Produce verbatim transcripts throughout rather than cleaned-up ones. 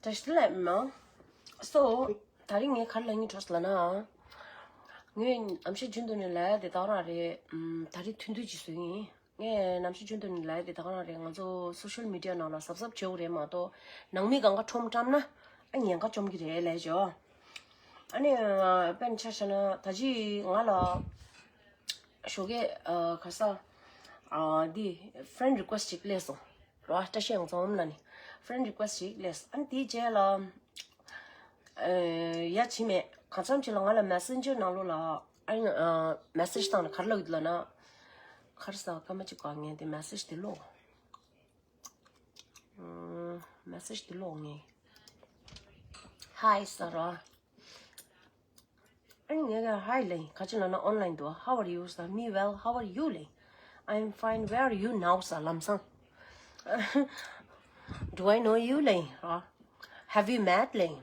བཀྲ་ཤིས་བདེ་ལེགས་མ། སོ། ད་རིང་ངས་ག་རེ་ལབ་སྙིང་བྲོ་ལབ་ན། ངས་ནམ་ཞིག་རྒྱུན་དུ་ནས་ལབ་ཡ་དེ་དག་རང་རེད། ཨམ། ད་རིང་ཐུང་ཐུང་ཅིག་བཟོས་ཡིན། ངས་ནམ་ཞིག་རྒྱུན་དུ་ནས་ལབ་ཡ་དེ་དག་རང་རེད། ང་ཚོ་སོ་ཤལ་མི་ཌི་ཡ་ནང་ལ་གཟབ་གཟབ་བྱེད་དགོས་རེད་མ་གཏོགས། ནང་མི་གང་ག་ཁྲོམ་བཀྲམ་ན། ཨ། ཉེན་ཁ་བཅོམ་གྱི་རེད་ལབ་ཞོ། ཨ་ནི། དཔེར་ན་ཆ་བཞག་ན་ད་ཅི་ང་ལ། ཞོགས་ཀས། ཨ། ག་ས། ཨ། འདི་friend request ཅིག་སླེབས་སོང་། རོ། བཀྲ་ཤིས་ཡང་ཚང་ལ་ནི་friend request ཅིག་སླེབས། ཨ་ནི་དེའི་རྗེས་ལ། ཨ། ཡ་བྱི་མེད་གང་འཚམ་ཅིག་ལ་ང་ལ་Messenger ནང་ལོགས་ལ། ཨ་ནི། ཨ། message བཏང་ནས་ག་རེ་ལབ་ཡོད་ལབ་ན། ག་རེ་ཟ། སྐར་མ་གཅིག་གོ། ངས་དེ་message དེ་ཀློག་ཨ། message དེ་ཀློག་ངས། Hi ཟེར་རོ། ཨ་ནི་ངས་ཀྱང་Hi ལབ་ཡིན། ག་ཅི་ལབ་ན་online དུ། How are you ཟེར། Me well, how are you ལབ་ཡིན། I'm fine, where are you now ཟེར། ལམ་སང་། Do I know you ལབ་ཡིན། ཨ། Have we met ལབ་ཡིན།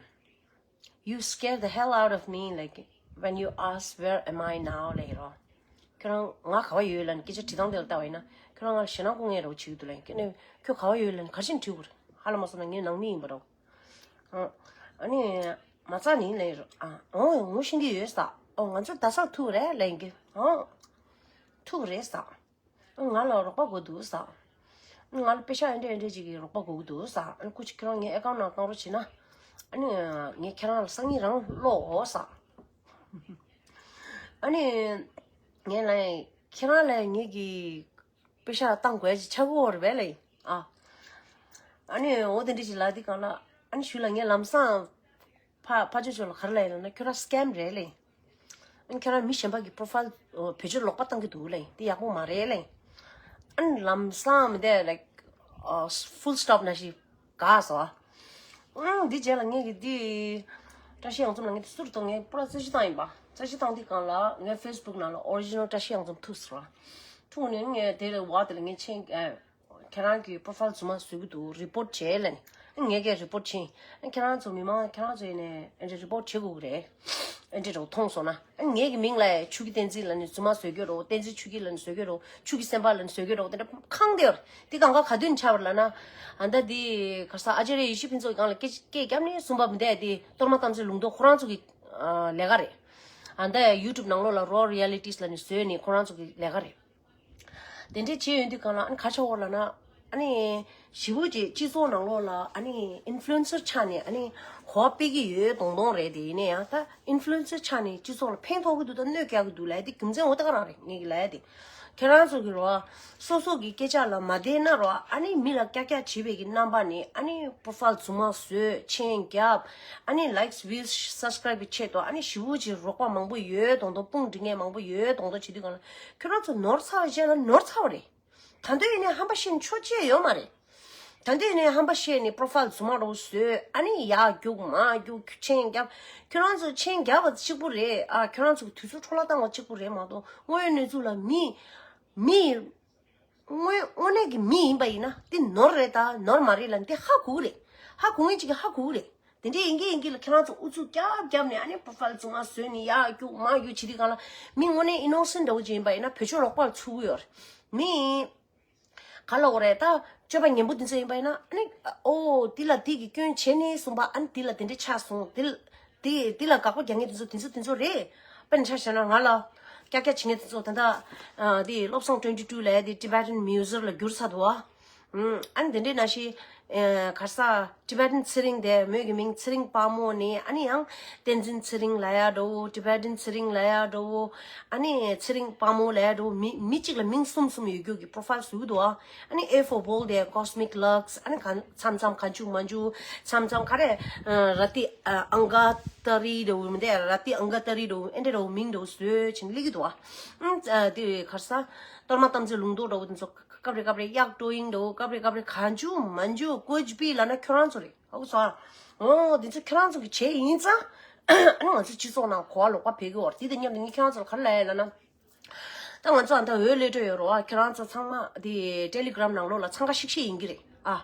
You scare the hell out of me, like, when you ask where am I now ལབ་ཡིན་རོ། ཁྱོད་རང་ང་ག་བ་ཡོད་ལབ་ནས་སྐད་ཆ་དྲི་སྟངས་དེ་ལ་བལྟས་པ་ཡིན་ན། ཁྱོད་རང་ང་ལ་ཞེད་སྣང་སྐུལ་མཁན་འདྲ་བོ་བྱེད་ཀྱི་འདུག་ལབ་ཡིན། ཁྱོད་ནས་ཁྱོད་ག་བ་ཡོད་ལབ་ནས་ག་རེ་བྱས་ནས་དྲི་དགོས་རེད། ཧ་ལས་མ་སོང་ན་ངའི་ནང་མི་ཡིན་པ་འདྲ་བོ། ཨ། ཨ་ནི། མ་རྩ་ནི་ལབ་ཡིན་རོ། ཨ། ཨོ། ངོ་ཤེས་ཀྱི་ཡོད་ས། ཨོ། ང་ཚོ་ད་སང་ཐུག་རེད་ལབ་ཡིན་གྱི། ཨོ། ཐུག་རེད་ས། ང་ལ་རོགས་པ་དགོས་འདུག་ས། ང་ལ་པེ་ཤག་ཨེ་འདྲས་ཨེ་འདྲས་ཅིག་གི་རོགས་པ་དགོས་ཀྱི་འདུག་ས། ཨ་ནི་སྐུ་མཁྱེན་ཁྱེད་རང་ངའི་account ནང་བཏང་རོགས་བྱེད་ན། ཨ་ནི་ངས་ཁྱེད་རང་ལ་སང་ཉིན་རང་ཀློག་འོ་ས། ཨ་ནི་ངས་ལབ་ཡིན། ཁྱེད་རང་ལ་ངེད་ཀྱི་པེ་ཤག་བཏང་དགོས་ཅིག་ཆགས་ཀྱི་ཡོད་རེད་པས་ལབ་ཡིན། ཨ། ཨ་ནི་འོ་དེ་འདྲས་ཅིག་ལབ་དུས་སྒང་ལ། ཨ་ནི་གཞུག་ལ་ངས་ལམ་སང་། ཕ་ཕ་ཇོ་ཇོ་ལ་ག་རེ་ལབ་ཡིན་ལབ་ན། ཁྱོད་རང་scam རེད་ལབ་ཡིན། ཨ་ནི་ཁྱོད་རང་མི་གཞན་པ་གི་profile བེད་སྤྱོད་ལོག་པ་བཏང་གི་འདུག་ལབ་ཡིན། དེ་ཡག་པོ་མ་རེད་ལབ་ཡིན། ཨ་ནི་ལམ་སང་མི་དེ་like full stop ནང་བཞིན་དགའ་སོང་། ཨང་། འདི་རྗེས་ལ་ངས་ཀྱི་འདི་བཀྲ་ཤིས་གཡང་འཛོམས་ལ་ངས་འདི་སུར་གཏོང་། ངས་པུ་ར་རྩོད་གཞི་བཏང་ཡིན་པ། རྩོད་གཞི་བཏང་དུས་སྒང་ལ་ངའི་Facebook ནང་ལ་original བཀྲ་ཤིས་གཡང་འཛོམས་ཐུག་སོང་། ཐུག་ནས་ངས་དེ་ལ་བ་དེ་ལ་ངས་མཆན། ཨ། ཁྱེད་རང་གི་profile རྫུན་མ་བཟོ་གི་འདུག report བྱེད་ལབ་ནས། ངས་ཀྱང་report བྱས། ཁྱེད་རང་ཚོ་མི་མང་ཁྱེད་རང་ཚོ་ཡིན་ནས་ཨེ་འདྲ་report བྱེད་དགོས་ཀྱི་རེད། ཨེ་འདྲ་འདྲ་བོ་མཐོང་སོང་ན། ངེད་ཀྱི་མིང་ལ་ཆོས་ཀྱི་བསྟན་འཛིན་ལབ་ནས་རྫུན་མ་བཟོ་གི་རེད། བསྟན་འཛིན་ཆོས་ཀྱི་ལབ་ནས་བཟོ་གི་རེད། ཆོས་ཀྱི་སེམས་དཔའ་ལབ་ནས་བཟོ་གི་རེད། དེ་འདྲ་ཁེངས་བསྡད་ཡོད་རེད། དེ་གང་ག་ག་དུས་ནས་ཆགས་པ་རེད་ལབ་ན། ཨ། ད་འདི་ག་རེ་ཟ། ཨ་ཙརྱ་ཡེ་ཤེས་ཕུན་ཚོགས་སྒང་ལ་སྐད་སྐད་བརྒྱབ་ནས་གསུངས་པ་མི་འདུག་དེ་གཏོར་མ་དམ་ཚིག་ལུང་རྟོགས་ཁོ་རང་ཚོ་གི་ཨ་ལས་ཀ་རེད། ཨ། ད་YouTube ནང་ལོགས་ལ་raw realities ལབ་ནས་བཟོས་ནས་ཁོ་རང་ཚོ་གི་ལས་ཀ་རེད། དེ་འདྲས་བྱས་ཡོང་དུས་སྒང་ལ། ཨ་ནི་ག་རེ་ཆགས་ཀྱི་ཡོད་ལབ་ན། ཨ་ནི་ཞེ་པོ་ཅིག་སྤྱི་ཚོགས་ནང་ལོགས་ལ་ཨ་ནི་influencer ཆགས་ནས་ཨ་ནི་གོ་བ་སྤེལ་གྱི་ཡོད་མདོག་མདོག་རེད། དེ་ཡིན་ན་ཡང་ད་influencer ཆགས་ནས་སྤྱི་ཚོགས་ལ་ཕན་ཐོགས་ཀྱི་འདུག་དང་གནོད་སྐྱེལ་གྱི་འདུག་ལབ་ཡ་དེ་རྒྱུ་མཚན་འོ་ད་ག་རང་རེད། ངེད་ཀྱི་ལབ་ཡ་དེ། ཁྱེད་རང་ཚོ་གི་རོ། སོ་སོ་གི་སྐད་ཆ་ལ་མ་བསྡད་ན་རོ། ཨ་ནི་མི་ལ་ཀྱག་ཀྱག་བྱེད་པའི་གི་རྣམ་པ་ནི། ཨ་ནི་profile རྫུན་མ་བཟོས། མཆན་རྒྱབ། ཨ་ནི་likes views subscribe གི་ཆེད་དུ་ཨ་ནི་ཞེ་པོ་ཅིག་རོགས་པ་མང་པོ་ཡོད་མདོག་མདོག་དཔུང་སྒྲིག་མཁན་མང་པོ་ཡོད་མདོག་མདོག་བྱེད་དུས་སྒང་ལ། ཁྱོད་རང་ཚོ་ནོར་ཚར་བ་བྱས་ན་ནོར་ཚར་བ་རེད། ད་དུང་ཡིན་ནའི་ཧམ་པ་བཤད་ནས་ཆོ་ཅེས་ཡོད་མ་རེད། ད་དུང་ཡིན་ནའི་ཧམ་པ་བཤད་ནས་profile རྫུན་མ་འདྲ་བོ་བཟོས། ཨ་ནི་ཡར་རྒྱུག་མར་རྒྱུག་མཆན་རྒྱབ། ཁྱོད་རང་ཚོ་མཆན་རྒྱབ་པ་གཅིག་པུ་རེད། ཨ། ཁྱོད་རང་ཚོ་གི་དུས་ཚོད་འཕྲོ་བརླག་བཏང་བ་གཅིག་པུ་རེད་མ་གཏོགས། དངོས་ཡོད་གནས་ཚུལ་ལ་མི། མི། དངོས་དངོས་གནས་ཀྱི་མི་ཡིན་པ་ཡིན་ན་དེ་ནོར་རེད་ད་ནོར་མ་རེད་ལབ་ནས་དེ་ཧ་གོ་གི་རེད། ཧ་གོ་མཁན་གཅིག་གིས་ཧ་གོ་གི་རེད། དེ་འདྲས་ཡིན་གྱི་ཡིན་གྱི་ལ་ཁྱེད་རང་ཚོ་ཨུ་ཚུགས་རྒྱབ་རྒྱབ་ནས་ཨ་ནི་profile རྫུན་མ་བཟོས་ནས་ཡར་རྒྱུག་མར་རྒྱུག་བྱེད་དུས་སྒང་ལ། མི་དངོས་གནས་innocent འདྲ་བོ་ཅིག་ཡིན་པ་ཡིན་ན་བེད་སྤྱོད་ལོག་པར་ཚུགས་ཀྱི་ཡོད་རེད། མི། ག་ལབ་དགོས་རེད་ད། སྤྱོད་པ་ངན་པོ་འདི་ཚོ་ཡིན་པ་ཡིན་ན་ཨ་ནི། ཨོ། འདི་ལ་འདི་གི་སྐྱོན་བྱས་ནས་གསུངས་པ། ཨ་ནི་འདི་ལ་དེ་འདྲས་ཆགས་སོང་། འདི་ལ་འདི་འདི་ལ་དགག་པ་རྒྱག་མཁན་དེ་ཚོ་དེ་ཚོ་དེ་ཚོ་རེད། དཔེར་ན་ཆ་བཞག་ན་ང་ལ་ཀྱག་ཀྱག་བྱེད་མཁན་དེ་ཚོ་ད་ལྟ། ཨ། འདི་བློ་བཟང་twenty two ལབ་ཡ་དེ་Tibetan Muser ལ་བསྒྱུར་ཚར་འདུག་ཨ། ཨ་ནི་དེ་འདྲས་ནང་བཞིན། ཨ། ག་རེ་ཟ། Tibetan ཚེ་རིང་དེ་མོས་ཀྱི་མིང་ཚེ་རིང་དཔའ་མོ་ནས་ཨ་ནི་ཡང་བསྟན་འཛིན་ཚེ་རིང་ལབ་ཡ་འདྲ་བོ། Tibetan ཚེ་རིང་ལབ་ཡ་འདྲ་བོ། ཨ་ནི་ཚེ་རིང་དཔའ་མོ་ལབ་ཡ་འདྲ་བོ། མི་མི་གཅིག་ལ་མིང་གསུམ་གསུམ་ཡོད་རྒྱུ་གི་profile བཟོ་གི་འདུག་ཨ། ཨ་ནི་A for Bold དེ་Cosmic Lux། ཨ་ནི་གང་མཚམས་མཚམས་གང་བྱུང་མང་བྱུང་མཚམས་མཚམས་ག་རེ། ཨ། ར་ཏི། ཨ། ཨང་ག་ཏ་རི་འདྲ་བོ་མི་འདུག་ར་ཏི་ཨང་ག་ཏ་རི་འདྲ་བོ། ཨེ་འདྲ་འདྲ་བོ་མིང་འདྲ་བོ་བཟོས་བྱས་ནས་སླེབས་ཀྱི་འདུག་ཨ། ཨ། དེ་ག་རེ་ཟ། གཏོར་མ་དམ་ཚིག་ལུང་རྟོགས་འདྲ་བོ་དེ་ཚོ། སྐབས་རེ་སྐབས་རེ་གཡག་ཀྲོ་ཡིན་འདྲ་བོ། སྐབས་རེ་སྐབས་རེ་གང་བྱུང་མང་བྱུང་ཀོ་ཅི་པི་ལབ་ན་ཁྱོད་རང་ཚོ་རེད། ཧ་གོ་སོང་ཨ། འོ་འདི་ཚོ་ཁྱོད་རང་ཚོ་གི་བྱས་ཡིན་ཙང་། ཨ་ནི་ང་ཚོ་སྤྱི་ཚོགས་ནང་གོ་བ་ལོག་པ་འཕེལ་གི་ཡོད་རེད། དེ་དང་མཉམ་དུ་ངས་ཁྱོད་རང་ཚོ་ལ་ག་རེ་ལབ་ཡ་ལབ་ན། ད་ང་ཚོ་ཨ་ད་འོས་སླེབས་འགྲོ་ཡོད་རེད་བ། ཁྱོད་རང་ཚོ་ཚང་མ་དེ་Telegram ནང་ལོགས་ལ་འཚང་ཁ་ཤིག་ཤིག་ཡིན་གྱི་རེད་ཨ།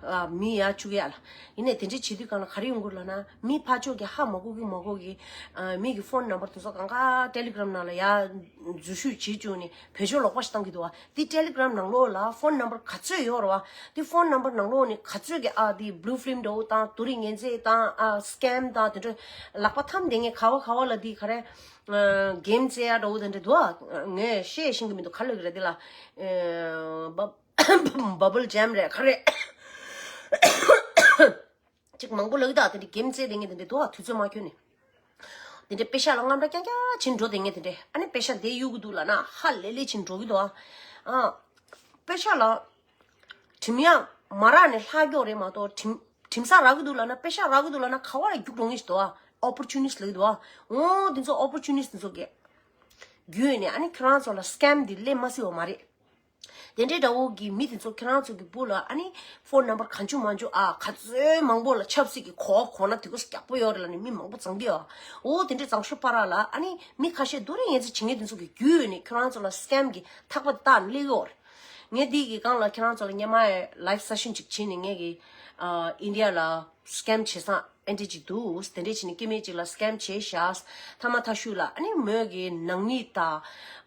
ཨ། མི་ཡར་བཅུག་ཡ་ལ། ཡིན་ནའི་དེ་འདྲ་བྱེད་དུས་གང་ལ་ག་རེ་ཡོང་གི་ལབ་ན། མི་ཕར་ཕྱོགས་ཀྱི་ཧ་མ་གོ་གི་མ་གོ་གི། ཨ། མི་གི་ཕོན་ནམ་བར་དེ་ཚོ་གང་ག་ཊེ་ལི་གྷི་རམ་ནང་ལ་ཡར་འཛུལ་ཞུགས་བྱེད་བཅུག་ནས་བེད་སྤྱོད་ལོག་པ་ཞིག་བཏང་གི་འདུག་བ། དེ་ཊེ་ལི་གྷི་རམ་ནང་ལོགས་ལ་ཕོན་ནམ་བར་ག་ཚོད་ཡོད་རེད་བ། དེ་ཕོན་ནམ་བར་ནང་ལོགས་ནས་ག་ཚོད་ཀྱི་ཨ་དེ་བྷུ་ལུ་ཕི་ལིམ་འདྲ་བོ་དང་དུ་རིང་ངན་རྫས་དང་ཨ་སི་ཀེམ་དང་དེ་འདྲ་ལག་པ་འཐམ་བསྡད་མཁན་ག་བ་ག་བ་ལ་དེ་ག་རེ། ཨ། གེམ་རྩེ་ཡ་འདྲ་བོ་དེ་འདྲ་འདུག་བ། ངས་བཤད་ཤེས་ཀྱི་མི་འདུག་ག་ལབ་ཀྱི་རེད་དེ་ལ། ཨ། བ། བ་བལ་ཇམ་རེད་ག་རེ། ཅིག་མང་པོ་ལབ་ཀྱི་འདུག་དེ་འདྲའི་གེམ་རྩེ་བསྡད་མཁན་དེ་འདྲ་འདུག་བ། དུས་ཚོད་མ་འཁྱོལ་ནས། དེ་འདྲའི་པེ་ཤ་ལ་དངངས་སྐྲག་རྐྱང་རྐྱང་བྱེད་འགྲོ་བསྡད་མཁན་དེ་འདྲ། ཨ་ནི་པེ་ཤ་འདི་གཡུག་གི་འདུག་ལབ་ན་ཧ་ལས་ལས་བྱེད་འགྲོ་གི་འདུག་བ། ཨ། པེ་ཤ་ལ་གྲིམ་ཡག་མ་རག་ནས་ལྷག་རྒྱུ་རེད་མ་གཏོགས། གྲིམ་གྲིམ་ས་རག་གི་འདུག་ལབ་ན། པེ་ཤ་རག་གི་འདུག་ལབ་ན་ག་བ་ལ་རྒྱུག་འགྲོ་མཁན་ཞིག་འདུག་བ། ཨོ་པོར་ཅུ་ནི་སི་ཊི་ལབ་ཀྱི་འདུག་བ། འོ་དེ་ཚོ་ཨོ་པོར་ཅུ་ནི་སི་ཊི་དེ་ཚོ་གིས་བརྒྱུད་ནས་ཨ་ནི་ཁྱེད་རང་ཚོ་ལ་སི་ཀེམ་འདི་སླེབས་མ་སྲིད་པ་མ་རེད། དེ་འདྲའི་འདྲ་བོ་གི་མི་དེ་ཚོ་ཁྱེད་རང་ཚོ་གི་སྦུག་ལ་ཨ་ནི་ཕོན་ནམ་བར་གང་བྱུང་མང་བྱུང་ཨ་ག་ཚོད་མང་པོ་ལ་ཆབ་སྲིད་ཀྱི་གོ་བ་གོ་ན་དེ་གོ་ས་རྒྱག་པོ་ཡོད་རེད་ལབ་ནས་མི་མང་པོ་བརྫངས་ཀྱི་ཡོད། འོ་དེ་འདྲའི་བརྫངས་ཤོག་པ་ར་ལ་ཨ་ནི་མི་ཁ་ཤས་དུ་རིང་ངན་རྫས་བྱེད་མཁན་དེ་ཚོ་གི་བརྒྱུད་ནས་ཁྱེད་རང་ཚོ་ལ་སི་ཀེམ་གི་ཐག་པ་བཏགས་ནས་སླེབས་ཀྱི་ཡོད་རེད། ངས་འདི་གི་སྒང་ལ་ཁྱེད་རང་ཚོ་ལ་སྔོན་མ་ལའིབ་སེ་ཤན་ཅིག་བྱས་ནས་ངས་གི་ཨ་ཨིན་ཌི་ཡ་ལ་སི་ཀེམ་བྱེད་སྟངས་ཨེ་འདྲ་ཅིག་འདུག་དེ་འདྲ་བྱས་ནས་སྐྱེ་དམན་ཅིག་ལ་སི་ཀེམ་བྱས་བཞག་མཐའ་མ་མཐའ་གཞུག་ལ་ཨ་ནི་མོས་གི་ནང་མི་དང་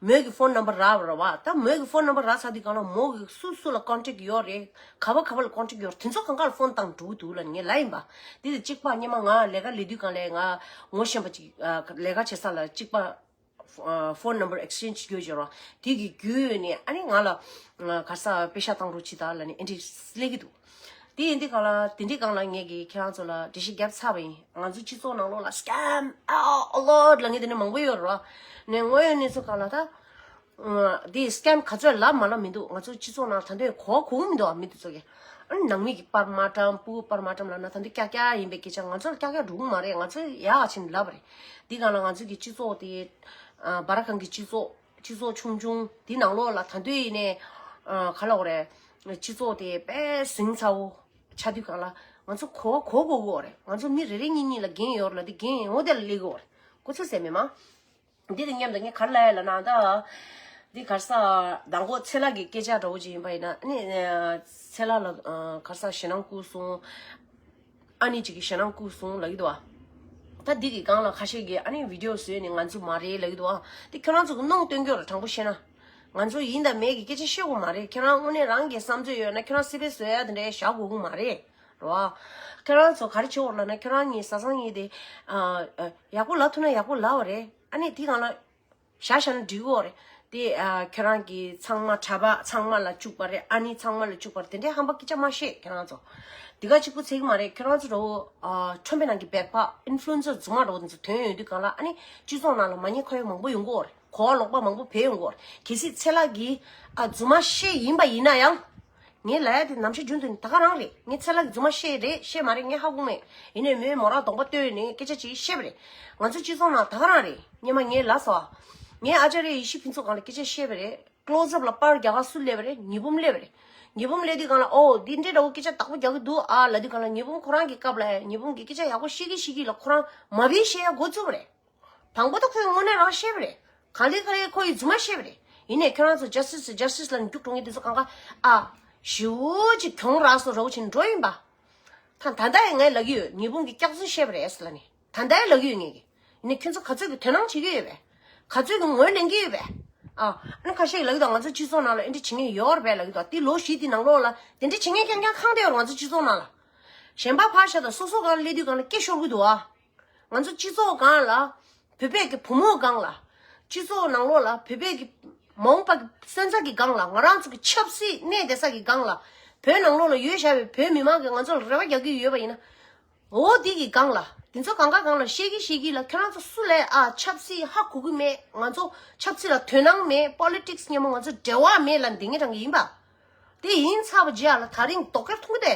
མོས་གི་ཕོན་ནམ་བར་རག་རེད་བ། ད་མོས་གི་ཕོན་ནམ་བར་རག་ཚར་དུས་སྒང་ལ་མོ་གི་སུ་སུ་ལ་ཀོན་ཊེག་ཡོད་རེད། ག་བ་ག་བ་ལ་ཀོན་ཊེག་ཡོད་རེད། དེ་ཚོ་གང་ག་ལ་ཕོན་བཏང་འགྲོ་གི་འདུག་ལབ་ངས་ལབ་ཡིན་པ། དེ་དང་གཅིག་པ་སྔོན་མ་ང་ལས་ཀ་ལས་དུས་སྒང་ལ་ང་ངོ་ཤེས་པ་ཅིག་ཨ་ལས་ཀ་བྱེད་ས་ལ་གཅིག་པ། ཕོན་ནམ་བར་ཨེག་སི་ཅེན་ཇི་བྱེད་རྒྱུ་ཡོད་རེད་བ། དེ་གི་བརྒྱུད་ནས་ཨ་ནི་ང་ལ་ག་ས་པེ་ཤ་བཏང་རོགས་བྱེད་ད་ལབ་ནས་ཨེ་འདྲ་སླེབས་ཀྱི་འདུག་དེ་ཡིན་དུས་སྒང་ལ་དེ་འདྲའི་སྒང་ལ་ངས་ཀྱིས་ཁྱེད་རང་ཚོ་ལ་འགྲེལ་བཤད་བརྒྱབ་ཚར་བ་ཡིན། ང་ཚོའི་སྤྱི་ཚོགས་ནང་ལོགས་ལ་སི་ཀེམ་ཨ་ཨ་ལོ་ལབ་མཁན་དེ་འདྲ་མང་པོ་ཡོད་རེད་བ། ནས་དངོས་ཡོད་གནས་ཚུལ་སྒང་ལ་ད། འདི་སི་ཀེམ་ག་ཚོད་ལབ་མ་ལབ་མི་འདུག་ང་ཚོ་སྤྱི་ཚོགས་ནང་ད་དུང་གོ་བ་གོ་གི་མི་འདུག་མི་དེ་ཚོ་གིས། ཨ་ནི་ནང་མི་གིས་པར་མ་བཀྲམ་སྤུ་གུ་པར་མ་བཀྲམ་ལབ་ན་ད་དུང་ཀྱག་ཀྱག་ཡིན་པའི་སྐད་ཆ། ང་ཚོ་ལ་ཀྱག་ཀྱག་འགྲོ་གི་མ་རེད། ང་ཚོས་ཡག་ཕྱིན་ལབ་པ་རེད། འདི་སྒང་ལ་ང་ཚོ་གི་སྤྱི་ཚོགས་དེ་ཨ་སྦ་ར་ཁང་གི་སྤྱི་ཚོགས་སྤྱི་ཚོགས་ཆུང་ཆུང་དེ་ནང་ལོགས་ལ་ད་དུང་ཡིན་ནའི་ཨ་ག་ལབ་དགོས་རེད། སྤྱི་ཚོགས་དེ་དཔེ་ཟིང་ཚ་བོ་ཆགས་དུས་སྒང་ལ་ང་ཚོ་གོ་བ་གོ་དགོས་ཀྱི་ཡོད་རེད། ང་ཚོ་མི་རེ་རེ་གཉིས་གཉིས་ལ་འགན་ཡོད་རེད་ལབ་དུས་འགན་འོ་དེ་ལ་སླེབས་ཀྱི་ཡོད་རེད། གོ་ཚོད་ཟེར་མེད་མ། འདི་དང་མཉམ་དུ་ངས་ག་རེ་ལབ་ཡ་ལབ་ན་ད། འདི་ག་རེ་ཟ། མདང་དགོང་ཚེ་ལགས་ཀྱི་སྐད་ཆ་འདྲ་བོ་ཅིག་ཡིན་པ་ཡིན་ན་ཨ་ནི། ཚེ་ལགས་ལ་ག་རེ་ཟ་ཞེད་སྣང་སྐུལ་སོང་། ཨ་ནི་ཅིག་གིས་ཞེད་སྣང་སྐུལ་སོང་ལབ་ཀྱི་འདུག་བ། ད་འདི་གི་སྒང་ལ་ཁ་ཤས་ཀྱིས་ཨ་ནི་བི་ཌི་ཡོ་བཟོས་ནས་ང་ཚོ་མ་རེད་ལབ་ཀྱི་འདུག་བ། འདི་ཁྱོད་རང་ཚོ་གི་གནོང་སྟོན་གྱི་ཡོད་རེད། དྲང་པོ་བཤད་ན། ང་ཚོ་ཡིན་དང་མེད་ཀྱི་སྐད་ཆ་བཤད་དགོས་མ་རེད། ཁྱེད་རང་དངོས་གནས་རང་གི་བསམ་ཚུལ་ཡོད་ན་ཁྱེད་རང་སི་པན་བཟོ་ཡ་དེ་འདྲ་བཞག་དགོས་ཀྱི་མ་རེད། རེད་བ། ཁྱེད་རང་ཚོ་ག་རེ་བྱེད་དགོས་ལབ་ན་ཁྱེད་རང་གཉིས་བཟའ་ཚང་གཉིས་དེ། ཨ་ཨ་ཡག་པོ་ལབ་ཐུབ་ན་ཡག་པོ་ལབ་པ་རེད། ཨ་ནི་དེ་སྒང་ལ་བཞག་བཞག་ན་འགྲིག་གི་རེད། དེ་ཨ་ཁྱེད་རང་གི་ཚང་མ་གྲྭ་པ་ཚང་མ་ལ་བཅུག་པ་རེད། ཨ་ནི་ཚང་མ་ལ་བཅུག་པ་རེད། དེ་འདྲའི་ཧམ་པ་སྐད་ཆ་མ་བཤད་ཁྱེད་རང་ཚོ། དེ་ག་གཅིག་པུ་ཚད་ཀྱི་མ་རེད། ཁྱེད་རང་ཚོ་འདྲ་བོ་ཨ་ཁྲོན་པའི་ནང་གི་སྦལ་པ་ཨིན་ཕུ་ལུ་ཨེན་སར་རྫུན་མ་འདྲ་བོ་དེ་ཚོ་ཐོན་ཡོང་དུས་སྒང་ལ་ཨ་ནི་སྤྱི་ཚོགས་ནང་ལ་མ་ཉེས་ཁ་གཡོགས་མང་པོ་ཡོང་གི་རེད། གོ་བ་ལོག་པ་མང་པོ་བེད་ཡོང་གི་རེད། གལ་སྲིད་ཚེ་ལགས་ཀྱིས་ཨ་རྫུན་མ་བཤད་ཡིན་པ་ཡིན་ན་ཡང་། ངས་ལབ་ཡ་དེ་ནམ་ཞིག་རྒྱུན་དུ་ད་ག་རང་རེད། ངས་ཚེ་ལགས་ཀྱི་རྫུན་མ་བཤད་རེད་བཤད་མ་རེད་ངས་ཧ་གོ་མེད། ཡིན་ནའི་མོས་མོ་རང་གདོང་པ་སྟོན་ནས་སྐད་ཆ་ཅིག་བཤད་པ་རེད། ང་ཚོ་སྤྱི་ཚོགས་ནང་ད་ག་རང་རེད། སྔོན་མ་ངས་ལབ་སོང་། ངས་ཨ་ཅཱརྱ་ཡེ་ཤེས་ཕུན་ཚོགས་སྒང་ལ་སྐད་ཆ་བཤད་པ་རེད། ཀློ་ཛབ་ལ་པར་རྒྱག་ག་སུ་སླེབས་པ་རེད། ཉི་འབུམ་སླེབས་པ་རེད། ཉི་འབུམ་སླེབས་དུས་སྒང་ལ་ཨོ་འདི་འདྲའི་འདྲ་བོ་སྐད་ཆ་དག་པོ་རྒྱག་གི་འདུག་ཨ་ལབ་དུས་སྒང་ལ་ཉི་འབུམ་ཁོ་རང་གི་སྐབས་ལ་ཉི་འབུམ་གྱིས་སྐད་ཆ་ཡག་པོ་བཤད་ཀྱི་བཤད་ཀྱི་ལ་ཁོ་རང་མ་བེད་བཤད་ཡ་འགོ་བཙུགས་པ་རེད། དང་པོ་ད་ཁོས་དངོས་གནས་རང་བཤད་པ་རེད། གང་ལེགས་ག་ལེ་ཁོ་ཡི་རྫུན་མ་བཤད་པ་རེད། ཡིན་ནའི་ཁྱོད་རང་ཚོ་ཇ་སི་ཊི་སི་ཇ་སི་ཊི་སི་ལབ་ནས་རྒྱུགས་འགྲོ་མཁན་དེ་ཚོ་གང་ག་ཨ། ཞེ་པོ་ཅིག་གྱོང་རག་སོང་རོགས་བྱེད་འགྲོ་ཡིན་པ། ད་ད་ལྟ་ཡང་ངས་ལབ་ཀྱི་ཡོད། ཉི་འབུམ་གྱིས་སྐྱག་རྫུན་བཤད་པ་རེད་ལབ་ནས་ད་ལྟ་ཡང་ལབ་ཀྱི་ཡོད་ངས་ཀྱི། ཡིན་ནའི་ཁྱོད་ཚོ་ག་ཚོད་ཀྱི་དོ་སྣང་བྱེད་ཀྱི་ཡོད་པས། ག་ཚོད་ཀྱི་ངོས་ལེན་གྱི་ཡོད་པས། ཨ། ཨ་ནི་ཁ་ཤས་ཀྱིས་ལབ་ཀྱི་འདུག་ང་ཚོ་སྤྱི་ཚོགས་ནང་ལ་ཨེ་འདྲ་བྱེད་མཁན་ཡོད་རེད་པས་ལབ་ཀྱི་འདུག་དེ་ལོ་བཞི་དེ་ནང་ལོགས་ལ་དེ་འདྲ་བྱེད་མཁན་རྐྱང་རྐྱང་ཁེངས་བསྡད་ཡོད་རེད་ང་ཚོ་སྤྱི་ཚོགས་ནང་ལ། གཞན་པ་ཕར་བཞག་དང་སོ་སོ་སྒང་ལ་སླེབས་དུས་སྒང་ལ་སྐད་ཤོར་གྱི་འདུག་ཨ། ང་ཚོ་སྤྱི་ཚོགས་སྒང་ལ། བོད་པའི་གི་བུ་མོ་སྒང་ལ། སྤྱི་ཚོགས་ནང་ལོགས་ལ་བོད་པའི་གི་མ་འོངས་པ་གི་སོན་རྩ་གི་སྒང་ལ་ང་རང་ཚོ་གི་ཆབ་སྲིད་གནས་བསྡད་ས་གི་སྒང་ལ། བོད་ནང་ལོགས་ལ་ཡོད་བཞག་པའི་བོད་མི་མང་གིས་ང་ཚོ་ལ་རེ་བ་རྒྱག་གི་ཡོད་པ་ཡིན་ན། འོ་འདི་གི་སྒང་ལ་འདི་ཚོ་གང་ག་སྒང་ལ་བཤད་ཀྱི་བཤད་ཀྱི་ལ་ཁྱོད་རང་ཚོ་སུ་ལས་ཨ་ཆབ་སྲིད་ཧ་གོ་གི་མེད། ང་ཚོ་ཆབ་སྲིད་ལ་དོ་སྣང་མེད། པོ་ལི་ཊིག་སི་མཉམ་པོ་ང་ཚོ་འབྲེལ་བ་མེད་ལབ་འདི་ངེད་རང་གི་ཡིན་པ། དེ་ཡིན་ཚར་བ་རྗེས་ལ་ད་རིང་དོགས་འཁྱོལ་ཐུང་གི་དེ།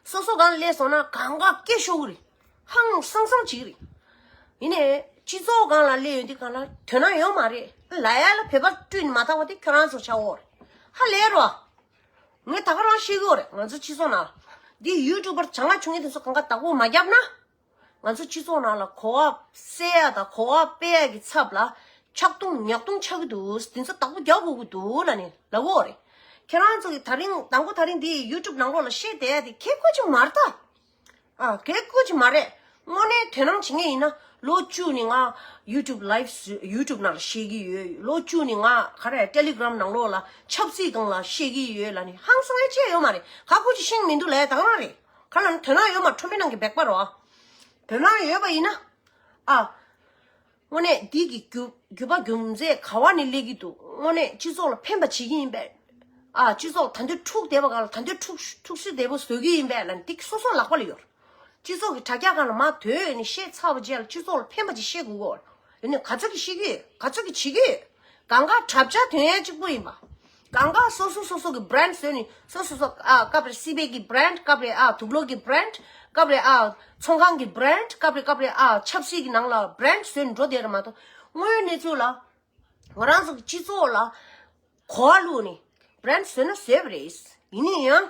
སོ་སོ་སྒང་ལ་སླེབས་སོང་ན་གང་ག་སྐད་ཤོར་གི་རེད། ཧང་སང་སང་བྱེད་ཀྱི་རེད། ཡིན་ནའི་སྤྱི་ཚོགས་སྒང་ལ་སླེབས་ཡོང་དུས་སྒང་ལ་དོ་སྣང་ཡོད་མ་རེད། ལབ་ཡ་ལ་བོད་པ་བསྐྲུན་མ་ཐག་པ་དེ་ཁྱོད་རང་ཚོ་ཆགས་འོ་རེད། ཧ་ལས་རོ། ངས་ད་ག་རང་བཤད་གི་ཡོད་རེད། ང་ཚོ་སྤྱི་ཚོགས་ནང་ལ་འདི་ཡུ་ཊུབ་པར་བྱང་ང་ཆུང་ངེ་དེ་ཚོ་གང་ག་བདག་པོ་མ་བརྒྱབ་ན། ང་ཚོ་སྤྱི་ཚོགས་ནང་ལ་གོ་བ་སེལ་ཡ་དང་གོ་བ་སྤེལ་ཡ་གི་ཚབ་ལ་ཆག་རྡུང་ཉག་རྡུང་ཆགས་ཀྱི་འདུག་དེ་ཚོ་བདག་པོ་རྒྱག་དགོས་ཀྱི་འདུག་ལབ་ནས་ལབ་གི་ཡོད་རེད། ཁྱེད་རང་ཚོ་གི་དེ་རིང་དང་པོ་དེ་རིང་འདི་ཡུ་ཊུབ་ནང་ལོགས་ལ་བཤད་བསྡད་ཡ་དེ་ཁེ་ཁོ་ཅིག་མ་རེད་ད། ཨ་ཁེ་ཁོ་ཅིག་མ་རེད། དངོས་གནས་དོ་སྣང་བྱེད་མཁན་ཡིན་ན་ལོ་བཅུ་ནས་ང་ཡུ་ཊུབ་ལའིབ་ཡུ་ཊུབ་ནང་ལ་བཤད་ཀྱི་ཡོད། ལོ་བཅུ་ནས་ང་ག་རེ་ཊེ་ལི་གྷི་རམ་ནང་ལོགས་ལ་ཆབ་སྲིད་སྒང་ལ་བཤད་ཀྱི་ཡོད་ལབ་ནས་ཧང་སང་ཡ་ཅི་ཡོད་མ་རེད། ཁ་ཁོ་ཅིག་ཤེས་མི་འདུག་ལབ་ཡ་དེ་རང་རེད། ཁ་ལ་ནི་དོ་སྣང་ཡོད་མ་ཁྲོམ་མི་ནང་གི་སྦེག་པ་རོ། དོ་སྣང་ཡོད་པ་ཡིན་ན། ཨ། དངོས་གནས་འདི་གི་རྒྱུ་རྒྱུ་བ་རྒྱུ་མཚན་ག་བ་ནས་སླེབས་ཀྱི་འདུག་དངོས་གནས་སྤྱི་ཚོགས་ལ་ཕན་པ་བྱེད་ཀྱི་ཡིན་པས། ཨ་སྤྱི་ཚོགས་ད་འདོད་འཁྲུག་བསྡད་པ་གང་ལ་ད་འདོད་འཁྲུག་འཁྲུག་སྲིད་བསྡད་པོ་བཟོ་གི་ཡིན་པས་ལ་འདི་སོ་སོ་ལག་པ་ལ་ཡོད། སྤྱི་ཚོགས་ཀྱི་དྲ་རྒྱ་སྒང་ལ་མར་དོད་ནས་བཤད་ཚར་བ་རྗེས་ལ་སྤྱི་ཚོགས་ལ་ཕན་པ་ཅིག་བཤད་དགོས་གོ། ཡིན་ནའི་ག་ཚོད་ཀྱིས་བཤད་ཀྱི་ཡོད། ག་ཚོད་ཀྱིས་བྱེད་ཀྱི་ཡོད། གང་ག་གྲབས་ཆ་དོན་ཡ་གཅིག་པོ་ཡིན་པ། གང་ག་སོ་སོ་སོ་སོ་གི་བྷི་རེན་ཌི་བཟོས་ནས་སོ་སོ་སོ་ཨ་སྐབས་རེ་སི་པེག་གི་བྷི་རེན་ཌི་སྐབས་རེ་ཨ་དུག་ལོག་གི་བྷི་རེན་ཌི་སྐབས་རེ་ཨ་ཚོང་ཁང་གི་བྷི་རེན་ཌི་སྐབས་རེ་སྐབས་རེ་ཨ་ཆབ་སྲིད་ཀྱི་ནང་ལ་བྷི་རེན་ཌི་བཟོས་ནས་འགྲོ་བསྡད་རེད་མ་གཏོགས་དངོས་ཡོད་གནས་ཚུལ་ལ་ང་རང་ཚོ་གི་སྤྱི་ཚོགས་ལ་གོ་བ་བླུགས་ནས་བྷི་རེན་ཌི་བཟོས་ན་བཟོས་པ་རེད། ཡིན་ནའི་ཡང་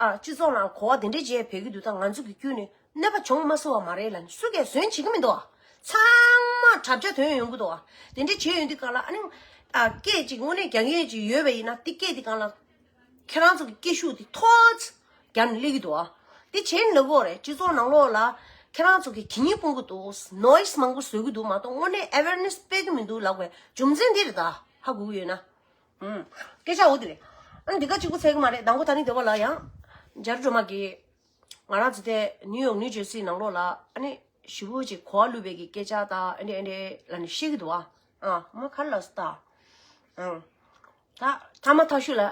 ཨ་སྤྱི་ཚོགས་ནང་གོ་བ་དེ་འདྲས་བྱས་ཕེབས་ཀྱི་འདུག་ད་ང་ཚོ་གི་བརྒྱུད་ནས་གནོད་པ་བྱུང་མ་སོང་བ་མ་རེད་ལབ་ནས་སུ་གས་བཟོས་བྱེད་ཀྱི་མི་འདུག་ཨ་ཚང་མ་གྲབས་ཆ་དོན་ཡོང་གི་འདུག་ཨ་དེ་འདྲས་བྱས་ཡོང་དུས་གང་ལ་ཨ་ནི་ཨ་སྐད་ཅིག་དངོས་གནས་རྒྱག་མཁན་ཅིག་ཡོད་པ་ཡིན་ན་དེ་སྐད་དེ་གང་ལ། ཁྱེད་རང་ཚོ་གི་སྐད་ཤུགས་དེ་མཐོ་ཙམ་རྒྱབ་ནས་སླེབས་ཀྱི་འདུག་ཨ། དེ་བྱས་ནས་ལབ་དགོས་རེད། སྤྱི་ཚོགས་ནང་ལོགས་ལ་ཁྱེད་རང་ཚོ་གི་གད་སྙིགས་སྤུང་གི་འདུག་ནོ་ཡི་སི་མང་པོ་བཟོ་གི་འདུག་མ་གཏོགས་དངོས་གནས་ཨ་ཝེར་ནེ་སི་སྤེལ་གི་མི་འདུག་ལབ་དགོས་རྒྱུ་མཚན་འདི་རེད་ད། ཧ་གོ་གི་ཡོད་ན། ཨུམ། སྐད་ཆ་འོ་དེ་རེད། ཨ་ནི་འདི་ག་གཅིག་པུ་ཚད་གི་མ་རེད། དང་པོ་ད་ནི་འདི་བ་ལ་ཡང་། འཇར་སྒྲོལ་མ་གིས། ང་རང་ཚོ་དེ་ནིའུ་ཡོག་ནིའུ་ཇར་སི་ནང་ལོགས་ལ་ཨ་ནི་ཞེ་པོ་ཅིག་གོ་བ་བླུགས་པའི་གི་སྐད་ཆ་དང་ཨ་འདྲ་ཨ་འདྲ་ལབ་ནས་བཤད་ཀྱི་འདུག་ཨ། ཨ་མ་ཁ་ལ་སི་ད། ཨང་། ད་ཐ་མ་ཐག་ཤུ་ལ།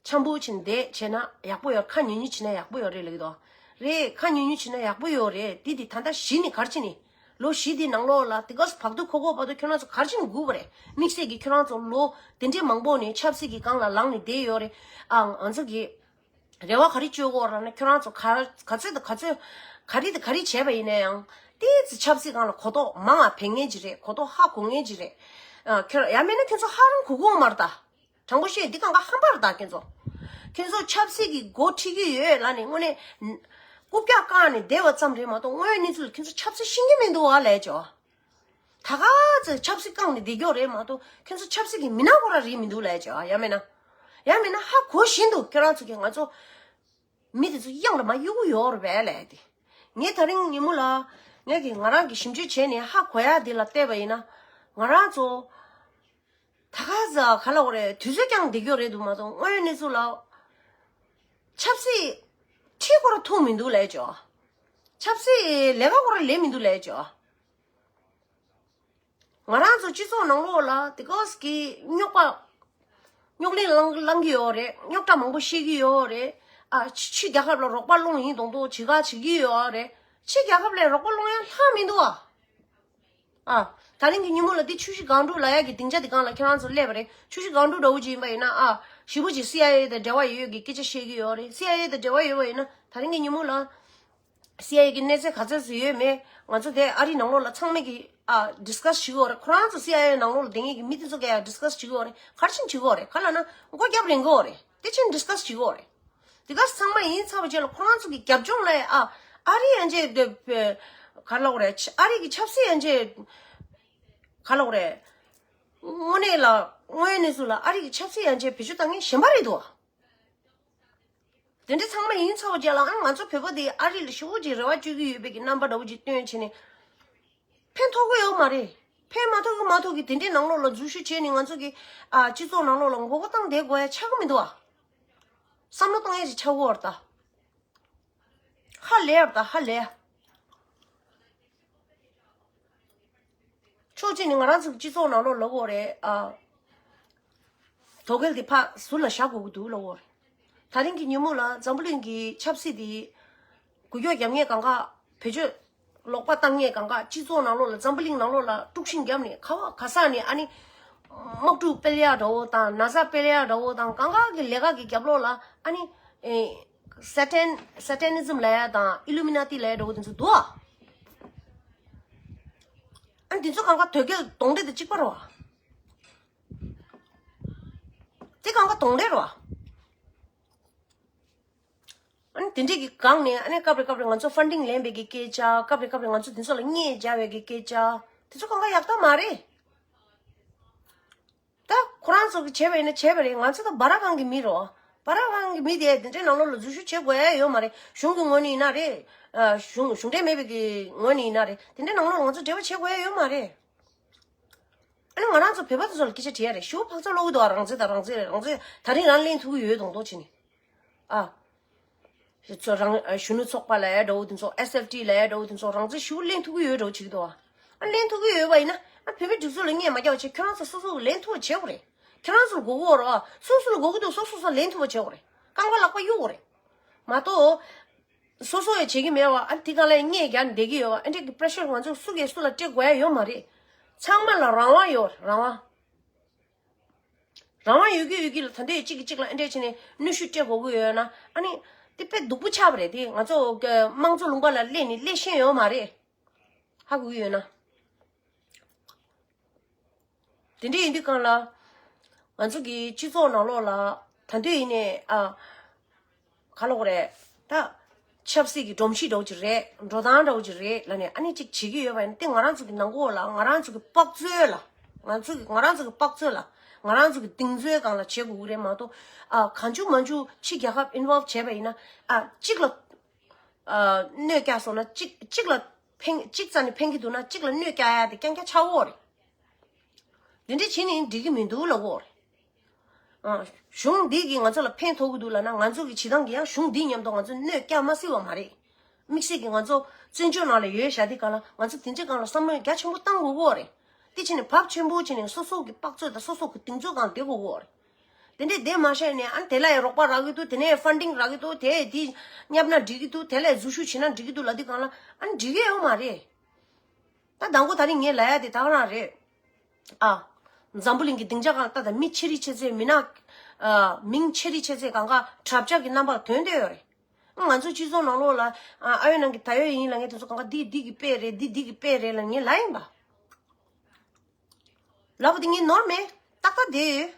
འཆམ་པོ་བྱས་ནས་བསྡད་བྱས་ན་ཡག་པོ་ཡོད། ཁ་ཉུང་ཉུང་བྱས་ན་ཡག་པོ་ཡོད་རེད་ལབ་ཀྱི་འདུག་རེད། ཁ་ཉུང་ཉུང་བྱས་ན་ཡག་པོ་ཡོད་རེད། དེ་དེ་ད་ལྟ་གཞི་ནས་ག་རེ་བྱས་ནས། ལོ་བཞི་དེའི་ནང་ལོགས་ལ་དེ་ག་བར་དུ་ཁོ་ཁོ་བར་དུ་ཁྱོད་རང་ཚོ་ག་རེ་བྱས་ནས་སྒུག་པ་རེད། དམིགས་བསལ་གྱི་ཁྱོད་རང་ཚོ་ལོ་དེ་འདྲའི་མང་པོ་ནས་ཆབ་སྲིད་ཀྱི་སྒང་ལ་ལངས་ནས་བསྡད་ཡོད་རེད། ཨ་ང་ཚོ་གི་རེ་བ་ག་རེ་བཅོལ་དགོས་རེད་ན་ཁྱོད་རང་ཚོ་ག་ག་ཚོད་དང་ག་ཚོད་ག་རེ་དང་ག་རེ་བྱས་པ་ཡིན་ན་ཡང་ཏོག་ཙམ་ཆབ་སྲིད་སྒང་ལ་གོ་རྟོགས་མང་བ་འཕེལ་མཁན་ཅིག་རེད། གོ་རྟོགས་ཧ་གོ་མཁན་ཅིག་རེད། ཨ་ཁྱོད་ཡང་མིན་ན་ཁྱོད་ཚོ་ཧ་རང་གོ་གི་ཡོད་མ་རེད་ད། དྲང་པོ་བཤད་འདི་གང་ག་ཧམ་པ་རེད་ད་ཁྱོད་ཚོ། ཁྱོད་ཚོ་ཆབ་སྲིད་ཀྱི་འགོ་ཁྲིད་ཀྱི་ཡོད་ལབ་ནས་དངོས་གནས་རྐུབ་བཀྱག་བཀང་ནས་བསྡད་པ་ཙམ་རེད་མ་གཏོགས་དངོས་ཡོད་གནས་ཚུལ་ལ་ཁྱོད་ཚོ་ཆབ་སྲིད་ཤེས་ཀྱི་མི་འདུག་བ་ལས་ཅོ། ད་ག་ཚོད་ཆབ་སྲིད་བཀང་ནས་བསྡད་རྒྱུ་རེད་མ་གཏོགས་ཁྱོད་ཚོ་ཆབ་སྲིད་ཀྱི་མི་སྣ་ཁོ་རང་རེད་མི་འདུག་ལས་ཅོ། ཡང་མིན་ན། ཡང་མིན་ན་ཧ་གོ་བཞིན་དུ་ཁྱོད་རང་ཚོ་གིས་ང་ཚོ་མི་དེ་ཚོ་གཡང་ལ་མ་གཡུག་གི་ཡོད་རེད་པས་ལས་དེ། ངས་ད་རིང་ཉིན་མོ་ལ་ངས་ཀྱིས་ང་རང་གིས་ཞིབ་འཇུག་བྱས་ནས་ཧ་གོ་ཡ་དེ་ལ་བལྟས་པ་ཡིན་ན་ང་རང་ཚོ། ད་ག་ཟ་ག་ལ་འོ་རེད། དུས་ཚོད་ཀྱང་འདི་གྱོ་རེད་འདུག་མ་གཏོགས་དངོས་ཡོད་གནས་ཚུལ་ལ་ཆབ་སྲིད་ཁྲིད་སྐོར་ཐུག་མི་འདུག་ལས་ཅོ། ཆབ་སྲིད་ལས་ཀ་སྐོར་ལས་མི་འདུག་ལས་ཅོ། ང་རང་ཚོ་སྤྱི་ཚོགས་ནང་ལོགས་ལ་དེ་ག་ཟ་གི་རྙོག་པ་རྙོག་གླེང་ལང་ལང་གི་ཡོད་རེད། རྙོག་དྲ་མང་པོ་བཤད་ཀྱི་ཡོད་རེད། ཨ་ཕྱི་ཕྱི་རྒྱལ་ཁབ་ལ་རོགས་པ་སློང་ཡིན་མདོག་མདོག་བྱེད་ག་བྱེད་ཀྱི་ཡོད་རེད། ཕྱི་རྒྱལ་ཁབ་ལ་རོགས་པ་སློང་ཡ་ལྷག་མི་འདུག་ཨ། ཨ། ད་རིང་གི་ཉིན་མོ་ལ་འདི་ཆུ་བཞི་སྒང་དྲུག་ལབ་ཡག་གི་སྡིངས་ཆ་འདི་སྒང་ལ་ཁྱེད་རང་ཚོ་སླེབས་པ་རེད། ཆུ་བཞི་སྒང་དྲུག་འདྲ་བོ་ཅིག་ཡིན་པ་ཡིན་ན་ཨ། ཞེ་པོ་ཅིག་སི་ཨའི་ཨེ་དང་འབྲེལ་བ་ཡོད་ཡོད་ཀྱི་སྐད་ཆ་བཤད་ཀྱི་ཡོད་རེད། སི་ཨའི་ཨེ་དང་འབྲེལ་བ་ཡོད་པ་ཡིན་ན་ད་རིང་གི་ཉིན་མོ་ལ་སི་ཨའི་ཨེ་གི་གནས་ཚད་ག་ཚོད་ཙམ་ཡོད་མེད་ང་ཚོ་དེ་ཨ་རིའི་ནང་ལོགས་ལ་ཚང་མས་ཀྱི་ཨ་ཌིས་ཀ་སི་བྱེད་ཀྱི་ཡོད་རེད། ཁོ་རང་ཚོ་སི་ཨའི་ཨེ་ནང་ལོགས་ལ་བསྡད་མཁན་གྱི་མི་དེ་ཚོ་གས་ཡང་ཌིས་ཀ་སི་བྱེད་ཀྱི་ཡོད་རེད། ག་རེ་བྱེད་ཀྱི་ཡོད་རེད། ག་ལབ་ན་མགོ་རྒྱབ་རན་གྱི་ཡོད་རེད། དེ་ཕྱིན་ཌིས་ཀ་སི་བྱེད་ཀྱི་ཡོད་རེད། དེ་ག་ཚང་མ་ཡིན་ཚར་བ་རྗེས་ལ་ཁོ་རང་ཚོ་གི་རྒྱབ་ལྗོངས་ལ་ཨ་ཨ་རི་ཡན་ཆད་དེ་ག་ལབ་དགོས་རེད། ཨ་རི་གི་ཆབ་སྲིད་ཡན་ཆད་ག་ལབ་དགོས་རེད། དངོས་གནས་ལ་དངོས་ཡོད་གནས་ཚུལ་ལ་ཨ་རི་གི་ཆབ་སྲིད་ཡན་ཆད་བེད་སྤྱོད་བཏང་མཁན་གཞན་པ་རེད་འདུག་དེ་འདྲ་ཚང་མ་ཡིན་ཚར་བ་རྗེས་ལ་ཨ་ང་ཚོ་བོད་པ་དེ་ཨ་རི་ལ་ཞེ་པོ་ཅིག་རེ་བ་བཅོལ་གྱི་ཡོད་པའི་གི་རྣམ་པ་འདྲ་བོ་ཅིག་སྟོན་བྱས་ནས། ཕན་ཐོགས་ཀྱི་ཡོད་མ་རེད། ཕན་མ་ཐོགས་ཀྱི་མ་ཐོགས་ཀྱི་དེ་འདྲའི་ནང་ལོགས་ལ་འཛུལ་ཞུགས་བྱས་ནས་ང་ཚོ་གི་ཨ་སྤྱི་ཚོགས་ནང་ལོགས་ལ་མགོ་སྐོར་བཏང་བསྡད་དགོས་ཡ་ཆགས་ཀྱི་མི་འདུག་ཨ། བསམ་བློ་གཏོང་ཡ་ཞིག་ཆགས་ཀྱི་ཡོད་རེད་ད། ཧ་ལས་རེད་ད་ཧ་ལས། ཕྱོགས་གཅིག་ནས་ང་རང་ཚོ་གི་སྤྱི་ཚོགས་ནང་ལོགས་ལབ་དགོས་རེད་ཨ། དོ་གལ་དེ་ཕར་ཟུར་ལ་བཞག་དགོས་ཀྱི་འདུག་ལབ་དགོས་རེད། ད་རིང་གི་ཉིན་མོ་ལ་འཛམ་བུ་གླིང་གི་ཆབ་སྲིད་དེ་འགུལ་སྐྱོད་རྒྱབ་མཁན་གང་ག་བེད་སྤྱོད་ལོག་པ་བཏང་མཁན་གང་ག་སྤྱི་ཚོགས་ནང་ལོགས་ལ་འཛམ་བུ་གླིང་ནང་ལོགས་ལ་དཀྲུག་ཤིང་བརྒྱབ་ནས་ག་བ་ག་ས་ནས་ཨ་ནི་དམག་འཁྲུག་སྤེལ་ཡག་འདྲ་བོ་དང་ན་ཚ་སྤེལ་ཡག་འདྲ་བོ་དང་གང་ག་གི་ལས་ཀ་གི་རྒྱབ་ལོགས་ལ་ཨ་ནི་ཨེ་སེ་ཊན་སེ་ཊན་ནི་ཛིམ་ལབ་ཡག་དང་ཨི་ལུ་མི་ན་ཏི་ལབ་ཡག་འདྲ་བོ་དེ་ཚོ་འདུག་ཨ། ཨ་ནི་དེ་ཚོ་གང་ག་དོལ་རྒྱལ་གདོན་འདྲེ་དང་གཅིག་པ་རེད་བ། དེ་གང་ག་གདོན་འདྲེ་རེད་བ། ཨ་ནི་དེ་འདྲས་ཀྱི་སྒང་ནས་ཨ་ནི་སྐབས་རེ་སྐབས་རེ་ང་ཚོ་ཕན་ཌིང་ལེན་པའི་གི་སྐད་ཆ། སྐབས་རེ་སྐབས་རེ་ང་ཚོ་དེ་ཚོ་ལ་བརྙས་བྱ་བའི་གི་སྐད་ཆ། དེ་ཚོ་གང་ག་ཡག་ཐག་མ་རེད། ད་ ཁོ་རང་ཚོ་གི་བྱས་པ་ཡིན་ན་བྱས་པ་རེད། ང་ཚོ་ད་སྦ་ར་ཁང་གི་མི་རོ། སྦ་ར་ཁང་གི་མི་དེ་དེ་འདྲའི་ནང་ལོགས་ལ་འཛུལ་ཞུགས་བྱེད་དགོས་ཡ་ཡོད་མ་རེད། གཞུང་གི་ངོས་ནས་ཡིན་ན་རེད། ཨ་གཞུང་གཞུང་འབྲེལ་མེད་པའི་གི་ངོས་ནས་ཡིན་ན་རེད། དེ་འདྲའི་ནང་ལོགས་ང་ཚོ་འབྲེལ་བ་བྱེད་དགོས་ཡ་ཡོད་མ་རེད། ཨ་ནི་ང་རང་ཚོ་བོད་པ་དེ་ཚོ་ལ་སྐད་ཆ་དྲིས་ཡ་རེད། ཞེ་པོ་འཕག་ཚག་ལོག་གི་འདུག་ཨ། རང་བཙན་དང་རང་བཙན་རེད། རང་བཙན་ད་རིང་རང་ལེན་ཐུབ་ཀྱི་ཡོད་མདོག་མདོག་བྱས་ནས། ཨ། ཚོ་རང་ཨ་གཞོན་ནུ་ཚོགས་པ་ལ་ཡ་འདྲ་བོ་དེ་ཚོ། ཨེས་ཨེཕ་ཊི་ལ་ཡ་འདྲ་བོ་དེ་ཚོ་རང་བཙན་ཞེ་པོ་ལེན་ཐུབ་ཀྱི་ཡོད་འདྲ་བོ་བྱེད་ཀྱི་འདུག་ཨ། ཨ་ལེན་ཐུབ་ཀྱི་ཡོད་པ་ཡིན་ན་ཨ་བོད་མི་སྒྲིག་འཛུགས་ལ་སྙད་མ་རྒྱག་པ་བྱས། ཁྱོད་རང་ཚོ་སོ་སོ་གི་ལེན་ཐུབ་པ་བྱེད་དགོས་རེད། ཁྱོད་རང་ཚོ་ལ་དགོས་ཀྱི་ཡོད་རེད་བ། སོ་སོ་ལ་དགོས་ཀྱི་འདུག་སོ་སོ་སོ་ལེན་ཐུབ་པ་བྱེད་དགོས་རེད། རྐང་པ་ལག་པ་གཡུག་དགོས་རེད། མ་གཏོགས། སོ་སོ་ཡང་བྱེད་ཀྱི་མེད་པ། ཨ་དེ་ག་ལ་སྙད་རྒྱག་བསྡད་ཀྱི་ཡོད་པ། ཨ་འདྲས་ཀྱི་པེ་རེ་ཤར་ང་ཚོ་སུ་གིས་སུ་ལ་སྤྲད་དགོས་ཡ་ཡོད་མ་རེད། ཚང་མ་ལ་རང་དབང་ཡོད་རེད། རང་དབང་། རང་དབང་ཡོད་ཀྱི་ཡོད་ཀྱི་ལ། ད་འདོད་གཅིག་གིས་གཅིག་ལ་ཨ་འདྲས་བྱས་ནས་གནོན་ཤུགས་སྤྲད་དགོས་ཀྱི་ཡོད་ན། ཨ་ནི་དེ་དཔེ་སྡུག་པོ་ཆགས་པ་རེད། དེ་ང་ཚོ་དམངས་གཙོ་ལུང་པ་ལ་སླེབས་ནས་སླེབས་ཤེས་ཡོད་མ་རེད། ཧ་གོ་གི་ཡོད་ན། དེ་འདྲ་ཡིན་དུས་སྒང་ལ། ང་ཚོ་གི་སྤྱི་ཚོགས་ནང་ལོགས་ལ་ད་དུང་ཡིན་ནའི་ཨ། ག་ལབ་དགོས་རེད། ད། ཆབ་སྲིད་ཀྱི་སྒྲོམ་གཞི་འདྲ་བོ་ཅིག་རེད། འགྲོ་སྟངས་འདྲ་བོ་ཅིག་རེད་ལབ་ནས་ཨ་ནི་ཅིག་བྱེད་ཀྱི་ཡོད་པ་ཡིན་ན། དེ་ང་རང་ཚོ་གི་ནང་ཁོག་ལ། ང་རང་ཚོ་གི་དཔག་ཚོད་ལ། ང་ཚོ་གི་ང་རང་ཚོ་གི་དཔག་ཚོད་ལ། ང་རང་ཚོ་གི་གདེང་ཚོད་སྒང་ལ་བྱེད་དགོས་ཀྱི་རེད་མ་གཏོགས། ཨ་གང་བྱུང་མང་བྱུང་ཕྱི་རྒྱལ་ཁབ་ཨིན་ཝོལབ་བྱས་པ་ཡིན་ན། ཨ་གཅིག་ལ། ཨ་གནོད་བསྐྱལ་སོང་ན། གཅིག་གཅིག་ལ་ཕན། གཅིག་རྩ་ནས་ཕན་གྱི་འདུག་ན་གཅིག་ལ་གནོད་བསྐྱལ་ཡ་དེ་རྐྱང་རྐྱང་ཆགས་ཀྱི་ཡོད་རེད། འདི་འདྲ་བྱས་ནས་འགྲིག་གི་མི་འདུག་ལབ་ཀྱི་ཡོད་རེད། ཨ་གཞུང་འདི་གིས་ང་ཚོ་ལ་ཕན་ཐོགས་ཀྱི་འདུག་ལབ་ན། ང་ཚོ་གི་བྱེད་སྟངས་ཀྱིས་ཡང་གཞུང་འདི་མཉམ་དུ་ང་ཚོ་གནོད་བསྐྱལ་མ་སྲིད་པ་མ་རེད། དམིགས་བསལ་གྱིས་ང་ཚོ་བཙན་བྱོལ་ནང་ལ་ཡོད་བཞག་དུས་སྒང་ལ། ང་ཚོ་དེ་འདྲའི་སྒང་ལ་བསམ་བློ་རྒྱ་ཆེན་པོ་བཏང་དགོས་ཀྱི་ཡོད་རེད། དེ་བྱས་ནས་བབ་ཆེན་པོ་བྱས་ནས་སོ་སོ་གི་དཔག་ཚོད་དང་སོ་སོ་གི་གདེང་ཚོད་སྒང་བསྡད་དགོས་ཀྱི་ཡོད་རེད། དེ་འདྲས་བསྡད་མ་ཤེས་ནས། ཨ་ནི་དེ་ལ་ཡང་རོགས་པ་རག་གི་འདུག་དེ་ནས་ཕན་ཌིང་རག་གི་འདུག་དེ་དེ་བསྙབས་ན་འགྲིག་གི་འདུག་དེ་ལ་འཛུལ་ཞུགས་བྱས་ན་འགྲིག་གི་འདུག་ལབ་དུས་སྒང་ལ། ཨ་ནི་འགྲིག་གི་ཡོད་མ་རེད། ད་དང་པོ་ད་རིང་ངས་ལབ་ཡ་དེ་ད་ག་རང་རེད། ཨ། འཛམ་བུ་གླིང་གི་སྡིངས་ཆ་སྒང་ལ་ད་ལྟ་མི་ཆེ་རིགས་ཆེ་ཚད། མི་ནག་ཨ། མིང་ཆེ་རིགས་ཆེ་ཚད་སྒང་ག་དྲག་ཆག་གི་རྣམ་པ་ཐོན་བསྡད་ཡོད་རེད། ང་ཚོ་སྤྱི་ཚོགས་ནང་ལོགས་ལ། ཨ་ཨ་ཡོད་ནང་གི་ད་ཡོད་ཡིན་ལབ་མཁན་དེ་ཚོ་སྒང་ག་འདི་འདི་གི་དཔེ་རེད། འདི་འདི་གི་དཔེ་རེད་ལབ་ངས་ལབ་ཡིན་པ། ལབ་པ་དེ་ངས་ནོར་མེད། ཏག་ཏག་བསྡད་ཡོད།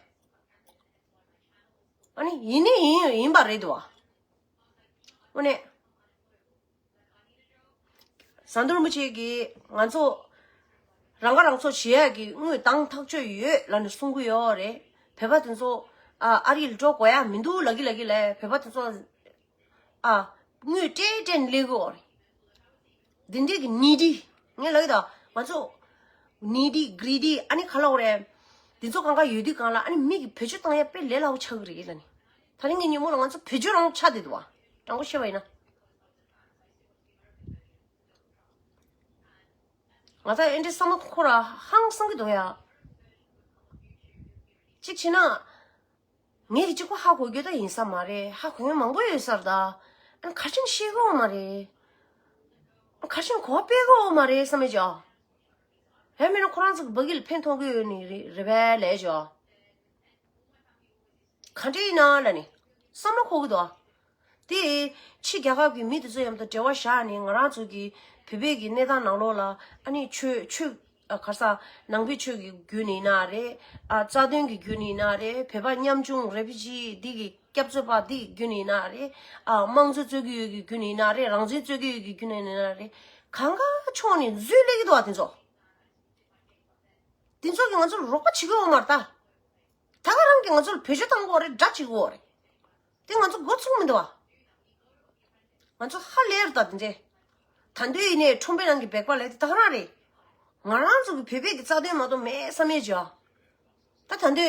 ཨ་ནི་ཡིན་ནི་ཡིན་ཡིན་པ་རེད་འདུག་བ། དངོས་གནས། ཟམ་གདོང་རིན་པོ་ཆེ་གིས་ང་ཚོ་རང་ཁ་རང་གསོ་བྱེད་ཡག་གི་དངུལ་འདང་ཐག་ཆོད་ཡོད་ལབ་ནས་གསུང་གི་ཡོད་རེད། བོད་པ་དེ་ཚོ་ཨ་ཨ་རི་ལ་འགྲོ་དགོས་ཡ་མི་འདུག་ལབ་ཀྱི་ལབ་ཀྱི་ལབ། བོད་པ་དེ་ཚོ་ཨ་དངུལ་སྤྲད་སྤྲད་ནས་སླེབས་ཀྱི་ཡོད་རེད། འདི་འདྲས་ཀྱི་ནི་ཌི། ངས་ལབ་ཀྱི་ད། ང་ཚོ་ནི་ཌི་གི་རི་ཌི་ཨ་ནི་ག་ལབ་དགོས་རེད། འདི་ཚོ་སྒང་ག་ཡོད་དུས་སྒང་ལ་ཨ་ནི་མི་གིས་བེད་སྤྱོད་བཏང་ཡ་དཔེ་ལས་སླ་པོ་ཆགས་ཀྱི་རེད་ལབ་ནས། ད་རིང་གི་ཉིན་མོ་ལ་ང་ཚོ་བེད་སྤྱོད་རང་ཆགས་བསྡད་འདུག་བ། དྲང་པོ་བཤད་པ་ཡིན་ན། ང་ད་ཨེ་འདྲའི་བསམ་བློ་འཁོར་ར་ཧང་སང་གི་འདུག་ཡ། གཅིག་བྱས་ན། ངས་ཀྱི་གཅིག་པོ་ཧ་གོ་རྒྱུ་ད་ཡིན་ས་མ་རེད། ཧ་གོ་མཁན་མང་པོ་ཡོད་ས་རེད་ད། ཨ་ནི་ག་རེ་བྱས་ནས་ཤེས་ཀྱི་ཡོད་མ་རེད། ག་རེ་བྱས་ནས་གོ་བ་སྤེལ་གྱི་ཡོད་མ་རེད་བསམ་མེད་ཅོ། ཧེ་མིན་ན་ཁོ་རང་ཚོ་གི་ཕ་གི་ལ་ཕན་ཐོགས་ཀྱི་ཡོད་ནི་རེད་རེད་པས་ལབ་ཅོ། ག་འདྲ་ཡིན་ན་ལབ་ནས་བསམ་བློ་འཁོར་གྱི་འདུག་ཨ། དེ་ཕྱི་རྒྱལ་ཁབ་ཀྱི་མི་དེ་ཚོ་མཉམ་དུ་འབྲེལ་བ་བཞག་ནས། ང་རང་ཚོ་གི་བོད་པའི་གི་གནས་སྟངས་ནང་ལོགས་ལ་ཨ་ནི་ཆོས་ཆོས་ཨ་ག་རེ་ཟ། ནང་པའི་ཆོས་ཀྱི་བརྒྱུད་ནས་ཡིན་ན་རེད། ཨ་རྩ་དོན་གྱི་བརྒྱུད་ནས་ཡིན་ན་རེད། བོད་པ་ཉམ་ཆུང་རེ་ཕུ་ཇི་འདི་གི་སྐྱབས་བཅོལ་བ་འདི་གི་བརྒྱུད་ནས་ཡིན་ན་རེད། ཨ་དམངས་གཙོ་རྩོད་ཀྱི་ཡོད་ཀྱི་བརྒྱུད་ནས་ཡིན་ན་རེད། རང་བཙན་རྩོད་ཀྱི་ཡོད་ཀྱི་བརྒྱུད་ནས་ཡིན་ན་རེད། གང་ག་ཕྱོགས་ནས་འཛུལ་སླེབས་ཀྱི་འདུག་ཨ། དེ་ཚོ། དེ་ཚོ་གིས་ང་ཚོ་ལ་རོགས་པ་བྱེད་ཀྱི་ཡོད་མ་རེད་ད། ད་ག་རང་གིས་ང་ཚོ་ལ་བེད་སྤྱོད་བཏང་གི་ཡོད་རེད། དགྲ་བྱེད་ཀྱི་ཡོད་རེད། དེ་ང་ཚོ་མགོ་ཚོས་མི་འདུག་བ། ང་ཚོ་ཧ་ལས་རེད་ད་དེ་འདྲས། ད་འདོད་ཡིན་ནའི་ཁྲོམ་པའི་ནང་གི་སྦལ་པ་ལབ་དེ་ད་ག་རང་རེད། ང་རང་ཚོ་གི་བོད་པའི་གི་རྩ་དོན་མ་གཏོགས་མེད་བསམ་ཡས་བྱས། ད་ད་འདོད་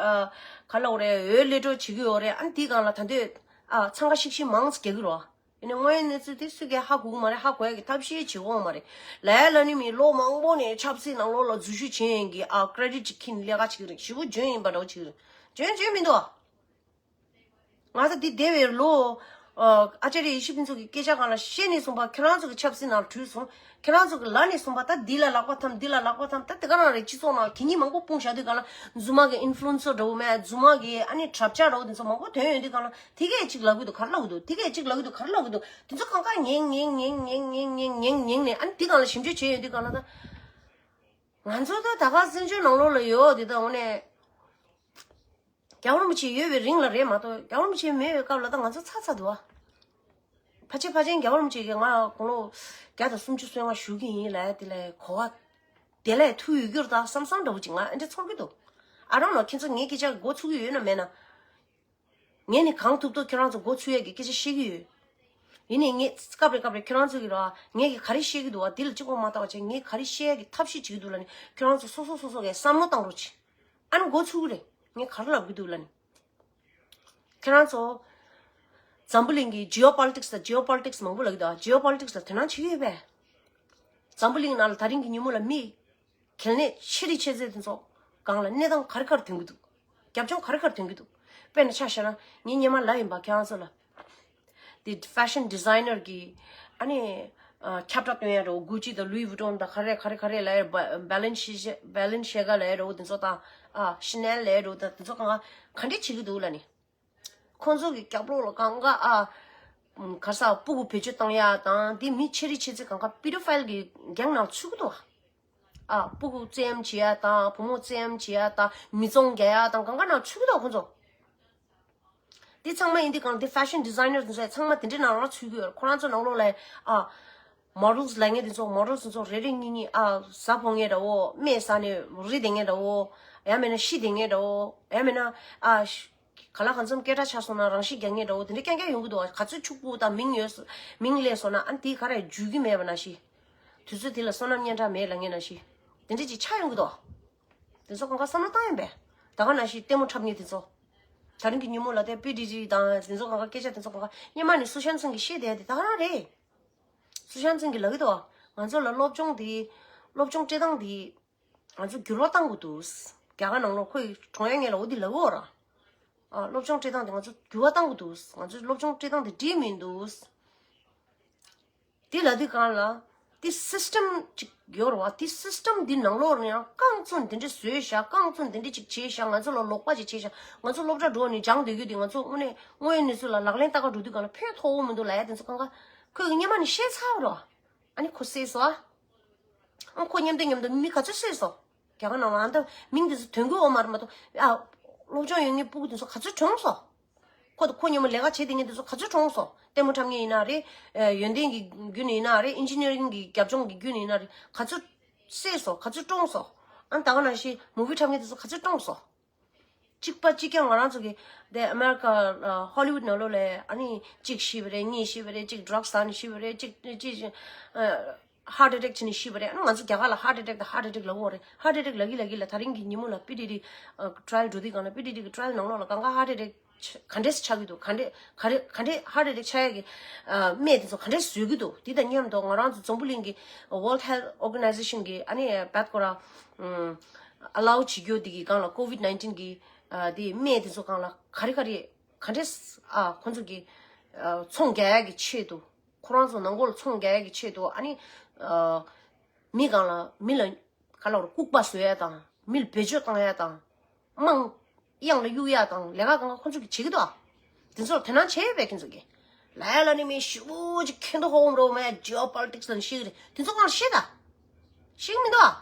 ཨ་ག་ལབ་དགོས་རེད། འོས་སླེབས་འགྲོ་བྱེད་ཀྱི་ཡོད་རེད། ཨ་ནི་དེའི་སྒང་ལ་ད་འདོད་ཨ་འཚང་ཁ་ཤིག་ཤིག་མང་ཙམ་རྒྱག་གི་རེད་བ། ཡིན་ནའི་དངོས་ཡོད་གནས་ཚུལ་དེ་སུས་ཀྱང་ཧ་གོ་གི་མ་རེད། ཧ་གོ་ཡ་གི་ཐབས་ཤེས་བྱེད་ཀྱི་ཡོད་མ་རེད། ལ་ཡ་ལ་ནི་མི་ལོ་མང་པོ་ནས་ཆབ་སྲིད་ནང་ལོགས་ལ་འཛུལ་ཞུགས་བྱེད་མཁན་གྱི་ཨ་ཀེ་རེ་ཌིཊ་ཅིག་ཁྱེར་ནས་ལས་ཀ་བྱེད་ཀྱི་རེད། ཞེ་པོ་འཇོན་ཡིན་པ་འདྲ་བོ་བྱེད་ཀྱི་རེད། འཇོན་འཇོན་མི་འདུག་ཨ། ང་ཚོ་འདི་འདས་པའི་ལོ་ཨ་ཨ་ཙརྱ་ཡེ་ཤེས་ཕུན་ཚོགས་ཀྱི་སྐད་ཆ་སྒང་ལ་བཤད་ནས་གསུངས་པ། ཁྱེད་རང་ཚོ་གི་ཆབ་སྲིད་ནང་ལ་བྲུས་སོང་། ཁྱེད་རང་ཚོ་གི་ལབ་ནས་གསུངས་པ། ད་འདི་ལ་ལག་པ་འཐམ། འདི་ལ་ལག་པ་འཐམ། ད་དེ་ག་རང་རེད། སྤྱི་ཚོགས་ནང་ལ་གད་སྙིགས་མང་པོ་སྤུངས་བཞག་དུས་སྒང་ལ། རྫུན་མ་གི་ཨིན་ཕུ་ལུ་ཨེན་སར་འདྲ་བོ་མེད། རྫུན་མ་གི་ཨ་ནི་དྲ་བྱ་འདྲ་བོ་དེ་ཚོ་མང་པོ་ཐོན་ཡོང་དུས་སྒང་ལ། དེ་གས་གཅིག་ལབ་གི་འདུག་ག་རེ་ལབ་གི་འདུག་དེ་གས་གཅིག་ལབ་གི་འདུག་ག་རེ་ལབ་གི་འདུག་དེ་ཚོ་གང་ག་ཉན་ཉན་ཉན་ནས། ཨ་ནི་དེ་སྒང་ལ་ཞིབ་འཇུག་བྱས་ཡོང་དུས་སྒང་ལ། ད་ང་ཚོ་ད་ད་ག་བཙན་བྱོལ་ནང་ལོགས་ལ་ཡོད་དེ། ད་དངོས་གནས་རྒྱལ་བ་རིན་པོ་ཆེ་ཡོད་པའི་རིང་ལ་རེད་མ་གཏོགས། རྒྱལ་བ་རིན་པོ་ཆེ་མེད་པའི་སྐབས་ལ་ད་ང་ཚོ་ཚ་ཚ་འདུག་ཨ། ཕལ་ཆེར་ཕལ་ཆེར་རྒྱལ་བ་རིན་པོ་ཆེ་གིས་ང་དགུང་ལོ་བརྒྱ་དང་སུམ་ཅུ་སོ་ལྔ་བཞུགས་ཀྱི་ཡིན་ལབ་ཡ་དེ་ལ་གོ་བ་དེ་ལས་ཐུག་ཡོད་རྒྱུ་རེད་ད་བསམ་བསམ་འདྲ་བོ་ཅིག་ང་ཨེ་འདྲ་ཚོར་གྱི་འདུག I don't know, ཁྱེད་ཚོ་ངའི་སྐད་ཆ་མགོ་ཚོད་ཀྱི་ཡོད་ན་མེད་ན། ངས་ནི་གང་ཐུབ་ཐུབ་ཁྱོད་རང་ཚོ་མགོ་ཚོད་ཡས་ཀྱི་སྐད་ཆ་བཤད་ཀྱི་ཡོད། ཡིན་ནའི་ངས་སྐབས་རེ་སྐབས་རེ་ཁྱོད་རང་ཚོ་གི་ར་ངས་ཀྱི་ག་རེ་བཤད་ཀྱི་འདུག་བ། འདི་ལ་གཅིག་པོ་མ་ལྟ་བ་བྱས། ངས་ག་རེ་བཤད་ཡས་ཀྱི་ཐབས་ཤེས་བྱེད་ཀྱི་འདུག་ལབ་ནི། ཁྱོད་རང་ཚོ་སོ་སོ་སོ་སོ་གས་བསམ་བློ་བཏང་རོགས་བྱེད། ཨ་ནི་མགོ་ཚོད་ཀྱི་རེད། ངས་ག་རེ་ལབ་ཀྱི་འདུག་ལབ་ནི། ཁྱེད་རང་ཚོ། འཛམ་བུ་གླིང་གི་ཇི་ཨོ་པོ་ལི་ཊིག་སི་དང་། ཇི་ཨོ་པོ་ལི་ཊིག་སི་མང་པོ་ལབ་ཀྱི་འདུག་ཇི་ཨོ་པོ་ལི་ཊིག་སི་ལ་དོ་སྣང་བྱེད་ཀྱི་ཡོད་པས། འཛམ་བུ་གླིང་ནང་ལ་དེ་རིང་གི་ཉིན་མོ་ལ་མི་གལ་གནད་ཆེ་རིགས་ཆེ་ཚད་དེ་ཚོ་སྒང་ལ་གནས་སྟངས་ག་རེ་ག་རེ་ཐོན་གྱི་འདུག་རྒྱབ་ལྗོངས་ག་རེ་ག་རེ་ཐོན་གྱི་འདུག་དཔེར་ན་ཆ་བཞག་ན་ངས་སྔོན་མ་ལབ་ཡིན་པ། ཁྱེད་རང་ཚོ་ལ། དེ་ཕེ་ཤན་ཌི་ཛའི་ནར་གྱི་ཨ་ནི་ཨ་ཁྱབ་བསྒྲགས་སྟོན་ཡ་འདྲ་བོ། གུ་ཅི་དང་ལུའི་ཝུ་ཊོན་དང་ག་རེ་ག་རེ་ག་རེ་ལབ་ཡ། བ་བྷེ་ལེན་ཤི་བྷེ་ལེན་ཤི་ཡ་ག་ལབ་ཡ་འདྲ་བོ་དེ་ཚོ་དང་། ཨ་ཤི་ནེལ་ལབ་ཡ་འདྲ་བོ་དང་། དེ་ཚོ་གང་ག་ག་འདྲས་བྱེད་ཀྱི་འདུག་ལབ་ནི། ཁོང་ཚོ་གི་རྒྱབ་ལོགས་ལ་གང་ག་ཨ་ག་ས་སྤུ་གུ་བེད་སྤྱོད་བཏང་ཡ་དང་། དེ་མི་ཆེ་རིགས་ཆེ་ཚད་གང་ག་པི་ཌོ་ཕའིལ་གི་གེང་ནང་ཚུད་ཀྱི་འདུག་ཨ་སྤུ་གུ་བཙན་གཡེམ་བྱེད་ཡ་དང་། བུ་མོ་བཙན་གཡེམ་བྱེད་ཡ་དང་། མི་བཙོང་རྒྱག་ཡ་དང་། གང་ག་ནང་ཚུད་ཀྱི་འདུག་ཁོང་ཚོ། དེ་ཚང་མ་ཡིན་དུས་གང་དེ་ཕེ་ཤན་ཌི་ཛའི་ནར་དེ་ཚོ་ཚང་མ་དེ་འདྲའི་ནང་ལ་ཚུད་ཀྱི་ཡོད་རེད། ཁོ་རང་ཚོ་ནང་ལོགས་ལ་ཨ་མོ་ཌེལ་ལབ་མཁན་དེ་ཚོ། མོ་ཌེལ་དེ་ཚོ་རེ་རེ་གཉིས་གཉིས་ཨ་གཟའ་ཕོག་མཁན་འདྲ་བོ། སྨན་ཟ་ནས་རིལ་བསྡད་མཁན་འདྲ་བོ། ཡང་མིན་ན་ཤི་བསྡད་མཁན་འདྲ་བོ། ཡང་མིན་ན་ཨ་ཤ་ག་ལ་གང་འཚམ་སྐད་གྲགས་ཆགས་སོང་ན་རང་ཤི་རྒྱག་མཁན་འདྲ་བོ། དེ་འདྲ་རྐྱང་རྐྱང་ཡོང་གི་འདུག་ཨ་ག་ཚོད་ཕྱུག་པོ་དང་མིང་ཡོད་སོ། མིང་སླེབས་སོང་ན་ཨ་ནི་དེ་ག་རེ་འཇུ་གི་མེད་པ་ནང་བཞིན། དུས་ཚོད་དེ་ལ་བསོད་ནམས་སྙན་གྲགས་མེད་ལབ་མཁན་ནང་བཞིན། དེ་འདྲ་ཅིག་ཆགས་ཡོང་གི་འདུག་དེ་ཚོ་གང་ག་བསམ་བློ་བཏང་ཡིན་པས། ད་ག་ནང་བཞིན་ལྟད་མོ་འཁྲབ་མཁན་དེ་ཚོ། དེ་རིང་གི་ཉིན་མོ་ལ་དེ་པི་ཌི་ཌི་དང་དེ་ཚོ་གང་ག་སྐད་ཆ་དེ་ཚོ་གང་ག་སྔོན་མ་ནས་སུ་ཤན་ཚང་གིས་བཤད་བསྡད་དེ་ད་ག་རང་རེད། སུ་ཤན་ཚང་གིས་ལབ་ཀྱི་འདུག་ང་ཚོ་ལ་སློབ་སྦྱོང་དེ། སློབ་སྦྱོང་སྤྲད་སྟངས་དེ་ང་ཚོ་འགྱུར་བ་གཏང་དགོས་འདུག་རྒྱ་གར་ནང་ལོགས་ཁོའི་གྲོང་ཡ་ངེད་ལ་འོ་དེ་ལབ་ཀྱི་ཡོད་ར། ཨ་སློབ་སྦྱོང་སྤྲད་སྟངས་དེ་ང་ཚོ་འགྱུར་བ་གཏང་དགོས་འདུག་ང་ཚོ་སློབ་སྦྱོང་སྤྲད་སྟངས་དེ་འགྲིག་མི་འདུག་དེ་ལབ་དུས་གང་ལ། དེ་སིས་ཊམ་ཅིག་ཡོད་རེད་བ། དེ་སིས་ཊམ་འདི་ནང་ལོགས་ནས་ཡང་རྐང་བཙུགས་འདི་འདྲ་བཟོས་བཞག་རྐང་བཙུགས་འདི་འདྲ་ཅིག་བྱས་བཞག་ང་ཚོ་ལ་ལོག་པ་ཅིག་བྱས་བཞག་ང་ཚོ་སློབ་གྲྭ་འགྲོ་ནས་སྦྱངས་བསྡད་རྒྱུ་དེ་ང་ཚོ་དངོས་གནས་དངོས་ཡོད་གནས་ཚུལ་ལ་ལག་ལེན་བསྟར་ག་འགྲོ་དུས་གང་ལ་ཕན་ཐོགས་ཀྱི་མི་འདུག་ལབ་ཡ་དེ་ཚོ་གང་ག་ཁོས་སྔོན་མ་ནས་བཤད་ཚར་བ་རེད་བ། ཨ་ནི་ཁོ་བསད་སོང་ཨ། ཨ་ཁོ་མཉམ་དུ་མཉམ་དུ་མི་ག་ཚོད་བསད་སོང་། རྒྱ་གར་ནང་ལ་ཨ་ད་མིང་དེ་ཚོ་ཐོན་གྱི་ཡོད་མ་རེད་མ་གཏོགས། ཨ་སློབ་སྦྱོང་ཡོད་མཁན་སྤུ་གུ་དེ་ཚོ་ག་ཚོད་གྲོངས་སོང་། ཁོ་དང་ཁོ་མཉམ་པོ་ལས་ཀ་བྱེད་བསྡད་མཁན་དེ་ཚོ་ག་ཚོད་གྲོངས་སོང་། ལྟད་མོ་འཁྲབ་མཁན་ཡིན་ན་རེད། ཨ་ཡོན་ཏན་གྱི་བརྒྱུད་ནས་ཡིན་ན་རེད། ཨིན་ཇི་ནི་ཡ་རིང་གི་རྒྱབ་ལྗོངས་ཀྱི་བརྒྱུད་ནས་ཡིན་ན་རེད། ག་ཚོད་བསད་སོང་། ག་ཚོད་གྲོངས་སོང་། ཨ་ད་ག་ནང་བཞིན་མུ་ཝི་འཁྲབ་མཁན་དེ་ཚོ་ག་ཚོད་གྲོངས་སོང་། གཅིག་པ་གཅིག་རྐྱང་ང་རང་ཚོ་གི་དེ་ཨ་མེ་རི་ཀ་ཧོ་ལི་ཝུད་ནང་ལོགས་ལ་ཨ་ནི་གཅིག་ཤི་བ་རེད། གཉིས་ཤི་བ་རེད། གཅིག་ཌྲག་ཟ་ནས་ཤི་བ་རེད། གཅིག་གཅིག་ཧར་ཊི་ཨེ་ཊེག་བྱས་ནས་ཤི་བ་རེད། ཨ་ནི་ང་ཚོ་རྒྱ་གར་ལ་ཧར་ཊི་ཨེ་ཊེག་དང་ཧར་ཊི་ཨེ་ཊེག་ལབ་ཀྱི་ཡོད་རེད། ཧར་ཊི་ཨེ་ཊེག་ལབ་ཀྱི་ལབ་ཀྱི་ལ་དེ་རིང་གི་ཉིན་མོ་ལ་པི་ཌི་ཌི་ཊ་ར་ཡལ་འགྲོ་དུས་གང་ལ་པི་ཌི་ཌི་གི་ཊ་ར་ཡལ་ནང་ལོགས་ལ་གང་ག་ཧར་ཊི་ཨེ་ཊེག་ག་འདྲས་ཆགས་ཀྱི་འདུག་ག་འདྲས་ག་རེ་ག་འདྲས་ཧར་ཊི་ཨེ་ཊེག་ཆགས་ཡ་གི་ཨ་སྨན་དེ་ཚོ་ག་འདྲས་བཟོ་གི་འདུག་དེ་དང་མཉམ་དུ་ང་རང་ཚོ་འཛམ་བུ་གླིང་གི་World Health Organization གི་ཨ་ནི་བད་ཀོ་ར་ཨ་ལའོ་བྱེད་རྒྱུ་དེ་གི་སྒང་ལ་ཀོ་ཝིཌ་ནའིན་ཊིན་གི་ཨ་དེ་སྨན་དེ་ཚོ་སྒང་ལ་ག་རེ་ག་རེ་ག་འདྲས་ཨ་ཁོང་ཚོ་གི་ཨ་ཚོང་རྒྱག་ཡ་གི་ཆེད་དུ། ཁོ་རང་ཚོ་ནང་ཁུལ་ཚོང་རྒྱག་ཡ་གི་ཆེད་དུ་ཨ་ནི་ཨ་མི་སྒང་ལ་མི་ལ་ག་ལ་བར་ལྐུགས་པ་བཟོ་ཡ་དང་མི་ལ་བེད་སྤྱོད་བཏང་ཡ་དང་དམངས་གཡང་ལ་གཡུག་ཡ་དང་ལས་ཀ་གང་ག་ཁོ་ཚོ་གི་བྱེད་ཀྱི་འདུག་ཨ། དེ་ཚོར་དོ་སྣང་བྱས་ཡོད་པས་ཁྱེད་ཚོ་གི། ལ་ཡ་ལ་ནི་མི་ཞི་བོ་ཅིག་ཁེ་འདུག་ཧོ་འོང་རོ་མ་ཡ་ཇི་ཨོ་པོ་ལི་ཊིག་སི་ལ་ཤེས་ཀྱི་རེད། དེ་ཚོ་གང་ཤེས་ད། ཤེས་ཀྱི་མི་འདུག་ཨ།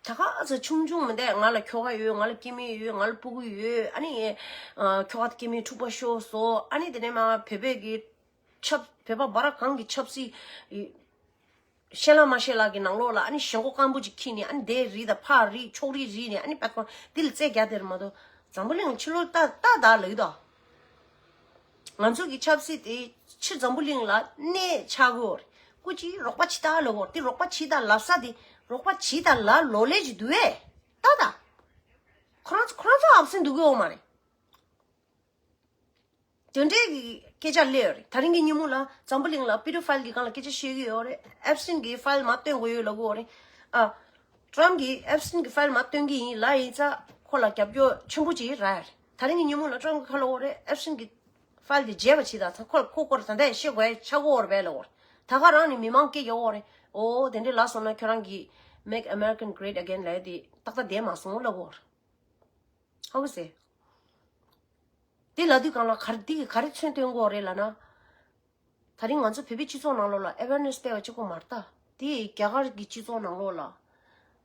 ད་ག་ཚོད་ཆུང་ཆུང་མི་འདུག་ང་ལ་ཁྱོ་ག་ཡོད། ང་ལ་སྐྱེ་དམན་ཡོད། ང་ལ་སྤུ་གུ་ཡོད། ཨ་ནི་ཨ་ཁྱོ་ག་སྐྱེ་དམན་འཁྲུག་པ་ཤོར་སོང་། ཨ་ནི་དེ་ནས་མ་བོད་པའི་གི་ཆབ་བོད་པ་བར་གང་གི་ཆབ་སྲིད་ཤེས་ལ་མ་ཤེས་ལ་གི་ནང་ལོགས་ལ་ཨ་ནི་ཞེན་ཁོག་སྐམ་པོ་ཅིག་འཁྱེར་ནས་ཨ་ནི་དེ་རིགས་དང་ཕར་རིགས་ཕྱོགས་རིས་རིགས་ནས་ཨ་ནི་པད་ཀོང་འདི་ལ་རྩེ་རྒྱག་དེར་མ་གཏོགས་འཛམ་བུ་གླིང་ཕྱི་ལོགས་ལྟ་ལྟ་ད་ལབ་ཀྱི་འདུག་ང་ཚོ་གི་ཆབ་སྲིད་དེ་ཕྱིར་འཛམ་བུ་གླིང་ལ་གནས་ཆགས་ཀྱི་ཡོད་རེད། སྐུ་མཁྱེན་རོགས་པ་བྱེད་དང་ལབ་ཀྱི་ཡོད་རེད། དེ་རོགས་པ་བྱེད་དང་ལབ་ས་དེ་རོགས་པ་བྱེད་དང་ལབ་ལོ་ལེགས་ཀྱི་འདུག་བས། ད་ད། ཁོ་རང་ཚོ་ཁོ་རང་ཚོ་ཨབ་སེན་འདུག་གི་ཡོད་མ་རེད། དེ་འདྲའི་གི་སྐད་ཆ་སླེབས་ཡོད་རེད། དེ་རིང་གི་ཉིན་མོ་ལ་འཛམ་བུ་གླིང་ལ་པི་ཌོ་ཕའིལ་གི་སྒང་ལ་སྐད་ཆ་བཤད་ཀྱི་ཡོད་རེད། ཨབ་སེན་གི་ཕའིལ་མར་སྟོན་དགོས་ཡོད་ལབ་ཀྱི་ཡོད་རེད། ཨ། ཊམ་གྱིས་ཨེབ་སི་ཊིན་གྱི་ཕའིལ་མར་སྟོན་གྱི་ཡིན་ལབ་ཡིན་ཙང་ཁོ་ལ་རྒྱབ་སྐྱོར་ཆེན་པོ་ཅིག་རག་ཡ་རེད། དེ་རིང་གི་ཉིན་མོ་ལ་ཊམ་གྱིས་ཁ་ལོ་བོ་རེད། ཨེབ་སི་ཊིན་གྱི་ཕའིལ་དེ་བརྗེད་པ་བྱེད་དང་ཚང་ཁོ་ལ་ཁོ་སྐོར་ད་ལྟ་ཡང་བཤད་དགོས་ཡ་ཆགས་ཀྱི་ཡོད་རེད་པས་ལབ་བོ་རེད། ད་ག་རང་ནས་མི་མང་སྐད་རྒྱག་གི་ཡོད་རེད། ཨོ་དེ་འདྲའི་ལབ་སོང་ན་ཁྱོད་རང་གིས་Make American Great Again ལབ་ཡ་དེ་ཏག་ཏག་བསྡད་མ་སོང་ལབ་བོ་རེད། ཧ་གོ་སོང་། དེ་ལབ་དུས་སྒང་ལ་ག་རེ་འདི་གིས་ག་རེ་མཚོན་སྟོན་གྱི་ཡོད་རེད་ལབ་ན། དེ་རིང་ང་ཚོ་བོད་པའི་སྤྱི་ཚོགས་ནང་ལོགས་ལ་ཨེ་ཝེར་ནེ་སི་སྤེལ་བ་གཅིག་པོ་མ་རེད་ད། དེ་རྒྱ་གར་གྱི་སྤྱི་ཚོགས་ནང་ལོགས་ལ།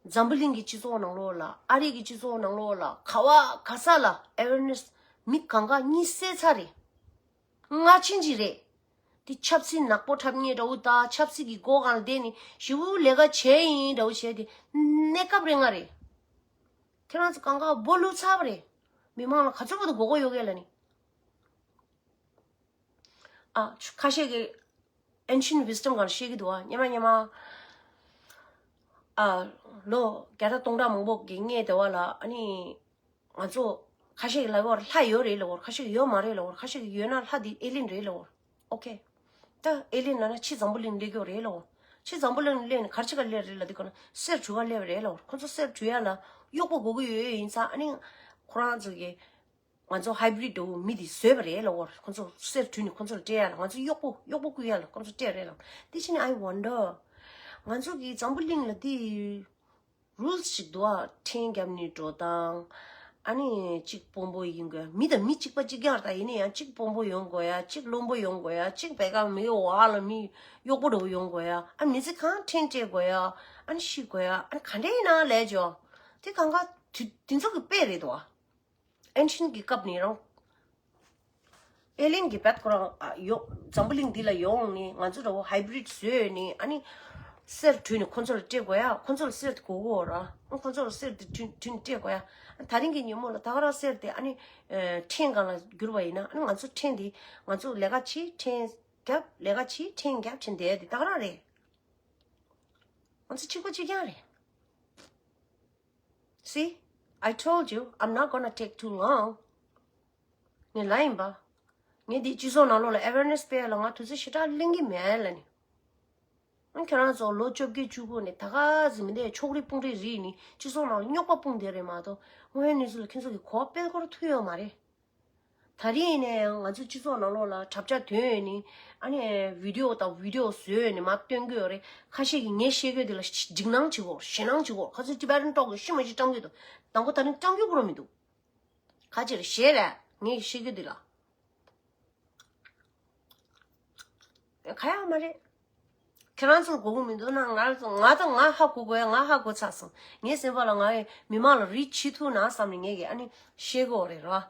འཛམ་བུ་གླིང་གི་སྤྱི་ཚོགས་ནང་ལོགས་ལ། ཨ་རི་གི་སྤྱི་ཚོགས་ནང་ལོགས་ལ། ག་བ་ག་ས་ལ་ཨེ་ཝེར་ནེ་སི་མི་གང་ག་གཉིད་སད་ཚར་རེད། སྔ་ཕྱི་ཅིག་རེད། དེ་ཆབ་སྲིད་ནག་པོ་འཁྲབ་མཁན་འདྲ་བོ་དང་ཆབ་སྲིད་ཀྱི་སྒོ་སྒང་ལ་བསྡད་ནས་ཞེ་པོ་ལས་ཀ་བྱས་ཡིན་འདྲ་བོ་བྱས་ཏེ་གནས་སྐབས་རིང་ང་རེད། ཁྱེད་རང་ཚོ་གང་ག་སྦོ་ལུག་ཚར་བ་རེད། མི་མང་ལ་ག་ཚོད་བར་དུ་མགོ་སྐོར་གཡོག་གི་ལ་ནི། ཨ་ཁ་ཤས་ཀྱི་ancient wisdom སྒང་བཤད་ཀྱི་འདུག་ཨ། སྔོན་མ་སྔོན་མ་ཨ་ལོ་བརྒྱ་ཕྲག་སྟོང་ཕྲག་མང་པོ་གི་སྔས་དེ་བ་ལ་ཨ་ནི། ང་ཚོ་ཁ་ཤས་ཀྱི་ལབ་ཡོད་རེད། ལྷ་ཡོད་རེད་ལབ་ཡོད་རེད། ཁ་ཤས་ཀྱི་ཡོད་མ་རེད་ལབ་ཡོད་རེད། ཁ་ཤས་ཀྱི་ཡོད་ན་ལྷ་དེ་ཨེ་ལིན་རེད་ལབ་ཡོད་རེད། ཨོ་ཁེ། ད་ཨེ་ལིན་ལབ་ན་ཕྱི་འཛམ་བུ་གླིང་སླེབས་ཡོད་རེད་ལབ་ཡོད་རེད། ཕྱི་འཛམ་བུ་གླིང་སླེབས་ནས་ག་རེ་བྱེད་ག་སླེབས་རེད་ལབ་དུས་ག་ན་གསེར་བྲུ་ག་སླེབས་རེད་ལབ་ཡོད་རེད། ཁོ་ཚོ་གསེར་བྲུ་ཡ་ལ་གཡོག་པོ་དགོས་ཀྱི་ཡོད་ཡིན་ཙང་ཨ་ནི་ཁོ་རང་ཚོ་གི་ང་ཚོ་hybrid འདྲ་བོ་མི་དེ་བཟོས་པ་རེད་ལབ་ཡོད་རེད། ཁོ་ཚོ་གསེར་བྲུས་ནས་ཁོ་ཚོ་ལ་སྤྲད་ཡ་ལ་ང་ཚོ་གཡོག་པོ་གཡོག་པོ་བསྐུལ་ཡ་ལ་ཁོ་ཚོ་སྤྲད་རེད་ལབ། དེ་བྱས་ནས་I wonder ང་ཚོ་གི་འཛམ་བུ་གླིང་ལ་དེ་rules ཞིག་འདུག་ཨ། ཕྲན་བརྒྱབ་ནས་འགྲོ་སྟངས། ཨ་ནི་གཅིག་དཔོན་པོ་ཡིན་དགོས། མི་དང་མི་གཅིག་པ་གཅིག་རྐྱང་རེད། ད་ཡིན་ན་ཡང་གཅིག་དཔོན་པོ་ཡོང་དགོས་ཡ། གཅིག་བློན་པོ་ཡོང་དགོས་ཡ། གཅིག་བེ་ག་མི་འོག་ལ་མི་གཡོག་པོ་འདྲ་བོ་ཡོང་དགོས་ཡ། ཨ་མི་ཚེ་གང་ཕྲན་སྤྲད་དགོས་ཡ། ཨ་ནི་ཤི་དགོས་ཡ། ཨ་ནི་ག་འདྲ་ཡིན་ན་ལས་ཇོ། དེ་གང་ག་དུས་དེ་ཚོ་གི་དཔེ་རེད་དོ། ancient གི་སྐབས་ནས་རང་། ཨེ་ལིན་གྱི་བད་ཁོ་རང་ཨ་ཡོ་འཛམ་བུ་གླིང་འདི་ལ་ཡོང་ནས་ང་ཚོ་འདྲ་བོ་hybrid བཟོས་ནས་ཨ་ནི་གསེར་བྲུས་ནས་ཁོ་ཚོ་ལ་སྤྲད་དགོས་ཡ། ཁོ་ཚོ་ལ་གསེར་དེ་དགོས་ཀྱི་ཡོད་ར། ཨ་ཁོ་ཚོ་ལ་གསེར་དེ་བྲུས་བྲུས་ནས་སྤྲད་དགོས་ཡ། ཨ་ད་རིང་གི་ཉིན་མོ་ལ་ད་ག་རང་གསེར་དེ་ཨ་ནི་ཨ་ཕྲན་སྒང་ལ་བསྒྱུར་བ་ཡིན་ན་ཨ་ནི་ང་ཚོ་ཕྲན་དེ་ང་ཚོ་ལས་ཀ་བྱེད། ཕྲན་རྒྱབ། ལས་ཀ་བྱེད། ཕྲན་རྒྱབ། ཕྲན་དེ་དེ་ད་ག་རང་རེད། ང་ཚོ་གཅིག་པ་གཅིག་རྐྱང་རེད། See, I told you, I'm not gonna take too long. ངས་ལབ་ཡིན་པ། ངས་འདི་སྤྱི་ཚོགས་ནང་ལོགས་ལ་awareness སྤེལ་ཡ་ལ་ང་དུས་ཚོད་ཞེ་དྲག་ལེན་གྱི་མེད་ལབ་ནས། ཨང་ཁྱེད་རང་ཚོ་ལོ་བཅོ་བརྒྱད་བཅུ་དགུ་ནས་ད་ག་ཟིག་མི་འདས་ཕྱོགས་རིས་དཔུང་རིས་རིས་ནས་སྤྱི་ཚོགས་ནང་ལ་རྙོག་པ་སྤུངས་བསྡད་རེད་མ་གཏོགས་དངོས་ཡོད་གནས་ཚུལ་ལ་ཁྱེད་ཚོ་གི་གོ་བ་སྤེལ་སྐོར་ཐུག་ཡོད་མ་རེད། ད་རིང་ནས་ཡང་ང་ཚོའི་སྤྱི་ཚོགས་ནང་ལོགས་ལ་གྲབས་ཆ་ཐོན་ནས་ཨ་ནི་video དང་video བཟོས་ནས་མར་སྟོན་གྱི་ཡོད་རེད། ཁ་ཤས་ཀྱིས་ངས་བཤད་གི་དེ་ལ་འཇིགས་སྣང་བྱེད་གོ། ཞེད་སྣང་བྱེད་གོ། ཁ་ཚོད་Tibetan talk གི་ཤི་མ་ཤི་བཀྲམ་གི་འདུག་དང་པོ་ད་རིང་བཀྲམ་གི་གོ་ར་མི་འདུག་ཁ་ཅིག་ལ་ཞེད་རེད་ངས་བཤད་གི་དེ་ལ། ག་ཡང་མ་རེད། ཁྱེད་རང་ཚོར་གོ་གི་མི་འདུག་ན་ང་ཚོ་ང་དང་ང་ཧ་གོ་དགོས་ཡ། ང་ཧ་གོ་ཚར་སོང་། ངའི་སེམས་པ་ལ་ང་ཡི་མི་མང་ལ་རིག་བྱེད་ཐུབ་ན་བསམ་ནས་ངས་ཀྱི་ཨ་ནི་བཤད་གོ་རེད་ར།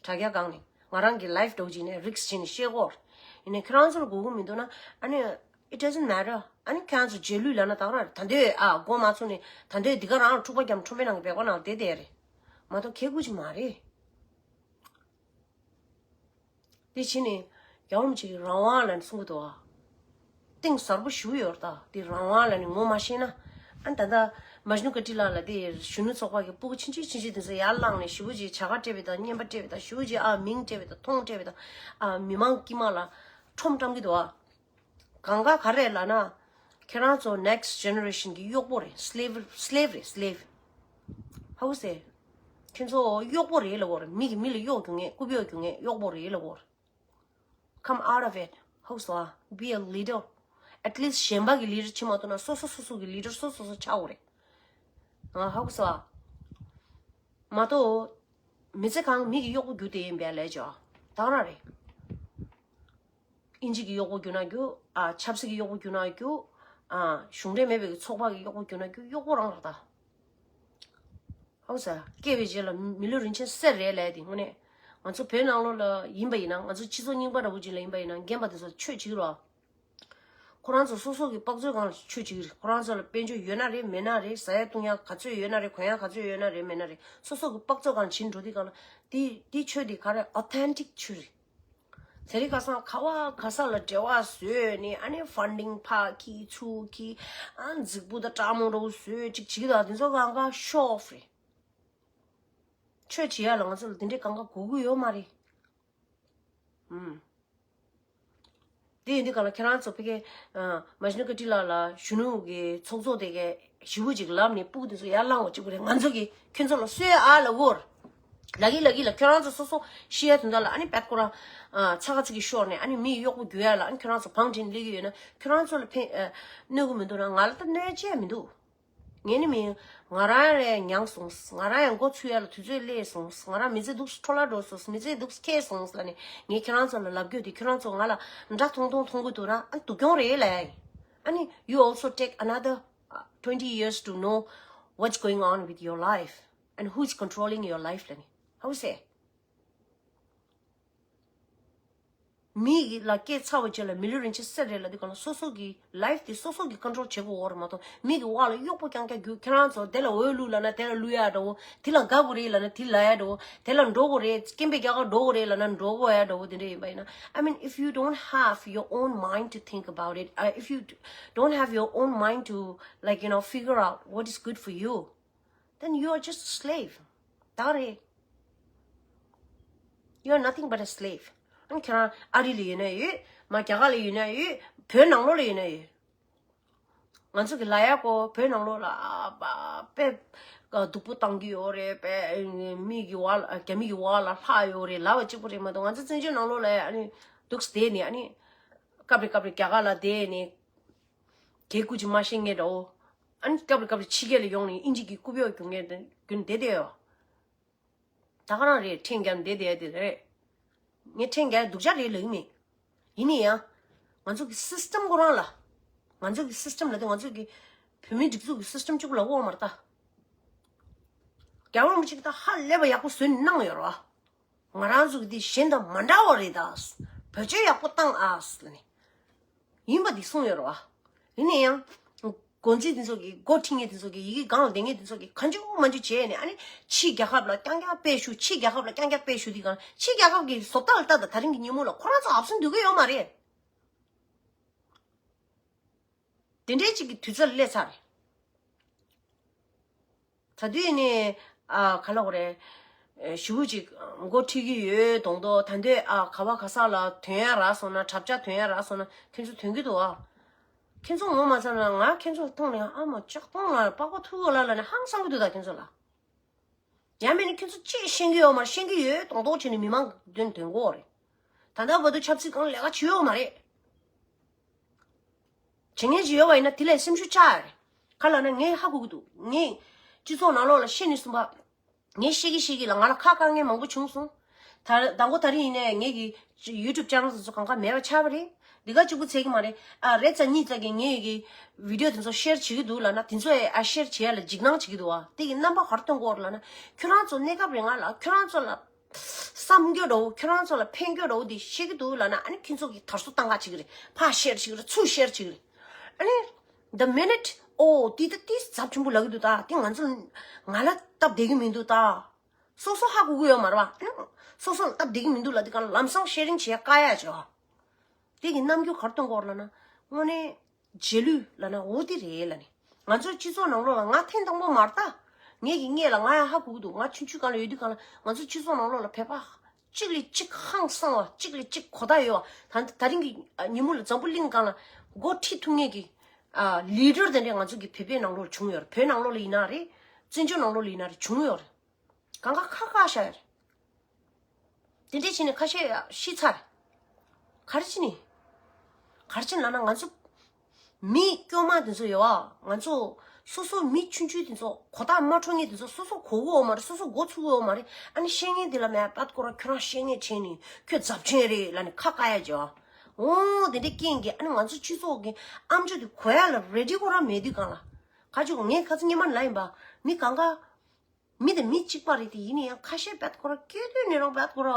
དྲ་རྒྱ་སྒང་ནས་ང་རང་གི་life འགྲོ་བྱས་ནས་risk བྱས་ནས་བཤད་གོ་རེད། ཡིན་ནའི་ཁྱེད་རང་ཚོར་གོ་གི་མི་འདུག་ན་ཨ་ནི་it doesn't matter. ཨ་ནི་ཁྱེད་རང་ཚོ་རྗེས་ལུས་ལབ་ན་ད་ག་རང་རེད། ད་འདོད་ཨ་མགོ་མ་ཚོས་ནས་ད་འདོད་འདི་ག་རང་འཁྲུག་པ་རྒྱབ་ཁྲོམ་པའི་ནང་གི་བེག་པ་ནང་བསྡད་བསྡད་རེད་མ་གཏོགས་ཁེ་གུ་ཅིག་མ་རེད། དེ་ཕྱི་ནས་རྒྱལ་བ་རིན་པོ་ཆེ་གིས་རང་དབང་ལབ་ནས་གསུང་གི་འདུག་ཨ། གཏིང་ཟབ་པོ་ཞེ་པོ་ཡོད་རེད་ད། དེ་རང་དབང་ལབ་ནས་ངོ་མ་ཤེས་ན། ཨ་ནི་ད་ལྟ་མཇ་ནུ་ཀ་ཊི་ལ་ལ་དེ་གཞོན་ནུ་ཚོགས་པ་གི་སྤུ་གུ་ཆུང་ཆུང་ཆུང་ཆུང་དེ་ཚོ་ཡར་བླངས་ནས་ཞེ་པོ་ཅིག་བྱ་དགའ་སྤྲད་པ་དང་རྔན་པ་སྤྲད་པ་དང་ཞེ་པོ་ཅིག་ཨ་མིང་སྤྲད་པ་དང་མཐོང་སྤྲད་པ་དང་ཨ་མི་མང་དཀྱིལ་མ་ལ་ཁྲོམ་བཀྲམ་གི་འདུག་ཨ། གང་ག་ག་རེ་ལབ་ན། ཁྱེད་རང་ཚོ་next generation གི་གཡོག་པོ་རེད། slave slave རེད་slave། How to say? ཁྱེད་ཚོ་གཡོག་པོ་རེད་ལབ་དགོས་རེད། མི་གིས་མི་ལ་གཡོག་རྒྱུག་མཁན་རྐུབ་གཡོག་རྒྱུག་མཁན་གཡོག་པོ་རེད་ལབ་དགོས་རེད། Come out of it. How to say? Be a leader. At least གཞན་པ་གི་leader བྱེད་མ་ཐུབ་ན་སོ་སོ་སོ་སོ་གི་leader སོ་སོ་སོ་ཆགས་དགོས་རེད། ང་ཧ་གོ་སོང་ཨ། མ་གཏོགས། མི་ཚེ་གང་མི་གི་གཡོག་པོ་རྒྱུག་བསྡད་ཡིན་པས་ལས་ཅོ། ད་ག་རང་རེད། ཨིན་ཇི་གི་གཡོག་པོ་རྒྱུག་ན་རྒྱུག་ཨ་ཆབ་སྲིད་ཀྱི་གཡོག་པོ་རྒྱུག་ན་རྒྱུག་ཨ་གཞུང་འབྲེལ་མེད་པའི་ཚོགས་པ་གི་གཡོག་པོ་རྒྱུག་ན་རྒྱུག་གཡོག་པོ་རང་རེད་ད། ཧ་གོ་སོང་ཨ། སྐྱེས་པའི་རྗེས་ལ་མི་ལུས་རིན་ཆེན་གསེར་རེད་ལས་དེ་དངོས་གནས། ང་ཚོ་བོད་ནང་ལོགས་ལ་ཡིན་པ་ཡིན་ན་ང་ཚོ་སྤྱི་ཚོགས་རྙིང་པ་འདྲ་བོ་ཅིག་ལ་ཡིན་པ་ཡིན་ན་རྒན་པ་དེ་ཚོ་ཆོས་བྱེད་ཀྱི་རོ། ཁོ་རང་ཚོ་སོ་སོ་གི་དཔག་ཚོད་སྒང་ལ་ཆོས་བྱེད་ཀྱི་རེད། ཁོ་རང་ཚོ་ལ་དཔལ་འབྱོར་ཡོད་ན་རེད་མེད་ན་རེད། ཟ་ཡ་བཏུང་ཡ་ག་ཚོད་ཡོད་ན་རེད། གོན་ཡ་ག་ཚོད་ཡོད་ན་རེད་མེད་ན་རེད། སོ་སོ་གི་དཔག་ཚོད་སྒང་ལ་བྱེད་འགྲོ་དུས་སྒང་ལ་དེ་དེ་ཆོས་དེ་ག་རེ་authentic ཆོས་རེད། དེ་རིང་ཁ་སང་ག་བ་ག་ས་ལ་འབྲེལ་བ་བཟོས་ནས་ཨ་ནི་funding ཕར་ཁྱེར་ཚུར་ཁྱེར་ཨ་འཛིག་པོ་དང་སྤྲང་མོ་འདྲ་བོ་བཟོས་ཅིག་བྱེད་ཀྱི་འདུག་དེ་ཚོ་གང་ག་show off རེད། ཆོས་བྱེད་ཡ་ལ་ང་ཚོ་ལ་དེ་འདྲའི་གང་ག་དགོས་ཀྱི་ཡོད་མ་རེད། ཨུམ། དེ་ཡིན་དུས་གང་ལ་ཁྱེད་རང་ཚོ་ཕ་གི་ཨ་མཇ་ནུ་ཀ་ཊི་ལ་ལ་གཞོན་ནུ་གི་ཚོགས་གཙོ་དེ་གས་ཞེ་པོ་ཅིག་ལབ་ནས་སྤུ་གུ་དེ་ཚོ་ཡར་བླངས་བ་གཅིག་པུ་རེད། ང་ཚོ་གིས་ཁྱོད་ཚོ་ལ་གསོལ་ཨ་ལ་འོར། ལ་གི་ལ་གི་ལ་ཁྱོད་རང་ཚོ་སོ་སོ་ཤི་ཡ་དོན་དག་ལ་ཨ་ནི་བད་ཁོ་རང་ཨ་ཚ་ཁ་ཚིག་གི་ཤོར་ནས་ཨ་ནི་མི་ཡི་གཡོག་པོ་རྒྱུག་ཡ་ལ་ཨ་ནི་ཁྱོད་རང་ཚོ་བང་བསྒྲིགས་ནས་སླེབས་ཀྱི་ཡོད་ན་ཁྱོད་རང་ཚོ་ལ་ཕན་ཨ་གནོད་གི་མི་འདུག་ན་ང་ལ་ད་གནོད་བྱས་མི་འདུག་ངས་ནི་མིན། ང་རང་རེ་མྱངས་སོང་། ང་རང་ཡང་མགོ་ཚོས་ཡ་ལ་དུས་ཚོད་སླེབས་སོང་། ང་རང་མི་ཚེ་འདུག་སེ་འཕྲོ་བརླག་འགྲོ་སོང་། མི་ཚེ་འདུག་སེ་འཁྱེར་སོང་ལབ་ནས་ངས་ཁྱེད་རང་ཚོ་ལ་ལབ་རྒྱུ་དེ་ཁྱེད་རང་ཚོ་ང་ལ་འདྲ་མཐོང་མཐོང་མཐོང་གི་འདུག་ན་ཨ་སྡུག་གྱོང་རེད་ལབ་ཡ་ཡིན། ཨ་ནི་you also take another uh, twenty years to know what's going on with your life and who's controlling your life ལབ་ནས། How to say? མི་ཡི་ལ་སྐད་ཚ་བ་བྱས་ལ་མི་ལུས་རིན་ཆེན་གསེར་རེད་ལབ་དུས་གང་ལ་སོ་སོ་གི་life་དེ་སོ་སོ་གི་control་བྱེད་དགོས་འོ་རེད་མ་གཏོགས་མི་གི་དབང་ལ་གཡོག་པོ་རྐྱང་རྐྱང་རྒྱུག་ཁྱེད་རང་ཚོ་དེ་ལ་འོས་བླུགས་ལབ་ན་དེ་ལ་བླུགས་ཡ་འདྲ་བོ། དེ་ལ་དགའ་དགོས་རེད་ལབ་ན་དེ་ལ་ཡ་འདྲ་བོ། དེ་ལ་འགྲོ་དགོས་རེད། སྐད་འབོད་རྒྱག་ག་འགྲོ་དགོས་རེད་ལབ་ན་འགྲོ་དགོས་ཡ་འདྲ་བོ་དེ་འདྲ་ཡིན་པ་ཡིན་ན། I mean, if you don't have your own mind to think about it, uh, if you d- don't have your own mind to, like, you know, figure out what is good for you, then you are just a slave. ད་རེད། You are nothing but a slave. ཨ་ནི་ཁྱེད་རང་ཨ་རི་ལ་ཡོད་ན་ཡོད། མ་རྒྱ་གར་ལ་ཡོད་ན་ཡོད། བོད་ནང་ལོགས་ལ་ཡོད་ན་ཡོད། ང་ཚོ་གི་ལ་ཡ་ཀོ་བོད་ནང་ལོགས་ལ་ཨ་པ་དཔེ་སྡུག་པོ་བཏང་གི་ཡོད་རེད། དཔེ་མི་གི་བ་ལ་རྒྱ་མི་གི་བ་ལ་ལྷག་ཡོད་རེད་ལབ་པ་གཅིག་པོ་རེད་མ་གཏོགས། ང་ཚོ་བཙན་བྱོལ་ནང་ལོགས་ལ་ཨ་ནི་འདུག་སེ་བསྡད་ནས་ཨ་ནི་སྐབས་རེ་སྐབས་རེ་རྒྱ་གར་ལ་བསྡད་ནས་གད་སྐུ་ཅིག་མ་བཤད་མཁན་འདྲ་བོ། ཨ་ནི་སྐབས་རེ་སྐབས་རེ་ཕྱི་རྒྱལ་ལ་ཡོང་ནས་དབྱིན་ཇི་གི་རྐུབ་གཡོག་རྒྱུག་མཁན་དེ་རྒྱུན་བསྡད་བསྡད་ཡོད། ད་ག་རང་རེད། ཁྲེང་རྒྱལ་འདི་དེ་དེ་རེད། ངས་ཁྲེང་རྒྱལ་སྡུག་ཅག་རེད་ལབ་ཀྱི་མེད། ཡིན་ནའི་ཡང་། ང་ཚོ་གི་སིས་ཊམ་ཁོ་རང་ལ། ང་ཚོ་གི་སིས་ཊམ་ལ་དེ་ང་ཚོ་གི་བོད་མིའི་སྒྲིག་འཛུགས་ཀྱི་སིས་ཊམ་གཅིག་པུ་ལ་དབང་མ་རེད་ད། རྒྱལ་བ་རིན་པོ་ཆེ་གི་ད་ཧ་ལས་པ་ཡག་པོ་བཟོས་ནས་གནང་ཡོད་རེད་བ། ང་རང་ཚོ་གི་འདི་གཞན་དང་མ་འདྲ་བ་རེད་ད། བེད་སྤྱོད་ཡག་པོ་བཏང་ཨ་ཟེར་ནས། ཡིན་པ་འདི་གསུངས་ཡོད་རེད་བ། ཡིན་ནའི་ཡང་། འགོ་འཛིན་དེ་ཚོ་གིས་འགོ་ཁྲིད་མཁན་དེ་ཚོ་གིས་ཡི་གེ་སྒང་ལ་བསྡད་མཁན་དེ་ཚོ་གིས་གང་བྱུང་མང་བྱུང་བྱས་ནས་ཨ་ནི་ཕྱིའི་རྒྱལ་ཁབ་ལ་རྐྱང་རྐྱང་དཔེ་ཞུ། ཕྱིའི་རྒྱལ་ཁབ་ལ་རྐྱང་རྐྱང་དཔེ་ཞུ་དུས་གང་ཕྱིའི་རྒྱལ་ཁབ་ཀྱི་བཟོ་ལྟ་ལ་ལྟ་དང་ད་རིང་གི་ཉིན་མོ་ལ་ཁོ་རང་ཚོ་ཨབ་སེ་འདུག་གི་ཡོད་མ་རེད། དེ་འདྲའི་ཅིག་གི་དུས་ཚོད་སླེབས་ཚར་རེད། ད་དུས་ནས་ཨ་ག་ལ་གོ་རེད། ཨེ་ཞེ་པོ་ཅིག་འགོ་ཁྲིད་ཀྱི་ཡོད་མདོག་མདོག་ད་འདོད་ཨ་ག་བ་ག་ས་ལ་ཐོན་ཡ་རག་སོང་ན་གྲབས་ཆ་ཐོན་ཡ་རག་སོང་ན་ཁྱེད་ཚོ་ཐོན་གྱི་འདུག་ཨ། ཁྱེད་ཚོ་ངོ་མ་ཚ་ན་ང་ཁྱེད་ཚོ་མཐོང་ནས་ཨ་མ་ལྕགས་མཐོང་ང་པགས་པ་ཐུག་གོ་ལ་ལ་ནས་ཧང་སང་གི་འདུག་ད་ཁྱེད་ཚོ་ལ། ཡང་མིན་ན་ཁྱེད་ཚོ་ཅིག་ཤེས་ཀྱི་ཡོད་མ་རེད། ཤེས་ཀྱི་ཡོད་མདོག་མདོག་བྱས་ནས་མི་མང་གི་མདུན་ཐོན་གོ་རེད། ད་ལྟ་བར་དུ་ཆབ་སྲིད་གང་ལས་ཀ་བྱས་ཡོད་མ་རེད། བྱེད་མཁན་ཞིག་ཡོད་པ་ཡིན་ན་དེ་ལས་སེམས་ཤུགས་ཆག་ཡ་རེད། ག་ལ་ན་ངས་ཧ་གོ་གི་འདུག་ངས་སྤྱི་ཚོགས་ནང་ལོགས་ལ་བཤད་ནས་གསུངས་པ། ངས་བཤད་ཀྱི་བཤད་ཀྱི་ལ་ང་ལ་ཁ་བཀག་མཁན་མང་པོ་བྱུང་སོང་། ད་ད་མགོ་ད་རིང་ཡིན་ནའི་ངེད་ཀྱི་ཡུ་ཊུབ་ཅེ་ནལ་དེ་ཚོ་གང་ག་མེད་པ་ཆགས་པ་རེད། འདི་ག་གཅིག་པུ་ཚད་ཀྱི་མ་རེད། ཨ་རེད་ཙམ་གཉིས་ཙམ་གྱིས་ངེད་ཀྱི་བི་ཌི་ཡོ་དེ་ཚོ་ཤེར་བྱེད་ཀྱི་འདུག་ལབ་ན་དེ་ཚོ་ཨ་ཤེར་བྱེད་ཡ་ལ་འཇིགས་སྣང་བྱེད་ཀྱི་འདུག་བ། དེ་གི་རྣམ་པ་ག་རེ་སྟོན་གྱི་ཡོད་རེད་ལབ་ན་ཁྱོད་རང་ཚོ་གནས་སྐབས་རིང་ང་ལ་ཁྱོད་རང་ཚོ་ལ་བསམ་རྒྱུ་འདྲ་བོ་ཁྱོད་རང་ཚོ་ལ་ཕན་རྒྱུ་འདྲ་བོ་དེ་བཤད་ཀྱི་འདུག་ལབ་ན་ཨ་ནི་ཁྱེད་ཚོ་གིས་དར་སྲོལ་བཏང་ག་བྱེད་ཀྱི་རེད། ཕར་ཤེར་བྱེད་ཀྱི་རེད། ཚུར་ཤེར་བྱེད་ཀྱི་རེད། ཨ་ནི་the minute ཨོ་དེ་ད་དེ་ཚབས་ཆེན་པོ་ལབ་ཀྱི་འདུག་ད། དེ་ང་ཚོ་ང་ལ་སྟབས་བདེ་གི་མི་འདུག་ད། སོ་སོ་ཧ་གོ་གི་ཡོད་མ་རེད་བ། སོ་སོ་ལ་སྟབས་བདེ་གི་མི་འདུག་ལབ་དུས་གང་ལ་ལམ་སང་ཤེ་རིང་བྱེད་དཀའ་ཡ་བྱེད་བ། དེ་གི་རྣམ་འགྱུར་ག་རེ་སྟོན་གྱི་ཡོད་རེད་ལབ་ན་དངོས་གནས་རྗེས་ལུས་ལབ་ན་འོ་དེ་རེད་ལབ་ནས། ང་ཚོའི་སྤྱི་ཚོགས་ནང་ལོགས་ལ་ང་ཐེངས་དང་པོ་མ་རེད་ད། ངེད་ཀྱི་སྔས་ལ་ང་ཡང་ཧ་གོ་གི་འདུག་ང་ཆུང་ཆུང་སྒང་ལ་ཡོད་དུས་གང་ལ་ང་ཚོའི་སྤྱི་ཚོགས་ནང་ལོགས་ལ་བོད་པ་གཅིག་ལས་གཅིག་ཧང་སང་བ། གཅིག་ལས་གཅིག་གོ་བརྡ་ཡོད་བ། ད་ད་རིང་གི་ཉིན་མོ་ལ་འཛམ་བུ་གླིང་སྒང་ལ་འགོ་ཁྲིད་ཐུབ་མཁན་གྱི་ལི་ཌར་དེ་འདྲས་ང་ཚོ་གི་བོད་པའི་ནང་ལོགས་ལ་བྱུང་ཡོད་རེད། བོད་ནང་ལོགས་ལ་ཡིན་ན་རེད། བཙན་བྱོལ་ནང་ལོགས་ལ་ཡིན་ན་རེད། བྱུང་ཡོད་རེད། གང་ག་ཁ་བཀག་བཞག་ཡོད་རེད། དེ་འདྲས་བྱས་ནས་ཁ་ཤས་ཤི་ཚར། ག་རེ་བྱས་ནས། ག་རེ་བྱས་ནས་ལབ་ན་ང་ཚོ་མི་སྐྱོ་མ་དེ་ཚོ་ཡོད་བ། ང་ཚོ་སོ་སོ་མི་ཆུང་ཆུང་དེ་ཚོ་གོ་བརྡ་མ་འཕྲོད་མཁན་དེ་ཚོ་སོ་སོ་གོ་གི་ཡོད་མ་རེད། སོ་སོ་མགོ་ཚོས་གི་ཡོད་མ་རེད། ཨ་ནི་བཤད་མཁན་དེ་ལ་མེད་པ་ཁོ་རང་ཁྱོད་རང་བཤད་མཁན་བྱས་ནས་ཁྱོད་རྫབ་ཆེན་རེད་ལབ་ནས་ཁ་བཀག་ཡ་བྱེད་བ། འོ་དེ་འདྲས་རྐྱེན་གྱིས་ཨ་ནི་ང་ཚོ་སྤྱི་ཚོགས་ཀྱི་ཨམ་ཅོག་དེ་གོ་ཡ་ལ་རེ་ཌི་ཁོ་རང་མེད་དུས་གང་ལ། ཁ་ཅིག་ངས་ཁ་སང་སྔོན་མ་ལབ་ཡིན་པ། མི་གང་ག་མི་དང་མི་གཅིག་པ་རེད་དེ། ཡིན་ན་ཡང་ཁ་ཤས་བད་ཁོ་ར་སྐྱེ་དུས་ནས་རང་བད་ཁོ་ར་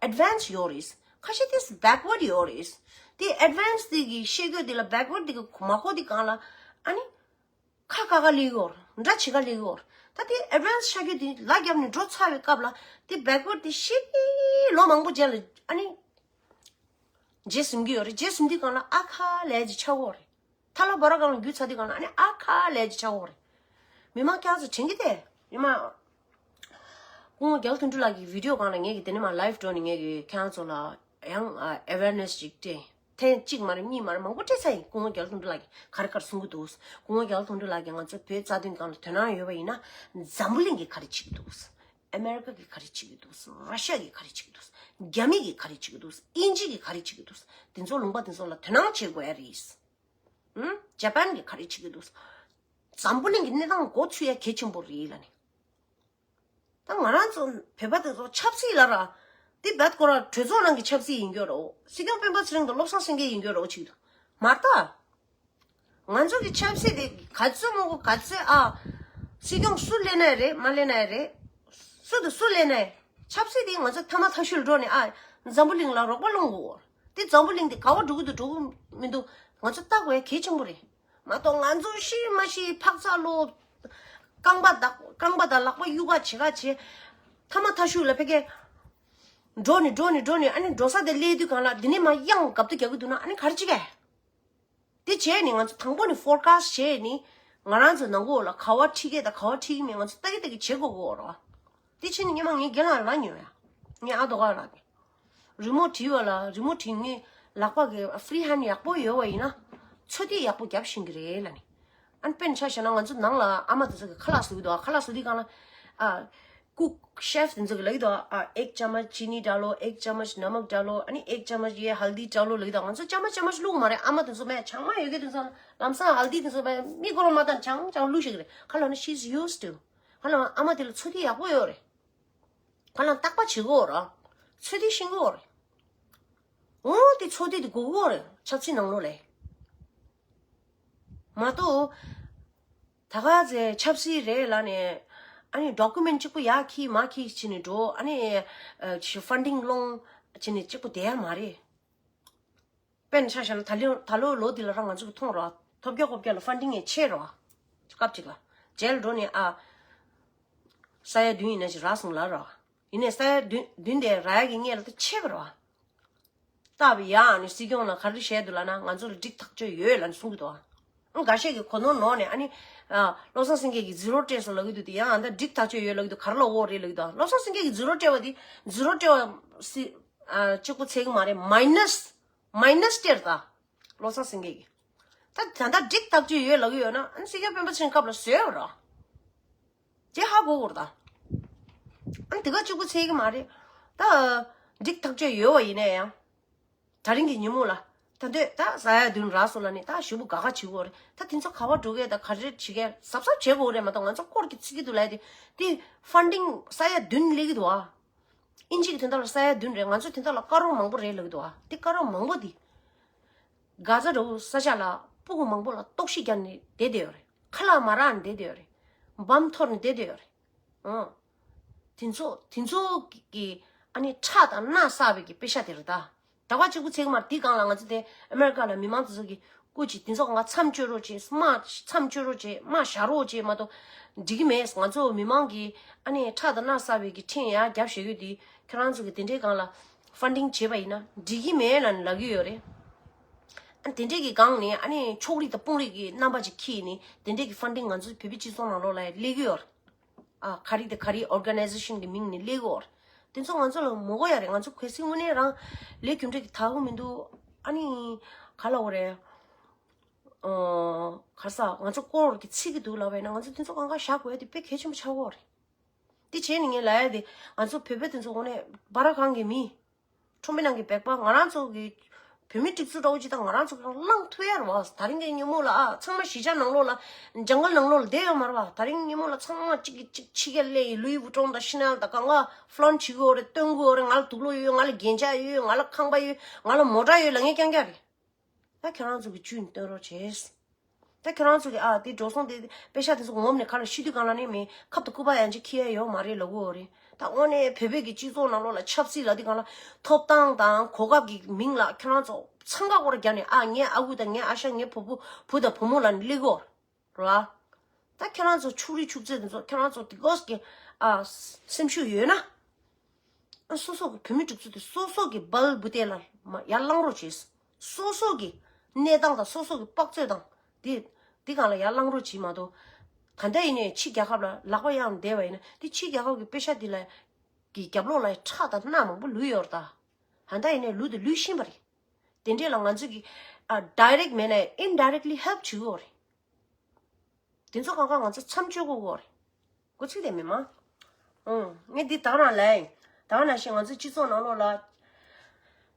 ཨེཌ་ཝན་སི་ཡོད་རེད། ཁ་ཤས་དེ་བེག་ཝར་ཌི་ཡོད་རེད། དེ་ཨེཌ་ཝན་སི་དེ་གི་ཤེས་དགོས་དེ་ལ་བེག་ཝར་ཌི་དེ་གི་མ་གོ་དེ་གང་ལ་ཨ་ནི་ཁ་བཀག་ག་ལས་ཡོད་རེད། འདྲ་བྱེད་ག་ལས་ཡོད་རེད། ད་དེ་ཨེཌ་ཝན་སི་ཤ་རྒྱུ་དེ་ལ་རྒྱབ་ནས་འགྲོ་ཚར་བའི་སྐབས་ལ་དེ་བེག་ཝར་ཌི་དེ་ཤེས་ལོ་མང་པོ་རྗེས་ལ་ཨ་ནི་རྗེས་ཟིན་གི་ཡོད་རེད། རྗེས་ཟིན་དུས་གང་ལ་ཨ་ཁ་ལས་ཀྱི་ཆགས་ཡོད་རེད། ཐ་ལ་བ་ར་གང་ལ་རྒྱུ་ཚ་དུས་གང་ལ་ཨ་ནི་ཨ་ཁ་ལས་ཀྱི་ཆགས་ཡོད་རེད། མི་མང་ཁྱེད་ཚོ་དྲན་གི་དེ། ཉི་མ། སྐུ་ངོ་རྒྱལ་དོན་གྲུབ་ལགས་ཀྱི་བི་ཌི་ཡོ་སྒང་ལ་ངས་ཀྱི་དེ་ནས་མ་ལའིབ་འགྲོ་ནས་ངས་ཀྱི་ཁྱེད་རང་ཚོ་ལ་ཡང་ཨ་ཨེ་ཝེར་ནེ་སི་ཅིག་སྤྲད། ཐེངས་གཅིག་མ་རེད། གཉིས་མ་རེད། མང་པོ་སྤྲད་ཚར་ཡིན། སྐུ་ངོ་རྒྱལ་དོན་གྲུབ་ལགས་ཀྱིས་ག་རེ་ག་རེ་གསུང་གི་འདུག་སྐུ་ངོ་རྒྱལ་དོན་གྲུབ་ལགས་ཀྱིས་ང་ཚོ་བོད་རྩ་དོན་སྒང་ལ་དོ་སྣང་ཡོད་པ་ཡིན་ན་འཛམ་བུ་གླིང་གིས་ག་རེ་བྱེད་ཀྱི་འདུག་ཨ་མེ་རི་ཀ་གིས་ག་རེ་བྱེད་ཀྱི་འདུག་ར་ཤ་གིས་ག་རེ་བྱེད་ཀྱི་འདུག་རྒྱ་མི་གིས་ག་རེ་བྱེད་ཀྱི་འདུག་དབྱིན་ཇི་གིས་ག་རེ་བྱེད་ཀྱི་འདུག་དེ་ཚོ་ལུང་པ་དེ་ཚོ་ལ་དོ་སྣང་བྱེད་དགོས་ཡ་རེད། ཨུམ། ཇ་པན་གིས་ག་རེ་བྱེད་ཀྱི་འདུག་འཛམ་བུ་གླིང་གི་གནས་སྟངས་མགོ་ཚོས་ཡ་གལ་ཆེན་པོ་རེད་ལབ་ནས། ད་ང་རང་ཚོ་བོད་པ་དེ་ཚོ་ཆབ་སྲིད་ལ་ར། དེ་བད་ཁོ་ར་གྲོས་ཚོགས་ནང་གི་ཆབ་སྲིད་ཡིན་རྒྱུ་རོ། སྲིད་སྐྱོང་སྤེན་པ་ཚེ་རིང་དང་བློ་བཟང་སེང་གེ་ཡིན་རྒྱུ་རོ་ཆིག་ཏུ། མ་རེད་ད། ང་ཚོ་གི་ཆབ་སྲིད་དེ་ག་ཚོད་མང་པོ་ག་ཚོད་ཨ། སྲིད་སྐྱོང་སུ་སླེབས་ན་རེད། མ་སླེབས་ན་རེད། སུ་དང་སུ་སླེབས་ན་ཆབ་སྲིད་དེ་ང་ཚོ་ཐ་མ་ཐ་ཤོད་འགྲོ་ནས་ཨ། འཛམ་བུ་གླིང་ལ་རོགས་པ་སློང་དགོས། དེ་འཛམ་བུ་གླིང་དེ་ག་བ་འགྲོ་གི་འདུག་འགྲོ་གི་མི་འདུག་ང་ཚོ་ལྟ་དགོས་ཡ་གལ་ཆེན་པོ་རེད། མ་གཏོགས་ང་ཚོ་ཤི་མ་ཤི་འཕག་འཚག་ལོ། རྐང་པ་དང་རྐང་པ་དང་ལག་པ་གཡུག་ག་བྱེད་ག་བྱེད། ཐ་མ་ཐ་ཤུག་ལ་ཕ་གི་འགྲོ་ནི་འགྲོ་ནི་འགྲོ་ནི། ཨ་ནི་འགྲོ་ས་དེ་སླེབས་དུས་གང་ལ་འདི་ནས་མར་གཡང་འགབ་ཏུ་རྒྱག་གི་འདུག་ན་ཨ་ནི་ག་རེ་བྱེད་ག་དེ་བྱས་ནི་ང་ཚོ་དང་པོ་ནི་ཕོར་ཀ་སི་ཊི་བྱས་ནི་ང་རང་ཚོ་ནང་གོ་ལ་ག་བ་ཁྲིད་གི་དང་ག་བ་ཁྲིད་གི་མེད་ང་ཚོ་ལྟ་གི་ལྟ་གི་བྱེད་དགོས་གོ་རོ། དེ་བྱས་ནི་ངས་མ་ངའི་རྒན་ལགས་ལ་ཉོ་ཡ། ངས་ཨ་རྡོ་ག་ལགས་ཀྱི་རི་མོ་བྲིས་བ་ལ་རི་མོ་བྲིས་ངའི་ལག་པ་གི་ཧྥི་རི་ཧེན་ཌི་ཡག་པོ་ཡོད་བ་ཡིན་ན་ཚོད་ལྟ་ཡག་པོ་རྒྱབ་ཤེས་ཀྱི་རེད་ལ་ནི། ཨ་ནི་དཔེར་ན་ཆ་བཞག་ན་ང་ཚོ་ནང་ལ་ཨ་མ་དེ་ཚོ་གི་ཁ་ལག་བཟོ་གི་འདུག་ཁ་ལག་བཟོ་དུས་སྒང་ལ་ཨ། ཀུག་ཤེཕ་དེ་ཚོ་གི་ལབ་ཀྱི་འདུག་ཨ། एक चम्मच चीनी डालो, एक चम्मच नमक डालो, अनि एक चम्मच ये हल्दी डालो ལབ་ཀྱི་འདུག་ང་ཚོ་ཅ་མ་ཅ་མ་ཅིག་བླུགས་མ་རེད། ཨ་མ་དེ་ཚོ་མེད་ཆང་མ་ཡོད་གི་དེ་ཚོ་ལམ་སང་ཧལ་དི་དེ་ཚོ་མེད་མིག་ཁོ་རང་མ་བལྟས་ཆང་ཆང་བླུགས་ཤིག་རེད། ཁ་ལ་ན་she's used to ཁ་ལ་ཨ་མ་དེ་ལ་ཚོད་ལྟ་ཡག་པོ་ཡོད་རེད། ཁ་ལ་རྟག་པ་བྱེད་གོ་ར་ཚོད་ལྟ་ཤེས་གོ་རེད། འོ་དེ་ཚོད་ལྟ་དེ་དགོས་གོ་རེད་ཆབ་སྲིད་ནང་ལོགས་ལ། མ་གཏོགས། ད་ག་ཚེ་ཆབ་སྲིད་རེད་ལབ་ནས་ཨ་ནི་ཌོ་ཀུ་མེན་ཊི་གཅིག་པུ་ཡར་འཁྱེར་མར་འཁྱེར་བྱས་ནས་འགྲོ། ཨ་ནི་ཕ་ཌིང་སློང་བྱས་ནས་གཅིག་པུ་བསྡད་ཡ་མ་རེད། དཔེར་ན་ཆ་བཞག་ན་ད་ལོ་ད་ལོ་ལོ་འདི་ལ་རང་ང་ཚོ་གི་མཐོང་རོགས། ཐོབ་རྒྱག་ཁོབ་རྒྱག་ལ་ཕ་ཌིང་ཡང་ཆེ་རོགས། སྐབས་གཅིག་ལ་རྗེས་ལ་འགྲོ་ནས་ཨ། ས་ཡ་བདུན་ཡིན་ན་ཅིག་རག་སོང་ལབ་རོགས། ཡིན་ནའི་ས་ཡ་བདུན་བདུན་དེ་རག་ཡ་གི་སྔོན་ལ་ད་ཆད་པ་རོགས། སྟབས་ཡག་ནི་སྲིད་སྐྱོང་ལ་ག་རེ་བཤད་འདུག་ལབ་ན་ང་ཚོ་ལ་འགྲིག་ཐག་ཆོད་ཡོད་ལབ་ནས་གསུང་གི་འདུག་ཨ། འགའ་ཤས་ཀྱིས་གོ་ནོར་ནོར་ནས་ཨ་ནི། བློ་བཟང་སེང་གེ་གིས་ཛི་རོ་སྤྲད་སོང་ལབ་ཀྱི་འདུག་དེ་ཡང་ཨ་ད་འགྲིག་ཐག་ཆོད་ཡོད་ལབ་ཀྱི་འདུག་ག་རེ་ལབ་འོ་རེད་ལབ་ཀྱི་འདུག་བློ་བཟང་སེང་གེ་གིས་ཛི་རོ་སྤྲད་པ་དེ་ཛི་རོ་སྤྲད་པ་སི། གཅིག་པུ་ཚད་ཀྱི་མ་རེད། མའི་ནས་མའི་ནས་སྤྲད་ད། བློ་བཟང་སེང་གེ་གིས། ད་ད་ལྟ་འགྲིག་ཐག་ཆོད་ཡོད་ལབ་ཀྱི་ཡོད་ན་ཨ་ནི་སྲིད་སྐྱོང་སྤེན་པ་ཚེ་རིང་སྐབས་ལ་བཟོས་པ་རེད། དེ་ཧ་གོ་དགོས་རེད་ད། ཨ་ནི་དེ་ག་གཅིག་པུ་ཚད་ཀྱི་མ་རེད། ད། འགྲིག་ཐག་ཆོད་ཡོད་པ་ཡིན་ན་ཡང་། ད་རིང་གི་ཉིན་མོ་ལ། ད་འདོད་ད་ས་ཡ་བདུན་རག་སོང་ལབ་ནས་ད་ཞུ་བུ་དགའ་དགའ་བྱེད་དགོས་རེད། ད་དེ་ཚོ་ག་བ་འགྲོ་གས་ད་ག་རེ་བྱེད་གས་གཟབ་གཟབ་བྱེད་དགོས་རེད། མ་གཏོགས་ང་ཚོ་སྐོར་གྱི་ཚིག་གི་འདུག་ལབ་དེ། དེ་ཕ་ཌིང་ས་ཡ་བདུན་སླེབས་ཀྱི་འདུག་ཨ། ཨིན་ཇི་གི་དོན་དག་ལ་ས་ཡ་བདུན་རེད། ང་ཚོའི་དོན་དག་ལ་དཀའ་རྙོག་མང་པོ་རེད་ལབ་ཀྱི་འདུག་ཨ། དེ་དཀའ་རྙོག་མང་པོ་དེ། གྷ་ཛ་འདྲ་བོ་ས་ཆ་ལ་སྤུ་གུ་མང་པོ་ལ་ལྟོགས་ཤི་རྒྱག་ནས་བསྡད་བསྡད་ཡོད་རེད། ཁ་ལག་མ་རག་ནས་བསྡད་བསྡད་ཡོད་རེད། འབམ་འཐོར་ནས་བསྡད་བསྡད་ཡོད་རེད། ཨང་། དེ་ཚོ་དེ་ཚོ་གི་ཨ་ནི་ཁྲག་དང་རྣག་བསགས་པའི་གི་དཔེ་ཤ་དེ་རེད་ད། ད་བ་གཅིག་པུ་ཚད་ཀྱི་མ་རེད། དེ་སྒང་ལ་ང་ཚོ་དེ་ཨ་མེ་རི་ཀ་ལ་མི་མང་དེ་ཚོ་གི་སྐུ་མཁྱེན་དེ་ཚོ་གང་ག་མཚམས་གཅོད་རོགས་བྱེད། དམག་མཚམས་གཅོད་རོགས་བྱེད། དམག་བཞག་རོགས་བྱེད་མ་གཏོགས་འགྲིག་གི་མེད། ང་ཚོ་མི་མང་གི་ཨ་ནི་ཁྲག་དང་རྣག་བསགས་པའི་གི་ཁྲིམས་ཡར་རྒྱབ་བཞག་རྒྱུ་དེ་ཁྱོད་རང་ཚོ་གི་དེ་འདྲའི་སྒང་ལ་ཕ་ཌིང་བྱས་པ་ཡིན་ན་འགྲིག་གི་མེད་ལབ་ནས་ལབ་ཀྱི་ཡོད་རེད། ཨ་དེ་འདྲའི་གི་སྒང་ནས་ཨ་ནི་ཕྱོགས་རིས་དང་དཔུང་རིས་ཀྱི་རྣམ་པ་ཅིག་འཁྱེར་ནས་དེ་འདྲའི་གི་ཕ་ཌིང་ང་ཚོ་བོད་པའི་སྤྱི་ཚོགས་ནང་ལོགས་ལ་སླེབས་ཀྱི་ཡོད་རེད། ཨ་ག་རེ་དང་ག་རེ་ཨོར་ག་ནའི་ཛེ་ཤན་གི་མིང་ནས་སླེབས་ཀྱི་ཡོད་རེད། དེ་ཚོ་ང་ཚོ་ལ་མི་དགོས་ཡ་རེད། ང་ཚོ་གལ་སྲིད་དངོས་གནས་རང་ལས་རྒྱུ་འབྲས་ཀྱི་ཐབས་མི་འདུག་ཨ་ནི་ག་ལབ་དགོས་རེད། ཨོ། ག་རེ་ཟ། ང་ཚོ་སྐོར་གྱི་ཚིག་གི་འདུག་ལབ་པ་ཡིན་ན་ང་ཚོ་དེ་ཚོ་གང་ག་བཞག་དགོས་ཡ་དེ་དཔེ་གལ་ཆེན་པོ་ཆགས་ཀྱི་ཡོད་རེད། དེ་བྱས་ནས་ངས་ལབ་ཡ་དེ་ང་ཚོ་བོད་པ་དེ་ཚོ་དངོས་གནས་སྦ་ར་ཁང་གི་མི། ཁྲོམ་པའི་ནང་གི་སྦལ་པ་ང་རང་ཚོ་གི་བོད་མི་སྒྲིག་འཛུགས་འདྲ་བོ་ཅིག་དང་ང་རང་ཚོ་གི་བླངས་ཐུབ་ཡ་རེད་བ། ད་རིང་གི་ཉིན་མོ་ལ་ཨ་ཚང་མ་གཞིས་ཆགས་ནང་ལོགས་ལ་ཇང་གལ་ནང་ལོགས་ལ་བསྡད་ཡོད་མ་རེད་བ། ད་རིང་ཉིན་མོ་ལ་ཚང་མ་གཅིག་གིས་གཅིག་ཕྱི་རྒྱལ་སླེབས་ཡིན། ལུའི་ཝུ་ཊོང་དང་ཤི་ནལ་དང་གང་ག་ཕ་ལོན་བྱེད་ཀྱི་ཡོད་རེད། སྟོན་གྱི་ཡོད་རེད། ང་ལ་དུག་ལོག་ཡོད། ང་ལ་རྒྱན་ཆ་ཡོད། ང་ལ་ཁང་པ་ཡོད། ང་ལ་མོ་ཊ་ཡོད་ལབ་མཁན་རྐྱང་རྐྱང་རེད། ད་ཁྱེད་རང་ཚོ་གི་བཅུད་སྟོན་རོགས་བྱས། ད་ཁྱེད་རང་ཚོ་གི་ཨ་དེ་འགྲོ་སོང་དེ་པེ་ཤ་དེ་ཚོ་ངོམ་ནས་ཁ་ལ་ཤི་དུས་གང་ལ་ནི་མི་ཁབ་དང་སྐུད་པ་ཡང་ཅིག་འཁྱེར་ཡ་ཡོད་མ་རེད་ལབ་གི་ཡོད་རེད། ད་དངོས་གནས་བོད་པའི་གི་སྤྱི་ཚོགས་ནང་ལོགས་ལ་ཆབ་སྲིད་ལབ་དུས་གང་ལ་ཐོབ་ཐང་དང་གོ་སྐབས་ཀྱི་མིང་ལ་ཁྱེད་རང་ཚོ་འཚང་ཁ་སྐོར་རྒྱབ་ནས་ཨ་ངའི་ཨ་ཁུ་དང་ངའི་ཨ་ཞང་ངའི་བུ་བུ་བུ་དང་བུ་མོ་ལབ་ནས་སླེབས་གི་ཡོད་རེད་བ། ད་ཁྱེད་རང་ཚོ་ཕྱུགས་རིགས་ཕྱུགས་རྫས་དེ་ཚོ་ཁྱེད་རང་ཚོ་དེ་གོས་ཀྱི་ཨ་སེམས་ཤུགས་ཡོད་ན། ཨ་སོ་སོ་གི་བོད་མི་སྒྲིག་འཛུགས་དེ་སོ་སོ་གི་སྦལ་བུ་དེ་ལ་མ་ཡར་ལངས་རོགས་བྱེད། སོ་སོ་གི་གནས་སྟངས་དང་སོ་སོ་གི་དཔག་ཚོད་དང་དེ་དེ་གང་ལ་ཡར་ལངས་རོགས་བྱེད་མ་གཏོགས། ག་འདྲ་ཡིན་ནའི་ཕྱི་རྒྱལ་ཁབ་ལ་ལག་པ་གཡར་བསྡད་པ་ཡིན་ན་དེ་ཕྱི་རྒྱལ་ཁབ་ཀྱི་པེ་ཤ་དེ་ལ་གི་རྒྱབ་ལོགས་ལ་ཁྲག་དང་རྣག་མང་པོ་ལུས་ཡོད་རེད་ད། ག་འདྲ་ཡིན་ནའི་ལུས་དེ་ལུས་ཤེས་པ་རེད། དེ་འདྲས་ལ་ང་ཚོ་གི་ཨ་ཌའི་རེག་མེད་ནའི་ཨིན་ཌའི་རེག་ལི་ཧེལཔ་བྱེད་ཀྱི་ཡོད་རེད། དེ་ཚོ་གང་ག་ང་ཚོ་མཚམས་གཅོད་དགོས་ཀྱི་ཡོད་རེད། འགོ་ཚུགས་དེ་མི་མང་། ཨང་། ངས་འདི་དང་རང་ལ་ཡིན། དང་ནང་བཞིན་ང་ཚོའི་སྤྱི་ཚོགས་ནང་ལོགས་ལ།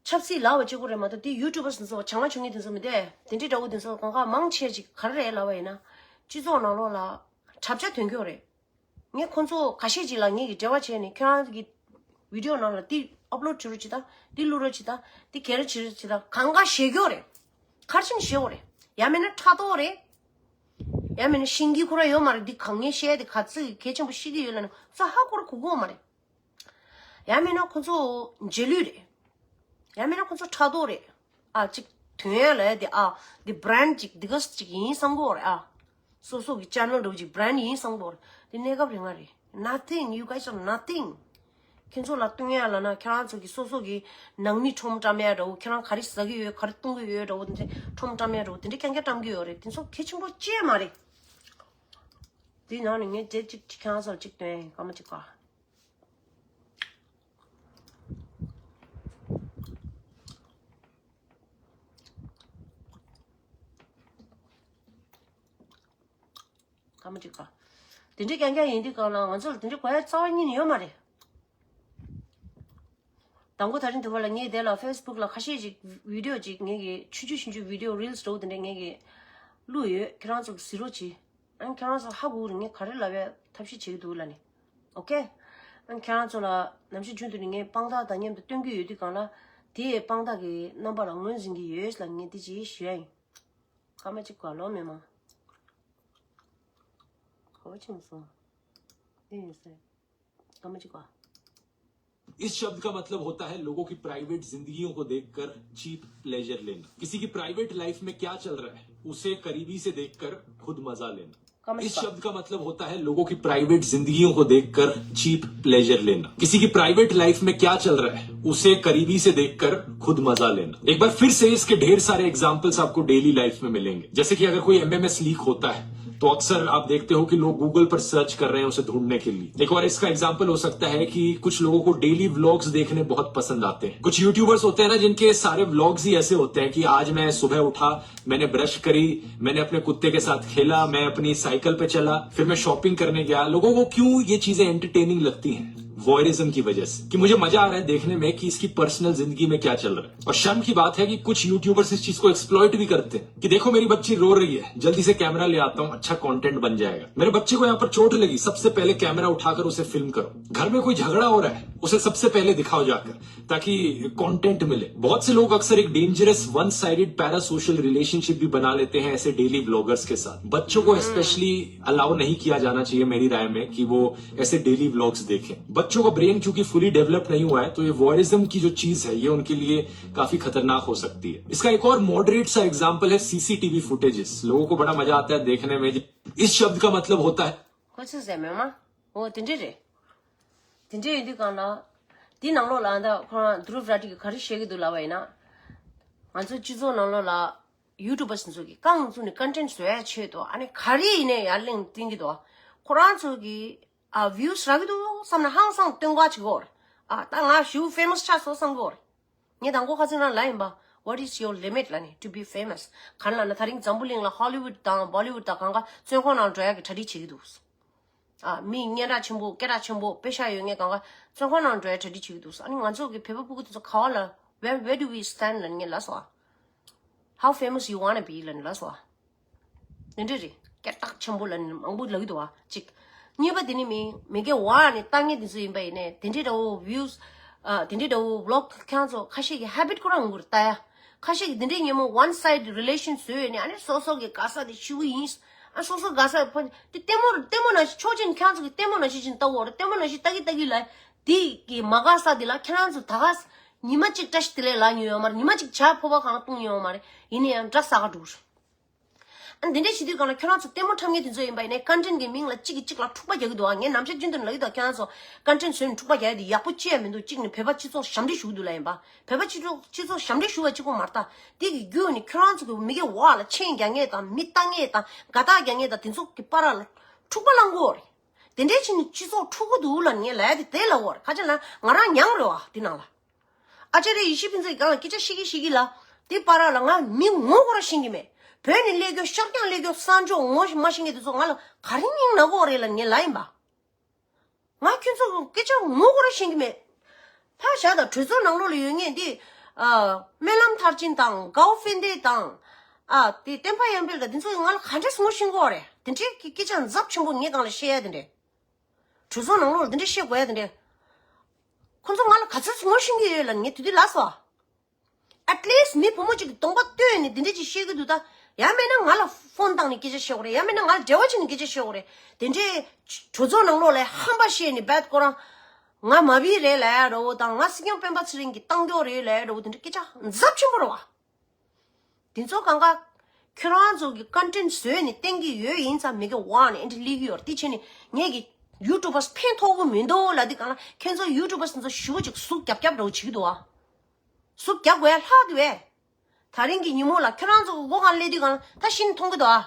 ཆབ་སྲིད་ལབ་པ་གཅིག་པོ་རེད་མ་གཏོགས་དེ་ཡུ་ཊུབ་པར་དེ་ཚོ་བྱང་བ་བྱུང་ངེས་དེ་ཚོ་མི་འདུག་དེ་འདྲའི་འདྲ་བོ་དེ་ཚོ་གང་ག་མང་ཆེ་ཅིག་ག་རེ་རེད་ལབ་པ་ཡིན་ན། སྤྱི་ཚོགས་ནང་ལོགས་ལ། དྲ་རྒྱ་ཐོན་རྒྱུ་རེད། ངས་ཁོང་ཚོ་ཁ་ཤས་ཅིག་ལ་ངེད་ཀྱི་འབྲེལ་བ་བྱས་ནས་ཁྱེད་རང་གི་བི་ཌི་ཡོ་ནང་ལ་འདི་ཨབ་ལོཌ་བྱེད་རོགས་བྱེད་དང་འདི་བླུག་རོགས་བྱེད་དང་འདི་གས་རོགས་བྱེད་རོགས་བྱེད་དང་གང་ག་བཤད་རྒྱུ་རེད། ག་རེ་བྱས་ནས་བཤད་དགོས་རེད། ཡང་མིན་ན་ཕྲག་དོག་རེད། ཡང་མིན་ན་ཤེས་ཀྱི་ཁོ་རང་ཡོད་མ་རེད། འདི་གང་ངས་བཤད་དེ་ག་ཚོད་གལ་ཆེན་པོ་ཤེས་ཀྱི་ཡོད་ལབ་ན་ཚོ་ཧ་གོ་ར་གོ་གི་ཡོད་མ་རེད། ཡང་མིན་ན་ཁོ་ཚོ་རྗེས་ལུས་རེད། ཡང་མིན་ན་ཁོ་ཚོ་ཕྲག་དོག་རེད། ཨ་ཅིག་དོན་ཡ་ལ་དེ་ཨ་དེ་brand་ཅིག་དེ་ག་ཅིག་ཡིན་བསམ་གི་ཡོད་རེད་ཨ། སོ་སོ་གི་channel་འདྲ་བོ་ཅིག་brand་ཡིན་བསམ་གི་ཡོད་རེད། དེ་གནས་སྐབས་རིང་ང་རེད། Nothing, you guys are nothing. ཁྱེད་ཚོ་ལ་སྟོན་ཡ་ལ་ན་ཁྱེད་རང་ཚོ་གི་སོ་སོ་གི་ནང་མི་ཁྲོམ་བཀྲམ་ཡ་འདྲ་བོ། ཁྱེད་རང་ག་རེ་ཟ་གི་ཡོད་ག་རེ་བཏུང་གི་ཡོད་འདྲ་བོ། དེ་འདྲ་ཁྲོམ་བཀྲམ་ཡ་འདྲ་བོ་དེ་འདྲ་རྐྱང་རྐྱང་བཀྲམ་གི་ཡོད་རེད། དེ་ཚོ་གལ་ཆེན་པོ་ཅི་ཡང་མ་རེད། དེའི་ནང་ནས་ངས་དེ་གཅིག་ཁྱེད་རང་ཚོར་གཅིག་སྟོན་ཡ་ཡིན། སྐར་མ་གཅིག་ག་སྐར་མ་གཅིག་ག་དེ་འདྲའི་རྐྱང་རྐྱང་ཡིན་དུས་སྒང་ལ་ང་ཚོ་ལ་དེ་འདྲའི་གོ་ཡ་རྩ་བ་ཉིད་ནས་ཡོད་མ་རེད། དང་པོ་ད་རིང་དུ་བ་ལ་ངས་དེ་ལ་Facebook་ལ་ཁ་ཤས་ཅིག་video་ཅིག་ངས་ཀྱི་ཆུང་ཆུང་ཆུང་ཆུང་video reels་འདྲ་བོ་དེ་འདྲ་ངས་ཀྱི་བླུགས་ཡོད། ཁྱེད་རང་ཚོ་གཟིགས་རོགས་གྱིས། ཨང་ཁྱེད་རང་ཚོ་ཧ་གོ་རེད། ངས་ག་རེ་ལབ་ཡ་ཐབས་ཤེས་བྱེད་ཀྱི་འདུག་ལབ་ནས། ཨོ་ཁེ། ཨང་ཁྱེད་རང་ཚོ་ལ་ནམ་ཞིག་རྒྱུན་དུ་ནས་ངས་དཔང་རྟགས་དང་མཉམ་དུ་སྟོན་གྱི་ཡོད་དུས་སྒང་ལ་དེའི་དཔང་རྟགས་ཀྱི་རྣམ་པ་ལ་ངོས་འཛིན་གྱི་ཡོད་ལབ་ངས་འདི་ཅིག་ཞུ་ཡ་ཡིན། སྐར་མ་གཅིག་ག་ལོ་མེད་མ། ག་བ་ཕྱིན་སོང་། འདི་ཡིན་ཟེར། སྐར་མ་གཅིག་ག इस शब्द का मतलब होता है लोगों की प्राइवेट जिंदगियों को देखकर चीप प्लेजर लेना। किसी की प्राइवेट लाइफ में क्या चल रहा है, उसे करीबी से देखकर खुद मजा लेना। इस शब्द का मतलब होता है लोगों की प्राइवेट जिंदगियों को देखकर चीप प्लेजर लेना। किसी की प्राइवेट लाइफ में क्या चल रहा है, उसे करीबी से देखकर खुद मजा लेना। एक बार फिर से इसके ढेर सारे एग्जाम्पल्स आपको डेली लाइफ में मिलेंगे। जैसे कि अगर कोई एमएमएस लीक होता है तो अक्सर आप देखते हो कि लोग गूगल पर सर्च कर रहे हैं उसे ढूंढने के लिए। एक और इसका एग्जाम्पल हो सकता है कि कुछ लोगों को डेली व्लॉग्स देखने बहुत पसंद आते हैं। कुछ यूट्यूबर्स होते हैं ना, जिनके सारे व्लॉग्स ही ऐसे होते हैं कि आज मैं सुबह उठा, मैंने ब्रश करी, मैंने अपने कुत्ते के साथ खेला, मैं अपनी साइकिल पे चला, फिर मैं शॉपिंग करने गया। लोगों को क्यों ये चीजें एंटरटेनिंग लगती हैं? वॉयरिज्म की वजह से, कि मुझे मजा आ रहा है देखने में कि इसकी पर्सनल जिंदगी में क्या चल रहा है। और शर्म की बात है कि कुछ यूट्यूबर्स इस चीज को एक्सप्लॉइट भी करते हैं कि देखो मेरी बच्ची रो रही है, जल्दी से कैमरा ले आता हूँ, अच्छा कंटेंट बन जाएगा। मेरे बच्चे को यहाँ पर चोट लगी, सबसे पहले कैमरा उठाकर उसे फिल्म करो। घर में कोई झगड़ा हो रहा है, उसे सबसे पहले दिखाओ जाकर, ताकि कंटेंट मिले। बहुत से लोग अक्सर एक dangerous one sided parasocial relationship भी बना लेते हैं ऐसे डेली व्लॉगर्स के साथ। बच्चों को स्पेशली अलाउ नहीं किया जाना चाहिए मेरी राय में कि वो ऐसे डेली व्लॉग्स देखें। बच्चों का ब्रेन क्योंकि फुली डेवलप नहीं हुआ है, तो ये वॉयरिज्म की जो चीज है, ये उनके लिए काफी खतरनाक हो सकती है। इसका एक और मॉडरेट सा एग्जांपल है सीसीटीवी फुटेजेस। लोगों को बड़ा मजा आता है देखने में। इस शब्द का मतलब होता है ཁོ་ཚོས་ཟེར་མེད་མ། འོ་དེ་འདྲས་རེད། དེ་འདྲས་ཡིན་དུས་སྒང་ལ། དེའི་ནང་ལོགས་ལ་ཨ་ད་ཁོ་རང་དུ་རུབ་ར་ཏི་གིས་ག་རེ་བཤད་ཀྱི་འདུག་ལབ་པ་ཡིན་ན། ང་ཚོ་སྤྱི་ཚོགས་ནང་ལོགས་ལ་ཡུ་ཊུབ་པར་ཚོ་གིས་རྐང་བཙུགས་ནས་ཀོན་ཊེན་ཊི་བཟོ་ཡ་ཆེད་དུ་ཨ་ནི་ག་རེ་ཡིན་ནའི་ཡར་གླེང་བསྟན་གྱི་འདུག་ཁོ་རང་ཚོ་གིས་ཨ་བིའུ་སི་རག་གི་འདུག་བསམ་ན་ཧང་སང་སྟོན་ག་བྱེད་ཀྱི་ཡོད་རེད། ཨ་ད་ང་ཞེ་པོ་ཕེ་མ་སི་ཆགས་སོང་བསམ་གྱི་ཡོད་རེད། ངས་དང་པོ་ཁ་སང་རང་ལབ་ཡིན་པ། What is your limit ལབ་ནས། To be famous ག་རེ་ལབ་ན། ད་རིང་འཛམ་བུ་གླིང་ལ་ཧོ་ལི་ཝུད་དང་བོ་ལི་ཝུད་དང་གང་ག་བཙོན་ཁང་ནང་འགྲོ་ཡག་གི་གྲ་སྒྲིག་བྱེད་ཀྱི་འདུག་ཨ་མི་སྙན་གྲགས་ཆེན་པོ་སྐད་གྲགས་ཆེན་པོ་པེ་ཤག་ཡོད་མཁན་གང་ག་བཙོན་ཁང་ནང་འགྲོ་ཡག་གྲ་སྒྲིག་བྱེད་ཀྱི་འདུག་ཨ་ནི་ང་ཚོ་གི་བོད་པ་ཕྲུ་གུ་དེ་ཚོ་ག་བ་ལ། Where, where do we stand ལབ་ནས་ངས་ལབ་སོང་ཨ། How famous you wanna be ལབ་ནས་ལབ་སོང་ཨ། དེ་འདྲ་རེད། སྐད་གྲགས་ཆེན་པོ་ལབ་ནས་མང་པོ་ལབ་ཀྱི་འདུག་བ། གཅིག་གཉིས་པ་དེ་ནི་མི་མི་སྐད་ཝ་ནས་ལྟ་མཁན་དེ་ཚོ་ཡིན་པ་ཡིན་ནའི་དེ་འདྲའི་འདྲ་བོ་བིའུ་སི། ཨ་དེ་འདྲའི་འདྲ་བོ་བི་ལོག་ཁྱེད་རང་ཚོ་ཁ་ཤས་ཀྱི་ཧེ་བིཊ་ཁོ་རང་ངུར་ལྟ་ཡ། ཁ་ཤས་ཀྱི་དེ་འདྲའི་ཉེ་མོ་ཝན་སའིཌ་རི་ལེ་ཤན་བཟོས་ཡོད་ནས་ཨ་ནི་སོ་སོ་གི་དགའ་ས་དེ་ཞུ་གི་ཡིན། ཨ་སོ་སོ་དགའ་ས་ཕ་དེ་ལྟད་མོ་ལྟད་མོ་ནང་བཞིན་ཆོག་མཆན་ཁྱེད་རང་ཚོ་གི་ལྟད་མོ་ནང་བཞིན་ཅིག་ལྟ་འོ་ར། ལྟད་མོ་ནང་བཞིན་ལྟ་གི་ལྟ་གི་ལ་དེ་གི་མ་དགའ་ས་དེ་ལ་ཁྱེད་རང་ཚོ་ད་ག་ཉི་མ་གཅིག་བཀྲ་ཤིས་བདེ་ལེགས་ལབ་མྱོང་ཡོད་མ་རེད། ཉི་མ་གཅིག་ཇ་ཕོར་པ་གང་བཏུང་མྱོང་ཡོད་མ་རེད། ཡིན་ན་ཡང་འདྲ་ཟ་ག་འགྲོ་རེད། ཨ་འདི་འདྲ་བྱེད་དུས་སྒང་ལ་ཁྱོད་རང་ཚོ་ལྟད་མོ་འཁྲབ་མཁན་དེ་ཚོ་ཡིན་པ་ཡིན་ནའི་ཀོན་ཊེན་ཊི་གི་མིང་ལ་གཅིག་གིས་གཅིག་ལ་འཁྲུག་པ་རྒྱག་གི་འདུག་ཨ། ངས་ནམ་ཞག་རྒྱུན་དུ་ལབ་ཀྱི་འདུག་ཁྱོད་རང་ཚོ་ཀོན་ཊེན་ཊི་བཟོས་ནས་འཁྲུག་པ་རྒྱག་ཡ་དེ་ཡག་པོ་ཅི་ཡང་མི་འདུག་གཅིག་ནི་བོད་པ་སྤྱི་ཚོགས་ཞབས་འདྲེན་ཞུ་གི་འདུག་ལབ་ཡིན་པ། བོད་པ་སྤྱི་ཚོགས་སྤྱི་ཚོགས་ཞབས་འདྲེན་ཞུ་བ་གཅིག་པོ་མ་རེད་ད། དེ་གི་རྒྱུ་ནི་ཁྱོད་རང་ཚོ་གི་མི་སྐད་ཝ་ལ་མཆན་རྒྱག་མཁན་དང་མི་ལྟ་མཁན་དང་དགའ་རྟགས་རྒྱག་མཁན་དང་དེ་ཚོ་གི་བར་ལ་འཁྲུག་པ་བསླང་གི་ཡོད་རེད། དེ་འདྲའི་བྱས་ནས་སྤྱི་ཚོགས་འཁྲུག་གི་འདུག་ལབ་ནས་ངས་ལབ་ཡ་དེ་དེ་ལབ་ཡོད་རེད། ག་ཅི་ལབ་ན་ང་རང་མྱངས་རེད་བ་དེ་ནང་ལ། ཨ་ཅེ་རེ་ཡེ་ཤེས་ཕུན་ཚོགས་ཀྱི་སྒང་ལ་སྐད་ཆ་བཤད་ཀྱི་བཤད་ཀྱི་ལ། དེ་བར་ལ་ང་མི་ངོ་ཁོ་རང་ཤེས་ཀྱི་མེད། བོད་ནས་སླེབས་རྒྱུ་ཤར་རྒྱང་སླེབས་རྒྱུ་གསང་སྤྱོད་ངོ་མ་ཤེས་མཁན་དེ་ཚོ་ང་ལ་ག་རེ་སྙིང་ན་གི་ཡོད་རེད་ལབ་ངས་ལབ་ཡིན་པ། ང་ཁྱོད་ཚོ་སྐད་ཆ་ངོ་ཁོ་རང་ཤེས་ཀྱི་མེད། ཕ་བཞག་དང་གྲོས་ཚོགས་ནང་ལོགས་ལ་ཡོད་མཁན་དེ། ཨ་སྨོན་ལམ་མཐར་ཕྱིན་དང་གའོ་ཧྥེ་ཏེ་དང་། ཨ་དེ་བསྟན་པ་ཡར་འཕེལ་དང་དེ་ཚོ་ང་ལ་ག་འདྲས་ངོ་ཤེས་ཀྱི་ཡོད་རེད། དེ་འདྲའི་སྐད་ཆ་འཛབ་ཆེན་པོ་ངའི་སྒང་ལ་བཤད་ཡ་དེ་འདྲས། གྲོས་ཚོགས་ནང་ལོགས་ལ་དེ་འདྲས་བཤད་དགོས་ཡ་དེ་འདྲས། ཁོ་ཚོ་ང་ལ་ག་ཚོད་ངོ་ཤེས་ཀྱི་ཡོད་ལབ་ངས་དེ་དུས་ལབ་སོང་། At least མི་བུ་མོ་གཅིག་གིས་གདོང་པ་སྟོན་ནས་དེ་འདྲས་ཅིག་བཤད་ཀྱི་འདུག་ད་ཡང་མེད་ན་ང་ལ་ཕོན་བཏང་ནས་སྐད་ཆ་བཤད་དགོས་རེད། ཡང་མེད་ན་ང་ལ་འབྲེལ་བ་བྱས་ནས་སྐད་ཆ་བཤད་དགོས་རེད། དེ་འདྲས་གྲོས་ཚོགས་ནང་ལོགས་ལ་ཧམ་པ་བཤད་ནས་བད་ཁོ་རང་ ང་མ་བི་རེད་ལབ་ཡ་འདྲ་བོ་དང་། ང་སྲིད་སྐྱོང་སྤེན་པ་ཚེ་རིང་གི་གཏང་མགྱོགས་རེད་ལབ་ཡ་འདྲ་བོ་དེ་འདྲ་སྐད་ཆ་ཚབས་ཆེན་པོ་རེད་བ། དེ་ཚོ་གང་ག་ཁྱོད་རང་ཚོ་གི་ཀོན་ཊེན་ཊི་བཟོས་ནས་བསྟན་གྱི་ཡོད་ཡིན་ཙང་མི་གི་ཝ་ནས་ཨེ་འདྲ་སླེབས་ཀྱི་ཡོད་རེད། དེ་བྱས་ནས་ངེད་ཀྱི་ཡུ་ཊུབ་པར་ཕན་ཐོགས་ཀྱི་མི་འདུག་ལབ་དུས་གང་ལ། ཁྱོད་ཚོ་ཡུ་ཊུབ་པར་ཚོ་ཞུ་ཅིག་ཟུག་རྒྱབ་རྒྱབ་འདྲ་བོ་བྱེད་ཀྱི་འདུག་བ། ཟུག་རྒྱབ་དགོས་ཡ་ལྷག་འདུག་བས། ད་རིང་གི་ཉིན་མོ་ལ་ཁྱོད་རང་ཚོ་གི་སྒོ་ཁར་སླེབས་དུས་གང་ལ་ད་གཞི་ནས་མཐོང་གི་འདུག་ཨ།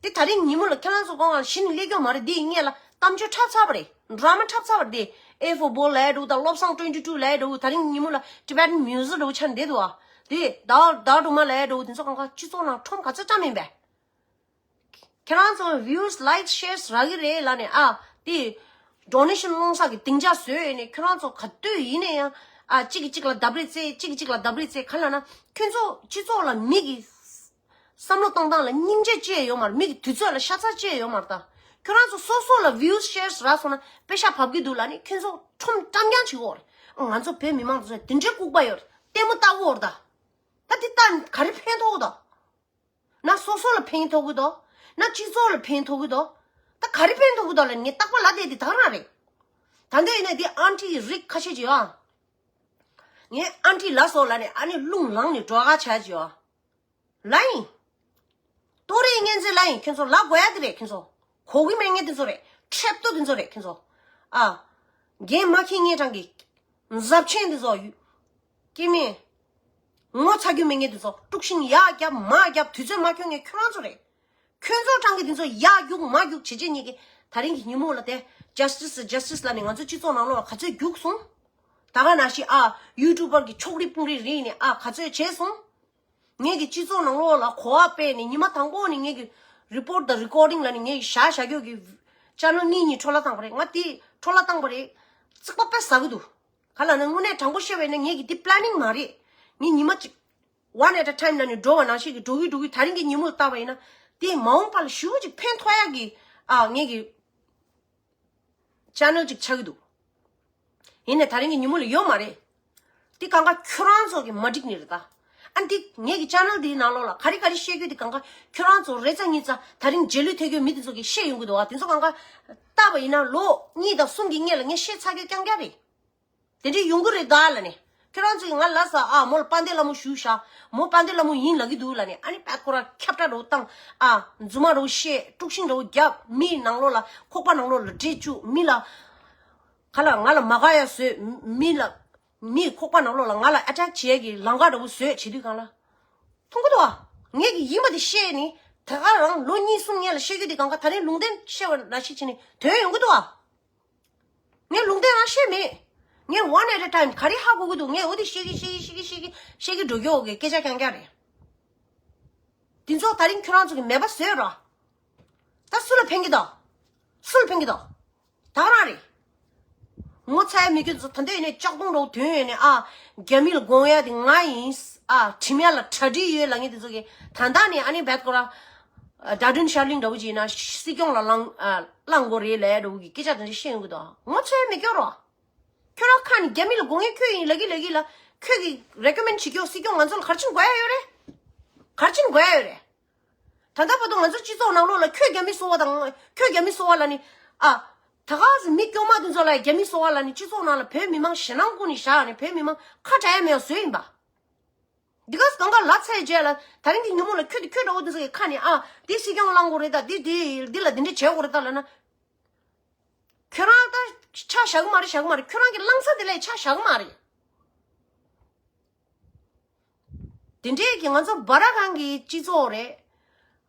དེ་ད་རིང་ཉིན་མོ་ལ་ཁྱེད་རང་ཚོ་སྒོ་ཁར་གཞི་ནས་སླེབས་ཀྱི་མ་རེད། དེ་སྔོན་ལ་གཏམ་བརྗོད་འཁྲབ་ཚར་བ་རེད། ཌ་ར་མ་འཁྲབ་ཚར་བ་རེད། དེ་A for ball ལབ་ཡ་འདྲ་བོ་དང་Love Song twenty two ལབ་ཡ་འདྲ་བོ། ད་རིང་ཉིན་མོ་ལ་Tibetan music འདྲ་བོ་ཆགས་བསྡད་འདུག་ཨ། དེ་ཟླ་བ་ཟླ་བ་སྒྲོལ་མ་ལབ་ཡ་འདྲ་བོ་དེ་ཚོ་གང་ག་སྤྱི་ཚོགས་ནང་ཁྲོམ་ག་ཚོད་བཀྲམ་ཡིན་པས། ཁྱེད་རང་ཚོ་views, likes, shares རག་གི་རེད་ལབ་ནས་ཨ། དེ་ཌོ་ནེ་ཤན་སློང་ས་གི་སྡིངས་ཆ་བཟོས་ནས་ཁྱེད་རང་ཚོ་ག་དུས་ཡིན་ན་ཡང་ཨ། གཅིག་གིས་གཅིག་ལ་བརྡབ་རེས་རྩེ། གཅིག་གིས་གཅིག་ལ་བརྡབ་རེས་རྩེ། ག་ལབ་ན་ཁྱོད་ཚོ་སྤྱི་ཚོགས་ལ་མི་གི་བསམ་བློ་བཏང་སྟངས་ལ་སྙིང་རྗེ་ཅི་ཡང་ཡོད་མ་རེད། མི་གི་དུས་ཚོད་ལ་ཤ་ཚ་ཅི་ཡང་ཡོད་མ་རེད། ད་ཁྱོད་རང་ཚོ་སོ་སོ་ལ་views, shares རག་སོང་ན་པེ་ཤ་བབས་ཀྱི་འདུག་ལབ་ནས་ཁྱོད་ཚོ་ཁྲོམ་བཀྲམ་རྐྱང་བྱེད་ཀྱི་ཡོད་རེད། ང་ཚོ་བོད་མི་མང་ཚོ་དེ་འདྲའི་ལྐུགས་པ་ཡོད་རེད། ལྟད་མོ་ལྟ་གི་ཡོད་རེད། ད་ད་དེ་ལྟ་ག་རེ་ཕན་ཐོགས་ཀྱི་འདུག་ན་སོ་སོ་ལ་ཕན་ཐོགས་ཀྱི་འདུག་ན་སྤྱི་ཚོགས་ལ་ཕན་ཐོགས་ཀྱི་འདུག་ད་ག་རེ་ཕན་ཐོགས་ཀྱི་འདུག་ལབ་ནས་ངས་རྟག་པར་ལབ་བསྡད་དེ་ད་ག་རང་རེད། ད་འདི་ཡིན་ན་དེ་ཨན་ཊི་རིགས་ཁ་ཤས་ཅིག་ཡོད་ཨ། ངས་ཨན་ཊི་ལབ་སོང་ལབ་ནས་ཨ་ནི་རླུང་ལངས་ནས་འགྲོ་ག་ཆ་ཅིག་ཡོད་ཨ། ལབ་ཡིན། ཏོ་རེ་ངན་ཚེ་ལབ་ཡིན། ཁྱོད་ཚོ་ལབ་དགོས་ཡ་དེ་རེད། ཁྱོད་ཚོ་གོ་གི་མེད་མཁན་དེ་ཚོ་རེད། ཁྲེབ་ཏོ་དེ་ཚོ་རེད། ཁྱོད་ཚོ་ཨ། འགན་མ་འཁྱེར་མཁན་གྲངས་ཀྱི་འཛབ་ཆེན་དེ་ཚོ་ཡུ། སྐྱེ་དམན། ངོ་ཚ་རྒྱུ་མེད་མཁན་དེ་ཚོ་དཀྲུག་ཤིང་ཡར་རྒྱབ་མར་རྒྱབ་དུས་ཚོད་མ་འཁྱོལ་མཁན་ཁྱོད་རང་ཚོ་རེད། ཁྱོད་ཚོ་གྲངས་ཀྱི་དེ་ཚོ་ཡར་རྒྱུག་མར་རྒྱུག་བྱེད་བྱེད་ཉིད་ཀྱི་ད་རིང་གི་ཉིན་མོ་ལ་དེ་ཇ་སི་ཊི་སི་ཇ་སི་ཊི་སི་ལབ་ནས་ང་ཚོ་སྤྱི་ཚོགས་ནང་ལོགས་ལ་ག་ཚོད་རྒྱུག་སོང་། ད་ག་ནང་བཞིན་ཨ་ཡུ་ཊུབ་པར་གྱི་ཕྱོགས་རིས་དཔུང་རིས་རིགས་ནས་ཨ་ག་ཚོད་བྱས་སོང་། ངེད་ཀྱི་སྤྱི་ཚོགས་ནང་ལོགས་ལ་གོ་བ་སྤེལ་ནས་ཉི་མ་དང་པོ་ནས་ངེད་ཀྱི་རི་པོ་ཊི་དང་རི་ཀོར་ཌིང་ལ་ནི་ངེད་ཀྱི་བཞག་བཞག་རྒྱུ་གི་ཅེ་ནལ་གཉིས་གཉིས་འཕྲོ་བརླག་བཏང་པ་རེད། ང་དེ་འཕྲོ་བརླག་བཏང་པ་རེད། རྩིག་པ་དཔེ་ཟ་གི་འདུག་ག་ལབ་ན་དངོས་གནས་དྲང་པོ་བཤད་པ་ཡིན་ན་ངེད་ཀྱི་དེ་པི་ལེ་ནིང་མ་རེད། ངས་ཉི་མ་གཅིག་one at a time ལ་ནི་འགྲོ་བ་ནང་བཞིན་གྱི་འགྲོ་གི་འགྲོ་གི་ད་རིང་གི་ཉིན་མོ་ལྟ་བ་ཡིན་ན་དེ་མ་འོངས་པ་ལ་ཞེ་པོ་ཅིག་ཕན་ཐོགས་ཡག་གི་ཨ་ངེད་ཀྱི་ཅེ་ནལ་ཅིག་ཆགས་ཀྱི་འདུག་ཡིན་ནའི་ད་རིང་གི་ཉིན་མོ་ལ་ཡོད་མ་རེད། དེ་གང་ག་ཁྱོད་རང་ཚོ་གི་མ་འགྲིག་ནི་རེད་ད། ཨ་འདི་ངེད་ཀྱི་ཅེ་ནལ་འདིའི་ནང་ལོགས་ལ་ག་རེ་ག་རེ་བཤད་རྒྱུ་དེ་གང་ག་ཁྱོད་རང་ཚོ་རེ་ཙམ་གཉིས་ཙམ་ད་རིང་རྗེས་ལུས་ཐེབས་རྒྱུ་མི་དེ་ཚོ་གིས་ཤེས་ཡོང་གི་འདུག་བ། དེ་ཚོ་གང་ག་ལྟ་བ་ཡིན་ན་ལོ་གཉིས་དང་གསུམ་གྱི་སྔོན་ལ་ངས་བཤད་ཚར་རྒྱུ་རྐྱང་རྐྱང་རེད། དེ་འདྲས་ཡོང་གི་རེད་ད་ལབ་ནས། ཁྱོད་རང་ཚོས་ང་ལབ་ས་ཨ་མོ་ལ་དཔལ་ལྡན་ལྷ་མོ་ཞུ་ཤག་མོ་དཔལ་ལྡན་ལྷ་མོ་ཡིན་ལབ་ཀྱི་འདུག་ལབ་ནས། ཨ་ནི་པད་ཁོ་ར་ཁྱབ་བསྒྲགས་རོ་བཏང་། ཨ་རྫུན་མ་རོ་བཤད། དཀྲུག་ཤིང་རོ་རྒྱབ། མིའི་ནང་ལོགས་ལ་ཁོག་པ་ནང་ལོགས་ལ་འདྲེ་བཅུག་མི་ལ། ག་ལ་ང་ལ་མ་དགའ་ཡ་བཟོས། མི་ལ་མིའི་ཁོག་པ་ནང་ལོགས་ལ་ང་ལ་ཨེ་ཊེག་བྱེད་ཀྱི་ལམ་ཁ་འདྲ་བོ་བཟོས་བྱེད་དུས་གང་ལ། མཐོང་གི་འདུག་ཨ། ངེད་ཀྱི་ཡིན་པ་དེ་བཤད་ནི་དེ་ག་རང་ལོ་གཉིས་གསུམ་སྔོན་ལ་བཤད་རྒྱུ་དེ་གང་ག་ད་རིང་ལུང་བསྟན་བཤད་པ་ནང་བཞིན་བྱས་ནི་དོན་ཡོང་གི་འདུག་ཨ། ངས་ལུང་བསྟན་རང་བཤད་མེད། ངས་one at a time ག་རེ་ཧ་གོ་གི་འདུག་ངས་འོ་དེ་བཤད་ཀྱི་བཤད་ཀྱི་བཤད་ཀྱི་བཤད་ཀྱི་བཤད་ཀྱི་འགྲོ་རྒྱུ་འོ་གི་སྐད་ཆ་རྐྱང་རྐྱང་རེད། དེ་ཚོ་ད་རིང་ཁྱོད་རང་ཚོ་གི་མེད་པ་བཟོས་རོགས། ད་སུ་ལ་ཕན་གྱི་འདུག་སུ་ལ་ཕན་གྱི་འདུག་ད་ག་རང་རེད། ངོ་ཚ་ཡ་མི་སྐྱོ་ཚོ་ད་འདོད་ཡིན་ནས་ལྕགས་གདོང་རོགས་དོན་ཡོད་ནས་ཨ། རྒྱ་མི་ལ་དགོངས་ཡ་དེ་ང་ཡིན། ཨ་དྲིམ་ཡ་ལ་གྲ་སྒྲིག་ཡོད་ལབ་མཁན་དེ་ཚོ་གི་ད་ལྟ་ནས་ཨ་ནི་བད་ཀོ་ར། ཌ་ཌུན་ཤར་ལིང་འདྲ་བོ་ཅིག་ཡིན་ན་སྲིད་སྐྱོང་ལ་ལངས་ཨ་ལངས་དགོས་རེད་ལབ་ཡ་འདྲ་བོ་གི་སྐད་ཆ་དེ་འདྲ་བཤད་ཡོང་གི་འདུག་ངོ་ཚ་ཡ་མི་སྐྱོ་རོགས། ཁྱོད་རང་ཁ་ནས་རྒྱ་མི་ལ་དགོངས་ཡ་ཁྱོད་ཡིན་ལབ་ཀྱི་ལབ་ཀྱི་ལ། ཁྱོད་ཀྱི་རེ་ཀོ་མེན་ཌི་བྱེད་ཀྱོག་སྲིད་སྐྱོང་ང་ཚོ་ལ་ག་རེ་བྱེད་དགོས་ཡ་ཡོད་རེད། ག་རེ་བྱེད་དགོས་ཡ་ཡོད་རེད། ད་ལྟ་བར་དུ་ང་ཚོ་སྤྱི་ཚོགས་ནང་ལོགས་ལ་ཁྱོད་རྒྱ་མི་སོ་བ་དང་ཁྱོད་རྒྱ་མི་སོ་བ་ལ་ནི། ཨ། ད་ག་ཟེ་མི་སྐྱོ་མ་དེ་ཚོ་ལ་རྒྱ་མི་སོ་བ་ལ་ནི་སྤྱི་ཚོགས་ནང་ལ་བོད་མི་མང་ཞེད་སྣང་ཀུན་ནས་བཞག་ནས་བོད་མི་མང་ཁ་བྲལ་ཡ་མེད་པ་བཟོས་ཡིན་པ། འདི་ག་ཟེ་གང་ག་ལབ་ཚར་རྗེས་ལ་ད་རིང་གི་ཉིན་མོ་ལ་ཁྱོད་དེ་ཁྱོད་འདྲ་བོ་དེ་ཚོ་གི་ཁ་ནས་ཨ་འདི་སྲིད་སྐྱོང་གླེང་དགོས་རེད་ད། འདི་འདི་འདི་ལ་འདི་འདྲ་བྱེད་དགོས་རེད་ད་ལབ་ན། ཁྱོད་རང་ད་ཆ་བཞག་གི་མ་རེད། བཞག་གི་མ་རེད། ཁྱོད་རང་གི་གླེང་ས་དེ་ལས་ཆ་བཞག་གི་མ་རེད། དེ་འདྲས་ཀྱི་ང་ཚོ་སྦ་ར་གང་གི་སྤྱི་ཚོགས་རེད།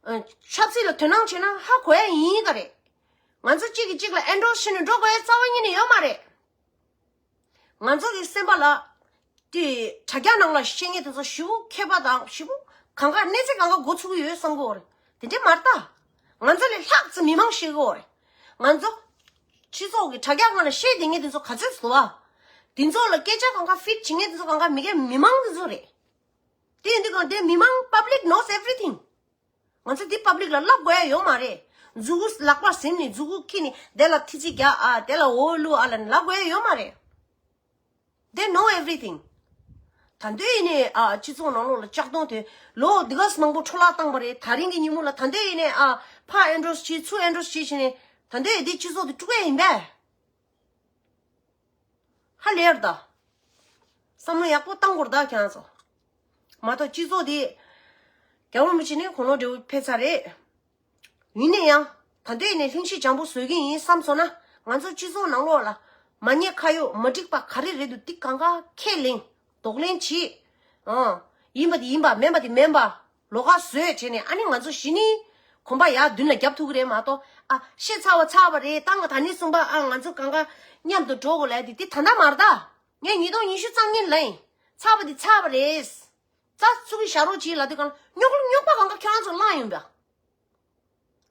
ཨ། ཆབ་སྲིད་ལ་དོ་སྣང་བྱེད་ན་ཧ་གོ་ཡ་ཡིན་ག་རེད། ང་ཚོ་གཅིག་གིས་གཅིག་ལ་ཨེན་ཌོ་སི་བྱས་ནས་འགྲོ་དགོས་ཡ་རྩ་བ་ཉིད་ནས་ཡོད་མ་རེད། ང་ཚོ་གི་སེམས་པ་ལ་དེ་དྲ་རྒྱ་ནང་ལ་བཤད་མཁན་དེ་ཚོ་ཞེ་པོ་མཁས་པ་དང་ཞེ་པོ་གང་ག་གནས་ཚད་གང་ག་མགོ་ཚུགས་ཀྱི་ཡོད་བསམ་གི་ཡོད་རེད། དེ་འདྲས་མ་རེད་ད། ང་ཚོ་ལས་ལྷག་ཙམ་མི་མང་ཤེས་ཀྱི་ཡོད་རེད། ང་ཚོ་སྤྱི་ཚོགས་ཀྱི་དྲ་རྒྱ་སྒང་ལ་བཤད་བསྡད་མཁན་དེ་ཚོ་ག་ཚོད་འདུག་ཨ། དེ་ཚོ་ལ་སྐད་ཆ་གང་ག་ཕིཊ་བྱེད་མཁན་དེ་ཚོ་གང་ག་མི་སྒེར་མི་མང་དེ་ཚོ་རེད། དེ་ཡིན་དུས་གང་དེ་མི་མང་public knows everything། ང་ཚོ་འདི་པབ་ལིག་ལ་ལབ་དགོས་ཡ་ཡོད་མ་རེད། མཛུ་གུ་ལག་པར་ཟིན་ནས་མཛུ་གུ་འཁྱེར་ནས་དེ་ལ་ཐི་ཚི་རྒྱག་ཨ། དེ་ལ་འོ་ལུ་ཨ་ལབ་ནས་ལབ་དགོས་ཡ་ཡོད་མ་རེད། They know everything། ད་འདོད་ཡིན་ནས་ཨ་སྤྱི་ཚོགས་ནང་ལོགས་ལ་ལྕགས་གདོང་དེ་ལོ་འདི་ག་ཙམ་མང་པོ་འཕྲོ་བརླག་བཏང་པ་རེད། ད་རིང་གི་ཉིན་མོ་ལ་ད་འདོད་ཡིན་ནས་ཨ་ཕར་ཨེན་ཌོ་སི་བྱེད་ཚུར་ཨེན་ཌོ་སི་བྱེད་བྱས་ནས་ད་འདོད་ཡ་འདི་སྤྱི་ཚོགས་དེ་དཀྲུག་ཡ་ཡིན་པས། ཧ་ལས་ཡར་ད། བསམ་བློ་ཡག་པོ་བཏང་དགོས་རེད་ད་ཁྱེད་རང་ཚོ། མ་གཏོགས་སྤྱི་ཚོགས་དེ། རྒྱལ་བ་རིན་པོ་ཆེ་ནི་དགུང་ལོ་བགྲེས་པོ་ཕེབས་ཚར་རེད། ཡིན་ན་ཡང་། ད་ལྟ་ནས་ལྷིང་ཤེད་འཇམ་པོ་བཟོ་གི་ཡིན་བསམ་སོང་ན། ང་ཚོ་སྤྱི་ཚོགས་ནང་ལོགས་ལ། མ་ཉེས་ཁ་གཡོགས་མ་འགྲིག་པ་ག་རེ་རེད་འདུག་འདི་གང་ག་ཁས་ལེན། གདོང་ལེན་བྱེད། ཨང་། ཡིན་པ་དེ་ཡིན་པ་མིན་པ་དེ་མིན་པ། ལོགས་ཀ་བཟོས་བྱས་ནས་ཨ་ནི་ང་ཚོ་གཞི་ནས་གོམ་པ་ཡར་མདུན་ལ་རྒྱབ་ཐུབ་ཀྱི་རེད་མ་གཏོགས། ཨ་ཤེས་ཚར་བ་ཚར་བ་རེད། ད་ང་ད་ནས་གསུངས་པ་ཨ་ང་ཚོ་གང་ག་མཉམ་དུ་འགྲོ་དགོས་ལབ་དེ་དེ་ད་ལྟ་མ་རེད་ད། ངས་ཉིས་སྟོང་ཉི་ཤུ་རྩ་གཉིས་ལ་ཡིན། ཚར་བ་དེ་ཚར་བ་རེད། རྩ་ཚུགས་ཀྱི་བཞག་རོགས་གྱིས་ལབ་དུས་གང་ལ་རྙོག་རྙོག་པ་གང་ག་ཁྱོད་རང་ཚོ་བསླངས་ཡོང་པ།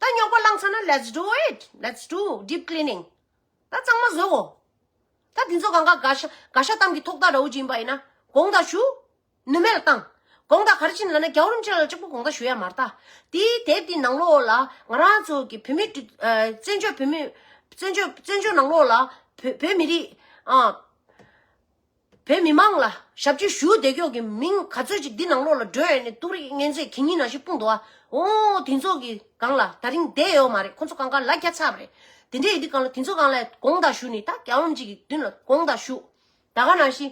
ད་རྙོག་པ་བསླངས་ཚར་ན། let's do it, let's do deep cleaning. ད་གཙང་མ་བཟོ་གོ། ད་འདི་ཚོ་གང་ག་དགའ་ཤ་དགའ་ཤ་གཏམ་གྱི་ཐོག་ཐག་འདྲ་བོ་ཅིག་ཡིན་པ་ཡིན་ན། དགོངས་དག་ཞུ། ནུས་མེད་ལ་བཏང་། དགོངས་དག་ག་རེ་བྱས་ནས་ལབ་ན། རྒྱལ་བ་རིན་པོ་ཆེ་ལ་གཅིག་པུ་དགོངས་དག་ཞུ་ཡ་མ་རེད་ད། དེའི་དེབ་དེའི་ནང་ལོགས་ལ་ང་རང་ཚོ་གི་བོད་མི་ཨ་བཙན་བྱོལ་བོད་མི་བཙན་བྱོལ་བཙན་བྱོལ་ནང་ལོགས་ལ་བོད་བོད་མི་རིགས་ཨ། བོད་མི་མང་ལ་ཞབས་ཕྱི་ཞུ་བསྡད་ཀྱོག་གི་མིང་ག་ཚོད་ཅིག་འདི་ནང་ལོགས་ལ་འགྲོ་ཡོད་ནས་ཏུ་རིག་ངན་ཚད་གད་སྙིགས་ནང་བཞིན་སྤུངས་འདུག་ཨ། འོ་དེ་ཚོ་གི་སྒང་ལ་ད་རིང་བསྡད་ཡོད་མ་རེད། ཁོ་ཚོ་གང་ག་ལ་རྒྱ་ཆགས་པ་རེད། དེ་འདྲ་ཡིན་དུས་སྒང་ལ་དེ་ཚོ་སྒང་ལ་དགོངས་དག་ཞུ་ནས། ད་རྒྱལ་བ་རིན་པོ་ཆེ་གི་མདུན་ལ་དགོངས་དག་ཞུ། ད་ག་ནང་བཞིན་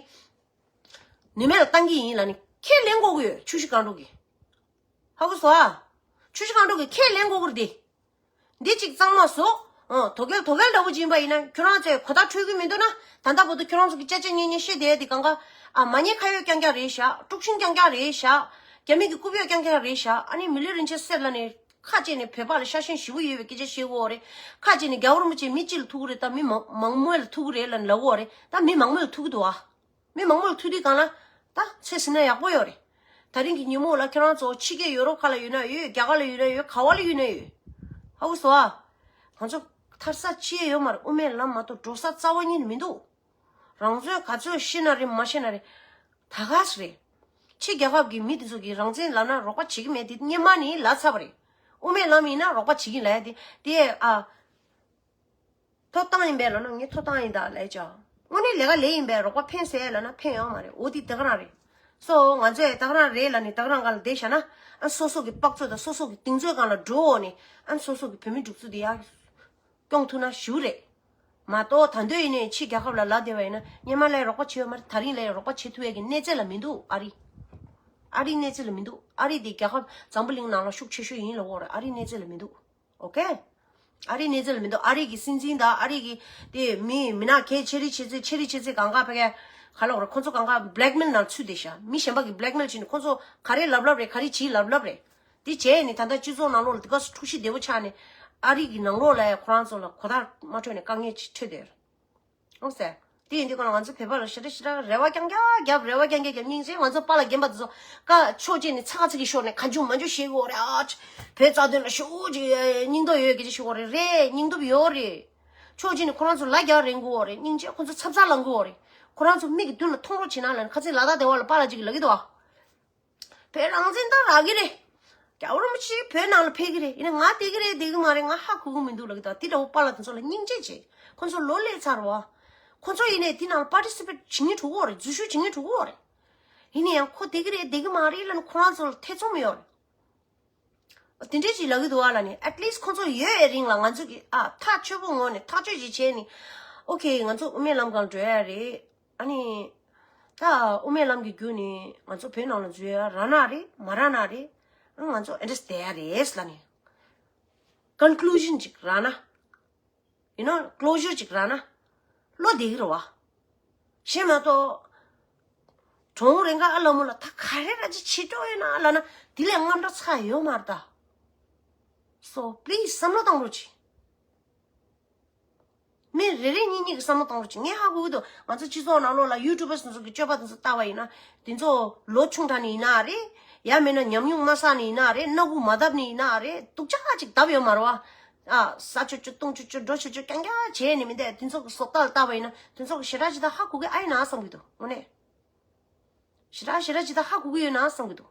ནུས་མེད་ལ་བཏང་གི་ཡིན་ལབ་ནས་ཁས་ལེན་དགོས་ཀྱི་ཡོད། ཆུ་བཞི་སྒང་དྲུག་གི། ཧ་གོ་སོང་ཨ། ཆུ་བཞི་སྒང་དྲུག་གི་ཁས་ལེན་དགོས་ཀྱི་རེད་དེ། འདི་གཅིག་གཙང་མ་བཟོ། ཨོ་དོ་གལ་དོ་གལ་འདྲ་བོ་ཅིག་ཡིན་པ་ཡིན་ན། ཁྱོད་རང་ཚོས་གོ་བརྡ་འཕྲོད་ཀྱི་མི་འདུག་ན། ད་ལྟ་བར་དུ་ཁྱོད་རང་ཚོ་གི་ཅ་ཅ་ཉེ་ཉེ་བཤད་བསྡད་དེ་གང་ག་ཨ་མ་ཉེས་ཁ་གཡོགས་རྐྱང་རྐྱང་རེད་ཤག་དཀྲུག་ཤིང་རྐྱང་རྐྱང་རེད་ཤག་རྒྱ་མི་གི་རྐུབ་གཡོག་རྐྱང་རྐྱང་རེད་ཤག་ཨ་ནི་མི་ལུས་རིན་ཆེན་བསད་ལབ་ནས་ཁ་བཅད་ནས་བོད་པ་ལ་ཤ་ཞེན་ཞེ་པོ་ཡོད་པའི་སྐད་ཆ་བཤད་ཀྱི་ཡོད་རེད། ཁ་བཅད་ནས་རྒྱལ་བ་རིན་པོ་ཆེ་མི་གཅིག་ལ་ཐུག་གི་རེད། ད་མི་མང་མང་མོས་ལ་ཐུག་གི་རེད་ལབ་ནས་ལབ་ཀྱི་ཡོད་རེད། ད་མི་མང་མོས་ལ་ཐུག་གི་འདུག་ཨ། མི་མང་པོ་ལ་ཐུག་དུས་སྒང་ལ། ད་ཚེ་ཟིན་ན་ཡག་པོ་ཡོད་རེད། ད་རིང་གི་ཉིན་མོ་ལ་ཁྱེད་རང་ཚོ་ཕྱི་རྒྱལ་ཡོ་རོབ་ཁ་ལ་ཡོད་ན་ཡོད། རྒྱ་གར་ལ་ཡོད་ན་ཡོད། ག་བ་ལ་ཡོད་ན་ཡོད། ཧ་གོ་སོང་ཨ། ང་ཚོ་ཐར་ས་ཅི་ཡང་ཡོད་མ་རེད། དབུ་མའི་ལམ་མ་གཏོགས་འགྲོ་ས་རྩ་བ་ཉིད་ནས་མི་འདུག་རང་ཚོས་ག་ཚོད་ཤེས་ན་རེད། མ་ཤེས་ན་རེད། ད་ག་སེ་རེད། ཕྱི་རྒྱལ་ཁབ་ཀྱི་མི་དེ་ཚོ་གིས་རང་བཙན་ལབ་ན་རོགས་པ་བྱེད་ཀྱི་མེད། དེ་སྔོན་མ་ནས་ལབ་ཚར་བ་རེད། དབུ་མའི་ལམ་ཡིན་ན་རོགས་པ་བྱེད་ཀྱི་ལབ་ཡ་དེ་དེ་ཨ། ཐོབ་ཐང་ཡིན་པས་ལབ་ན་ངས་ཐོབ་ཐང་ཡིན་ད་ལབ་ཀྱང་། དངོས་གནས་ལས་ཀ་ལས་ཡིན་པས་རོགས་པ་ཕན་ཟེར་ལབ་ན་ཕན་ཡོད་མ་རེད། འོ་དེ་ད་ག་རང་རེད། སོ་ང་ཚོས་ད་ག་རང་རེད་ལབ་ནས་ད་ག་རང་སྒང་ལ་བསྡད་བཞག་ན། ཨ་སོ་སོ་གི་དཔག་ཚོད་དང་སོ་སོ་གི་གདེང་ཚོད་སྒང་ལ་འགྲོ་འོ་ནས། ཨ་སོ་སོ་གི་བོད་མི་སྒྲིག་འཛུགས་དེ་ཡར་སྐྱོང་ཐུབ་ན་ཞུ་རེད། མ་གཏོགས་ད་འདོད་ཡིན་ནས་ཕྱི་རྒྱལ་ཁབ་ལ་ལབ་བསྡད་པ་ཡིན་ན། སྔོན་མ་ལ་རོགས་པ་བྱས་ཡོད་མ་རེད། ད་རིང་ལ་རོགས་པ་བྱེད་ཐུབ་ཡས་ཀྱི་གནས་ཚད་ལ་མི་འདུག་ཨ་རི། ཨ་རིའི་གནས་ཚད་ལ་མི་འདུག་ཨ་རི་དེ་རྒྱལ་ཁབ་འཛམ་བུ་གླིང་ནང་ལ་ཤུགས་ཆེ་ཤོས་ཡིན་ལབ་ཀྱི་ཡོད་རེད། ཨ་རིའི་གནས་ཚད་ལ་མི་འདུག་ཨོ་ཁེ། ཨ་རིའི་གནས་ཚུལ་མི་འདུག་ཨ་རི་གི་སྲིད་འཛིན་དང་ཨ་རི་གི་དེ་མི་མི་ནག་གལ་ཆེ་རིགས་ཆེ་ཚེ་ཆེ་རིགས་ཆེ་ཚེ་གང་ག་ཕ་གི་ག་ལབ་དགོས་རེད། ཁོང་ཚོ་གང་ག་blackmail ནང་ཚུད་བསྡད་ཤག་མི་གཞན་པ་གི་blackmail བྱས་ནས་ཁོང་ཚོ་ག་རེ་ལབ་ལབ་རེད། ག་རེ་བྱེད་ལབ་ལབ་རེད། དེ་བྱས་ནས་ད་ལྟ་སྤྱི་ཚོགས་ནང་ལོགས་ལ་དེ་ག་སུ་འཁྲུག་གཞི་བདེ་པོ་ཆགས་ནས། ཨ་རི་གི་ནང་ལོགས་ལ་ཡང་ཁོ་རང་ཚོ་ལ་གོ་བརྡ་མ་འཕྲོད་ནས་དཀའ་ངལ་ཅིག་འཕྲད་བསྡད་ཡོད་རེད། ཨོ་ཟེར། དེ་ཡིན་དུས་གང་ལ་ང་ཚོ་བོད་པ་ལ་ཞེ་དྲག་ཞེ་དྲག་རེ་བ་རྐྱང་རྐྱང་རྒྱབ། རེ་བ་རྐྱང་རྐྱང་རྒྱབ། སྙིང་རྗེ། ང་ཚོ་པཱ་ལགས་རྒན་པ་དེ་ཚོ་ཀ་ཕྱོགས་གཅིག་ནས་ཚ་ཁ་ཚིག་གི་ཤོར་ནས་གང་བྱུང་མང་བྱུང་བཤད་ཀྱི་ཡོད་རེད། ཨ་ཅེ། བོད་རྩ་དོན་ལ་ཞེ་པོ་ཅིག་སྙིང་སྟོབས་ཡོད་སྐད་ཆ་བཤད་ཀྱི་ཡོད་རེད། སྙིང་སྟོབས་ཡོད་རེད། ཕྱོགས་གཅིག་ནས་ཁོ་རང་ཚོ་ལ་རྒྱག་རན་གྱི་ཡོད་རེད། སྙིང་རྗེ། ཁོ་ཚོ་ཚབ་ཚབ་ལངས་ཀྱི་ཡོད་རེད། ཁོ་རང་ཚོ་མིག་གི་མདུན་ལ་མཐོང་རོགས་བྱེད་ན་ལབ་ནས་ཁ་ཚིག་ལ་དྭགས་སྡེ་བ་ལ་པཱ་ལགས་ཅིག་གིས་ལབ་ཀྱི་འདུག་ཨ། བོད་རང་བཙན་ད་རག་གི་རེད། རྒྱལ་བ་རིན་པོ་ཆེ་བོད་ནང་ལ་ཕེབས་ཀྱི་རེད། ཡིན་ན་ང་བསྡད་ཀྱི་རེད་བསྡད་ཀྱི་མ་རེད། ང་ཧ་གོ་གི་མི་འདུག་ལབ་ཀྱི་འདུག་དེ་འདྲ་བོ་པཱ་ལགས་དེ་ཚོ་ལ་སྙིང་རྗེ་བྱེད། ཁོ་ཚོ་ལོ་ལས་ཚར་བ། ཁོ་ཚོ་ཡིན་ནའི་དེ་ནང་ལ་པར་ཊི་སི་པེཊ་བྱེད་མཁན་འགྲོ་གི་ཡོད་རེད། འཛུལ་ཞུགས་བྱེད་མཁན་འགྲོ་གི་ཡོད་རེད། ཡིན་ན་ཡང་ཁོ་བསྡད་ཀྱི་རེད་བསྡད་ཀྱི་མ་རེད་ལབ་ནས་ཁོ་རང་ཚོ་ལ་ཐེ་ཚོམ་ཡོད་རེད། དེ་འདྲས་ཅིག་ལབ་ཀྱི་འདུག་ཨ་ལབ་ནས། at least ཁོ་ཚོ་ཡོད་ཡའི་རིང་ལ་ང་ཚོ་གི་ཨ་ཐག་ཆོད་པོ་ངོས་ནས་ཐག་གཅོད་ཅིག་བྱས་ནས། ཨོ་ཁེ། ང་ཚོ་དབུ་མའི་ལམ་སྒང་འགྲོ་ཡ་རེད། ཨ་ནི། ད་དབུ་མའི་ལམ་གྱི་བརྒྱུད་ནས་ང་ཚོ་བོད་ནང་ལ་འཛུལ་ཡ་རག་ན་རེད། མ་རག་ན་རེད། ཨ་ང་ཚོ་ཨེ་འདྲས་བསྡད་ཡ་རེད་ལབ་ནས། ཀོན་ཀུ་ལུ་ཤན་ཅིག་རག་ན། ཡིན་ནོ། ཀློ་ཞུར་ཅིག་རག་ན་བློ་བདེ་གི་རེད་བ། ཤེས་མ་གཏོགས། གྲོང་རེ་འགའ་ཨ་ལ་མོ་ལ་ད་ག་རེ་ར་ཅིག་བྱེད་འགྲོ་ཡོད་ན་ལབ་ན་དེ་ལས་རྔམ་སྐྲག་ཚ་ཡོད་མ་རེད་ད། So please བསམ་བློ་བཏང་རོགས་གྱིས། མི་རེ་རེ་གཉིས་གཉིས་ཀྱིས་བསམ་བློ་བཏང་རོགས་གྱིས། ངས་ཧ་གོ་གི་འདུག་ང་ཚོ་སྤྱི་ཚོགས་ནང་ལོགས་ལ་ཡུ་ཊུབ་པར་སོ་སོ་གི་སྤྱོད་པ་དེ་ཚོ་ལྟ་བ་ཡིན་ན། དེ་ཚོ་ལོ་ཆུང་དྲགས་ནས་ཡིན་ན་རེད། ཡང་མིན་ན་ཉམས་མྱོང་མ་བསགས་ནས་ཡིན་ན་རེད། སྣ་ཁུག་མ་བརྡབས་ནས་ཡིན་ན་རེད། སྡུག་ཅག་ཅིག་བརྡབས་ཡོད་མ་རེད་བ། ཨ། ཟ་ཆོག་ཆོག་བཏུང་ཆོག་ཆོག་འགྲོ་ཆོག་ཆོག་རྐྱང་རྐྱང་བྱས་ནས་མི་འདུག་དེ་ཚོ་གི་བཟོ་ལྟ་ལ་ལྟ་བ་ཡིན་ན་དེ་ཚོ་གི་ཞེ་དྲག་ཅིག་ད་ཧ་གོ་གི་ཨ་ཡིན་ན་བསམ་གི་འདུག་དངོས་གནས། ཞེ་དྲག་ཞེ་དྲག་ཅིག་ད་ཧ་གོ་གི་ཡོད་ན་བསམ་གི་འདུག་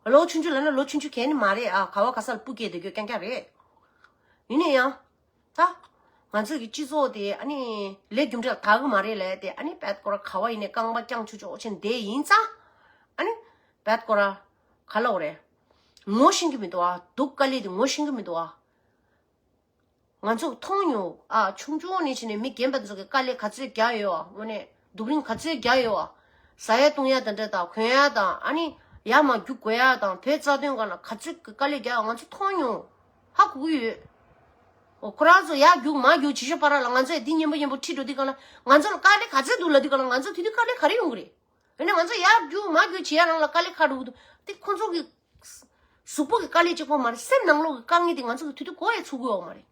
ལོ་ཆུང་ཆུང་ལབ་ན་ལོ་ཆུང་ཆུང་གང་ནི་མ་རེད། ཨ། ག་བ་ག་ས་ལ་སྤུ་སྐྱེས་བསྡད་རྒྱུ་རྐྱང་རྐྱང་རེད། ཡིན་ན་ཡང་། ད། ང་ཚོ་གི་སྤྱི་ཚོགས་དེ་ཨ་ནི་ལས་རྒྱུ་འབྲས་དག་གི་མ་རེད་ལབ་དེ། ཨ་ནི་བད་ཀོ་ར་ག་བ་ཡིན་ནའི་རྐང་པ་རྐྱང་ཆུ་ཆུ་ཆེན་དེ་ཡིན་ཙང་། ཨ་ནི་བད་ཀོ་ར་ག་ལབ་དགོས་རེད། ངོ་ཤེས་ཀྱི་མི་འདུག་ཨ། སྡུག་དཀའ་ལས་དེ་ངོ་ཤེས་ཀྱི་མི་འདུག་ཨ། ང་ཚོ་མཐོང་མྱོང་། ཨ། ཆུང་ཆུང་ནས་བྱས་ནས་མི་རྒན་པ་ཚོ་གི་དཀའ་ལས་ག་ཚོད་རྒྱག་ཡོད། དངོས་གནས་སྡུག་རིམ་ག་ཚོད་རྒྱག་ཡོད། ཟ་ཡ་བཏུང་ཡ་དང་འདྲ་དང་གོན་ཡ་དང་། ཨ་ནི་ཡར་མར་རྒྱུག་དགོས་ཡ་དང་བོད་རྩ་དོན་སྒང་ལ་ག་ཚོད་ཀྱི་དཀའ་ལས་རྒྱག་ཡ་ང་ཚོ་མཐོང་མྱོང་། ཧ་གོ་གི་ཡོད། འོ། ཁོ་རང་ཚོ་ཡར་རྒྱུག་མར་རྒྱུག་བྱེད་ཤོག་པ་ར་ལ། ང་ཚོས་འདི་སྙན་པོ་སྙན་པོ་ཁྲིད་འགྲོ་དུས་སྒང་ལ། ང་ཚོ་ལ་དཀའ་ལས་ག་ཚོད་འདུག་ལབ་དུས་སྒང་ལ། ང་ཚོ་དེ་དུས་དཀའ་ལས་ག་རེ་ཡོང་གི་རེད། ཡིན་ནའི་ང་ཚོ་ཡར་རྒྱུག་མར་རྒྱུག་བྱེད་ཡ་རང་ལ་དཀའ་ལས་ཁག་འགྲོ་གི་འདུག་དེ་ཁོ་ཚོ་གི་གཟུགས་པོ་གི་དཀའ་ལས་གཅིག་པོ་མ་རེད། སེམས་ནང་ལོགས་ཀྱི་དཀའ་ངལ་དེ་ང་ཚོ་གི་དུས་དུས་གོ་ཡ་ཚུགས་གི་ཡོད་མ་རེད།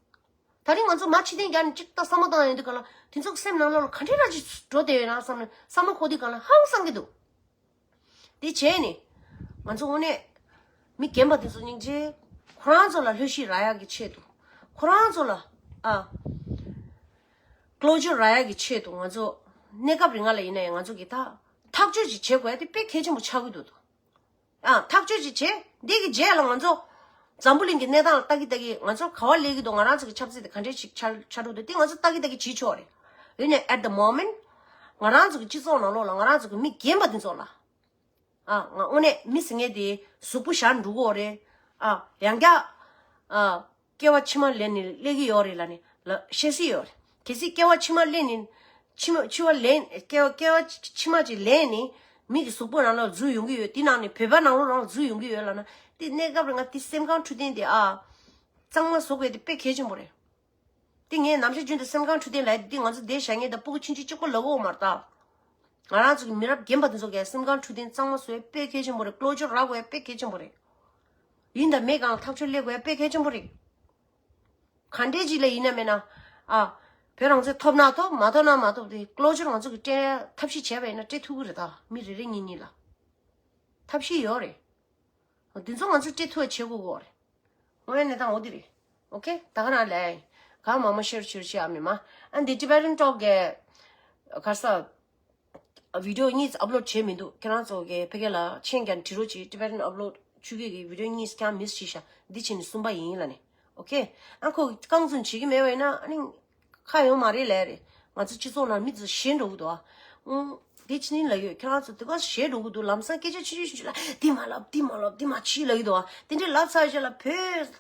ད་རིང་ང་ཚོ་མར་ཕྱི་བལྟས་རྒྱག་ནས་གཅིག་ལྟ་བསམ་བློ་བཏང་ཡོང་དུས་སྒང་ལ། དེ་ཚོ་གི་སེམས་ནང་ལོགས་ལ་ག་འདྲས་ར་ཅིག་འགྲོ་བསྡད་ཡོད་ན་བསམ་ནས་བསམ་བློ་འཁོར་དུས་སྒང་ལ་ཧང་སང་གི་འདུག་དེ་བྱས་ནས་ང་ཚོ་དངོས་གནས་མི་རྒན་པ་དེ་ཚོ་སྙིང་རྗེ། ཁོ་རང་ཚོ་ལ་ལྷོད་ཤིག་རག་ཡག་གི་ཆེད་དུ། ཁོ་རང་ཚོ་ལ། ཨ། ཀློ་ཇར་རག་ཡག་གི་ཆེད་དུ་ང་ཚོ་གནས་སྐབས་རིང་ལ་ཡིན་ནའི་ང་ཚོ་གི་ད་ཐག་གཅོད་ཅིག་བྱེད་དགོས་ཡ་དེ་དཔེ་གལ་ཆེན་པོ་ཆགས་ཀྱི་འདུག་ཨ། ཐག་གཅོད་ཅིག་བྱེད། འདི་གི་རྗེས་ལ་ང་ཚོ་འཛམ་བུ་གླིང་གི་གནས་སྟངས་ལ་ལྟ་གི་ལྟ་གི། ང་ཚོ་ག་བ་སླེབས་ཀྱི་འདུག་ང་རང་ཚོ་གི་ཆབ་སྲིད་དེ་ག་འདྲས་ཞིག་ཆགས་ཆགས་འགྲོ་འདུག་དེ་ང་ཚོ་ལྟ་གི་ལྟ་གི་བྱེད་ཆོག་རེད། ཡིན་ནའི་at the moment ང་རང་ཚོ་གི་སྤྱི་ཚོགས་ནང་ལོགས་ལ་ང་རང་ཚོ་གི་མི་རྒན་པ་དེ་ཚོ་ལ། ཨ། ང་དངོས་གནས་མི་ཟེར་མཁན་དེ་གཟུགས་པོ་ཞར་འགྲོ་གི་ཡོད་རེད། ཨ། ཡང་བསྐྱར། ཨ། སྐྱེ་བ་ཕྱི་མ་ལེན་ནས་སླེབས་ཀྱི་ཡོད་རེད་ལབ་ནས་ལ་བཤད་སྲིད་ཡོད་རེད། གལ་སྲིད་སྐྱེ་བ་ཕྱི་མ་ལེན་ནས་ཕྱི་མ་ཕྱི་བ་ལེན་སྐྱེ་བ་སྐྱེ་བ་ཕྱི་མ་ཅིག་ལེན་ནས་མི་གི་གཟུགས་པོ་ནང་ལ་འཛུལ་ཡོང་གི་ཡོད། དེ་ནང་ནས་བོད་པ་ནང་ལོགས་རང་འཛུལ་ཡོང་གི་ཡོད་ལབ་ན། དེ་གནས་སྐབས་རིང་ང་དེ་སེམས་ཁམས་འཕྲོད་བསྟེན་དེ། ཨ། གཙང་མ་བཟོ་དགོས་དེ་དཔེ་གལ་ཆེན་པོ་རེད། དེ་ངས་ནམ་ཞག་རྒྱུན་དུ་སེམས་ཁམས་འཕྲོད་བསྟེན་ལབ་ཡ་དེ་ང་ཚོ་བསྡད་བཞག་མཁན་དང་སྤུ་གུ་ཆུང་ཆུང་གཅིག་པོ་ལབ་ཀྱི་ཡོད་མ་རེད་ད། ང་རང་ཚོ་གི་མི་རབས་རྒན་པ་དེ་ཚོ་གིས་སེམས་ཁམས་འཕྲོད་བསྟེན་གཙང་མ་བཟོ་ཡ་དཔེ་གལ་ཆེན་པོ་རེད། ཀློ་ཇར་རག་དགོས་ཡ་དཔེ་གལ་ཆེན་པོ་རེད། ཡིན་དང་མིན་སྒང་ལ་ཐག་གཅོད་སླེབས་དགོས་ཡ་དཔེ་གལ་ཆེན་པོ་རེད། ག་འདྲས་ཅིག་ལ་ཡིན་ན་མིན་ན། ཨ། བོད་རང་བཙན་ཐོབ་ན་ཐོབ། མ་ཐོབ་ན་མ་ཐོབ། དེ་ཀློ་ཇར་ང་ཚོ་གི་སྤྲད་ཐབས་ཤེས་བྱས་པ་ཡིན་ན་སྤྲད་ཐུབ་ཀྱི་རེད་ད། མི་རེ་རེ་གཉིས་གཉིས་ལ་ཐབས་ཤེས་ཡོད་རེད། འདི་ཚོ་ང་ཚོས་སྤྲད་ཐུབ་པ་བྱེད་དགོས་ཀྱི་ཡོད་རེད། དངོས་ཡོད་གནས་སྟངས་འོ་འདི་རེད། ཨོ་ཁེ། ད་ག་རང་ལས་གང་མང་མང་ཤེར་ཤེར་བྱེད་ཨ་མི་མ། ཨ་འདི་Tibetan Talk གི་ག་ས་བི་ཌི་ཡོ་གཉིས་ཨབ་ལོཌ་བྱས་མི་འདུག་ཁྱེད་རང་ཚོ་གི་ཕ་གི་ལ་མཆན་རྒྱག་འབྲི་རོགས་གྱིས། Tibetan ཨབ་ལོཌ་བཅུ་གི་གི་བི་ཌི་ཡོ་གཉིས་ཀྱང་མིས་བྱས་ཤག་འདི་བྱས་ནས་གསུམ་པ་ཡིན་ལབ་ནས། ཨོ་ཁེ། ཨ་ཁོ་རྐང་བཙུན་བྱེད་ཀྱི་མེད་པ་ཡིན་ན་ཨ་ནི། ཁ་ཡོང་མ་རེད་ལབ་རེད། ང་ཚོ་སྤྱི་ཚོགས་ནང་མི་ཚོ་ཞེད་འགྲོ་གི་འདུག་ཨ། ཨུང་། དེ་ཕྱི་ཉིན་ལབ་ཡོད། ཁྱེད་རང་ཚོ་དེ་ག་ཞེད་འགྲོ་གི་འདུག་ལམ་སང་སྐད་ཆ་ཆུང་ཆུང་ཞིག་ལ་འདི་མ་ལབ་འདི་མ་ལབ་འདི་མ་བྱེད་ལབ་ཀྱི་འདུག་ཨ། དེ་འདྲས་ལབ་ཚར་རྗེས་ལ་བོད།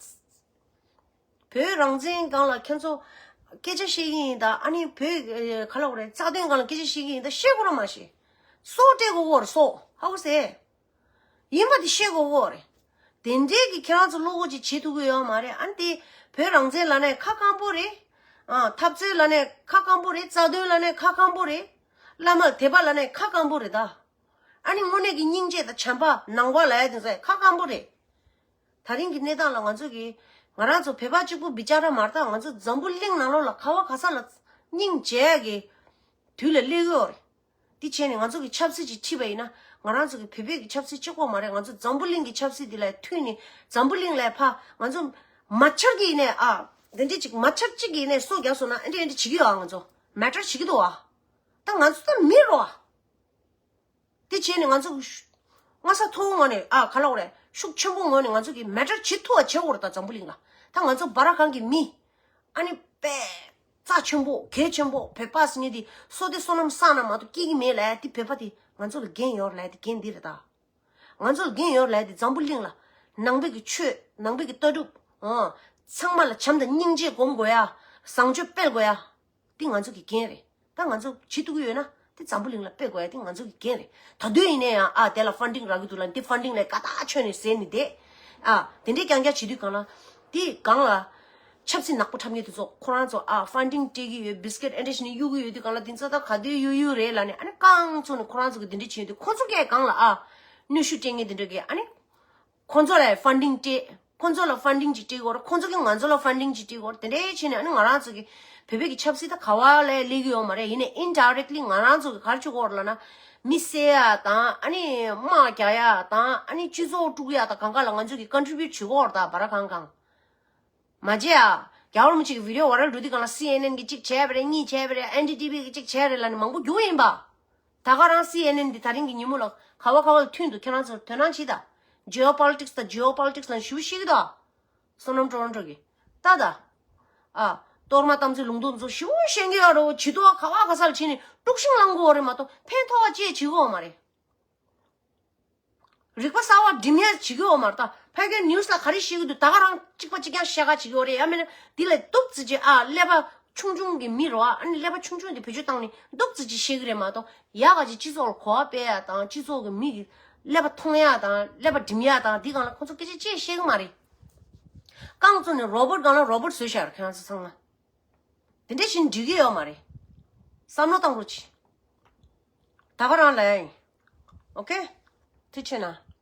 བོད་རང་བཙན་སྒང་ལ་ཁྱེད་ཚོ་སྐད་ཆ་བཤད་ཀྱི་ཡིན་ད། ཨ་ནི་བོད་ག་ལབ་དགོས་རེད། རྩ་དོན་སྒང་ལ་སྐད་ཆ་བཤད་ཀྱི་ཡིན་ད། བཤད་དགོས་ར་མ་བཤད། སྲོག་སྤྲད་དགོས་ཀྱི་ཡོད་རེད། སྲོག་ཧ་གོ་སོང་། ཡིན་པ་དེ་བཤད་དགོས་ཀྱི་ཡོད་རེད། དེ་འདྲས་ཀྱི་ཁྱེད་རང་ཚོ་བློ་ཁོག་ཅིག་བྱེད་ཐུབ་ཀྱི་ཡོད་མ་རེད། ཨ་ནི་དེ་བོད་རང་བཙན་ལབ་ནའི་ཁ་སྐམ་པོ་རེད། ཨ། འཐབ་རྩོད་ལབ་ནའི་ཁ་སྐམ་པོ་རེད། རྩ་དོན་ལབ་ནའི་ཁ་སྐམ་པོ་རེད། བླ་མ་དད་པ་ལབ་ནའི་ཁ་སྐམ་པོ་རེད་ད། ཨ་ནི་དངོས་གནས་ཀྱི་སྙིང་རྗེ་དང་བྱམས་པ་ནང་པ་ལབ་ཡ་དེ་ཚོ་ཁ་སྐམ་པོ་རེད། ད་རིང་གི་གནས་སྟངས་ལ་ང་ཚོ་གི་ང་རང་ཚོ་བོད་པ་གཅིག་པུ་བི་ཅ་ར་མ་རེད་ད། ང་ཚོ་འཛམ་བུ་གླིང་ནང་ལོགས་ལ་ག་བ་ག་ས་ལ་སྙིང་རྗེ་གི་དུས་ལ་སླེབས་ཡོད་རེད། དེ་བྱས་ནས་ང་ཚོ་གི་ཆབ་སྲིད་ཅིག་ཁྲིད་པ་ཡིན་ན། ང་རང་ཚོ་གི་བོད་པའི་གི་ཆབ་སྲིད་གཅིག་པོ་མ་རེད། ང་ཚོ་འཛམ་བུ་གླིང་གི་ཆབ་སྲིད་འདི་ལ་མཐུད་ནས་འཛམ་བུ་གླིང་ལ་ཕར་ང་ཚོ་མ་ཆག་གི་ཡིན་ནའི། ཨ། འདི་འདྲས་ཅིག་མ་ཆག་གཅིག་གི་ཡིན་ནའི་སྲོག་རྒྱག་སོང་ན་ཨ་འདྲས་ཨ་འདྲས་བྱེད་ཀྱི་ཡོད་ཨ། ང་ཚོ་མེ་ཊར་བྱེད་ཀྱི་འདུག་ཨ། ད་ང་ཚོ་ད་མི་རོ་ཨ། དེ་བྱས་ནས་ང་ཚོ་གི་ཤུ་སྔ་ས་མཐོ་བོ་ངོས་ནས། ཨ། ག་ལབ་དགོས་རེད། ཤུགས་ཆེན་པོ་ངོས་ནས་ང་ཚོ་གི་མེ་ཊར་བྱེད་ཐུབ་པ་བྱེད་དགོས་རེད་ད་འཛམ་བུ་གླིང་ལ། ད་ང་ཚོ་སྦ་ར་གང་གི་མི། ཨ་ནི་དཔེ་རྩ་ཆེན་པོ་གལ་ཆེན་པོ་བོད་པ་ཟེར་མཁན་དེ་བསོད་བདེ་བསོད་ནམས་བསགས་ན་མ་གཏོགས་སྐྱེ་གི་མེད་ལབ་ཡ་དེ། བོད་པ་དེ་ང་ཚོ་ལ་འགན་ཡོད་རེད་ལབ་ཡ་དེ་འགན་འདི་རེད་ད། ང་ཚོ་ལ་འགན་ཡོད་རེད་ལབ་ཡ་དེ་འཛམ་བུ་གླིང་ལ་ནང་པའི་གི་ཆོས། ནང་པའི་གི་ལྟ་གྲུབ། ཨ། ཚང་མ་ལ་བྱམས་དང་སྙིང་རྗེ་སྒོམ་དགོས་ཡ། བཟང་སྤྱོད་སྤེལ་དགོས་ཡ། འདི་ང་ཚོ་གི་འགན་རེད། ད་ང་ཚོ་བྱེད་ཐུབ་ཀྱི་ཡོད་ན་དེ་འཛམ་བུ་གླིང་ལ་སྤེལ་དགོས་ཡ་དེ་ང་ཚོ་གི་འགན་རེད། ད་དུང་ཡིན་ན་ཡང་། ཨ། དེ་ལ་ཕན་ཌིང་རག་གི་འདུག་ལབ་འདི་ཕན་ཌིང་ལ་ཀ་ད་ཆོད་ནས་ཟེར་ནས་བསྡད། ཨ། དེ་འདྲའི་རྐྱང་རྐྱང་བྱེད་དུས་སྒང་ལ། དེ་སྒང་ལ་ཆབ་སྲིད་ནག་པོ་འཁྲབ་མཁན་དེ་ཚོ་ཁོ་རང་ཚོ། ཨ། ཕན་ཌིང་སྤྲད་ཀྱི་ཡོད། བི་སི་ཀེཊ་ཨེ་འདྲ་བྱས་ནས་གཡུག་གི་ཡོད་དུས་སྒང་ལ། དེ་ཚོ་ད་ག་དུས་གཡུག་གཡུག་རེད་ལབ་ནས། ཨ་ནི་རྐང་བཙུགས་ནས་ཁོ་རང་ཚོ་གི་དེ་འདྲ་བྱེད་དུས། ཁོ་ཚོ་གས་སྒང་ལ། ཨ། གནོན་ཤུགས་སྤྲད་མཁན་དེ་འདྲ་གས། ཨ་ནི་ཁོང་ཚོ་ལ་ཕན་ཌིང་སྤྲད། ཁོང་ཚོ་ལ་ཕན་ཌིང་ཅིག་སྤྲད་ཀྱི་ཡོད་རེད། ཁོང་ཚོ་གིས་ང་ཚོ་ལ་ཕན་ཌིང་ཅིག་སྤྲད་ཀྱི་ཡོད་རེད། དེ་འདྲའི་བྱས་ནས་ཨ་ནི་ང་རང་ཚོ་གི་བོད་པའི་གི་ཆབ་སྲིད་ད་ག་བ་ལ་སླེབས་ཀྱི་ཡོད་མ་རེད། ཡིན་ནའི་ཨིན་ཌའི་རེག་ལི་ང་རང་ཚོ་གི་ག་རེ་བྱེད་ཀྱི་ཡོད་རེད་ལབ་ན། མི་བསད་ཡ་དང་། ཨ་ནི་དམག་རྒྱག་ཡ་དང་། ཨ་ནི་སྤྱི་ཚོགས་དཀྲུག་ཡ་དང་། གང་ག་ལ་ང་ཚོ་གི་ཀོན་ཊི་བིའུ་ཊི་བྱེད་ཀྱི་ཡོད་རེད། ད་སྦ་ར་གང་གང་མ་བྱེད་ཡ། རྒྱལ་བ་རིན་པོ་ཆེ་གི་བི་ཌི་ཡོ་བྷའི་རལ་འགྲོ་དུས་སྒང་ལ། སི་ཨེན་ཨེན་གིས་གཅིག་བྱས་པ་རེད། གཉིས་བྱས་པ་རེད། ཨེན་ཌི་ཊི་བི་གིས་གཅིག་བྱས་རེད་ལབ་ནས་མང་པོ་རྒྱུགས་ཡིན་པ། ད་ག་རང་སི་ཨེན་ཨེན་འདི་ད་རིང་གི་ཉིན་མོ་ལ་ག་བ་ག་བ་ལ་ཐོན་འདུག་ཁྱེད་རང་ཚོ་དོ་སྣང་བྱེད་དང་། ཇི་ཨོ་པོ་ལི་ཊིག་སི་དང་ཇི་ཨོ་པོ་ལི་ཊིག་སི་ལ་ཞེ་པོ་བཤད་ཀྱི་འདུག་བསོད་ནམས་ཀྲོ་རོན་ཀྲོ་གིས། ད་ད། ཨ། གཏོར་མ་དམ་ཚིག་ལུང་རྟོགས་ཚོ་ཞེ་པོ་བཤད་ཀྱི་ཡོད་རེད། བོད་ཇུས་གཏོགས་ག་བ་ག་ས་ལ་ཕྱིན་ནས་དཀྲུག་ཤིང་བསླང་གི་ཡོད་རེད་མ་གཏོགས་ཕན་ཐོགས་པ་ཅི་ཡང་བྱེད་ཀྱི་ཡོད་མ་རེད། རིག་པ་གསར་བ་འགྲིམ་ཡ་བྱེད་ཀྱི་ཡོད་མ་རེད་ད། ཕ་གིའི་ནིའུ་སི་ལ་ག་རེ་བཤད་ཀྱི་འདུག་ད་ག་རང་གཅིག་པ་གཅིག་རྐྱང་བཤད་ག་བྱེད་ཀྱི་ཡོད་རེད། ཡང་མིན་ན་འདི་ལ་སྡུག་ཙི་ཅི་ཨ་ཀླད་པ་ཆུང་ཆུང་གི་མི་རོ། ཨ་ནི་ཀླད་པ་ཆུང་ཆུང་དེ་བེད་སྤྱོད་བཏང་ནས་སྡུག་ཙི་ཅི་བཤད་ཀྱི་རེད་མ་གཏོགས། ཡག་ག་ཅིག་སྤྱི་ཚོགས་ལ་གོ་བ་སྤེལ་ཡ་དང་། སྤྱི་ཚོགས་ཀྱི་མི་གི་ཀླད་པ་མཐོང་ཡ་དང་། ཀླད་པ་འགྲིམ་ཡ་དང་། འདི་སྒང་ལ་ཁོང་ཚོ་སྐད་ཆ་ཅི་བཤད་ཀྱི་མ་རེད། རྐང་བཙུགས་ནས་རོ་བོ་ཊི་སྒང་ལ་རོ་བོ་ཊི་བཟོས་བཞག་རེད་ཁྱེད་རང་ཚོ་ཚང་མ། དེ་འདྲ་བཞིན་འགྲིག་གི་ཡོད་མ་རེད། བསམ་བློ་བཏང་རོགས་གྱིས། ད་ག་རང་ལ་ཡིན། ཨོ་ཀེ། ཐུགས་རྗེ་ཆེ་གནང་།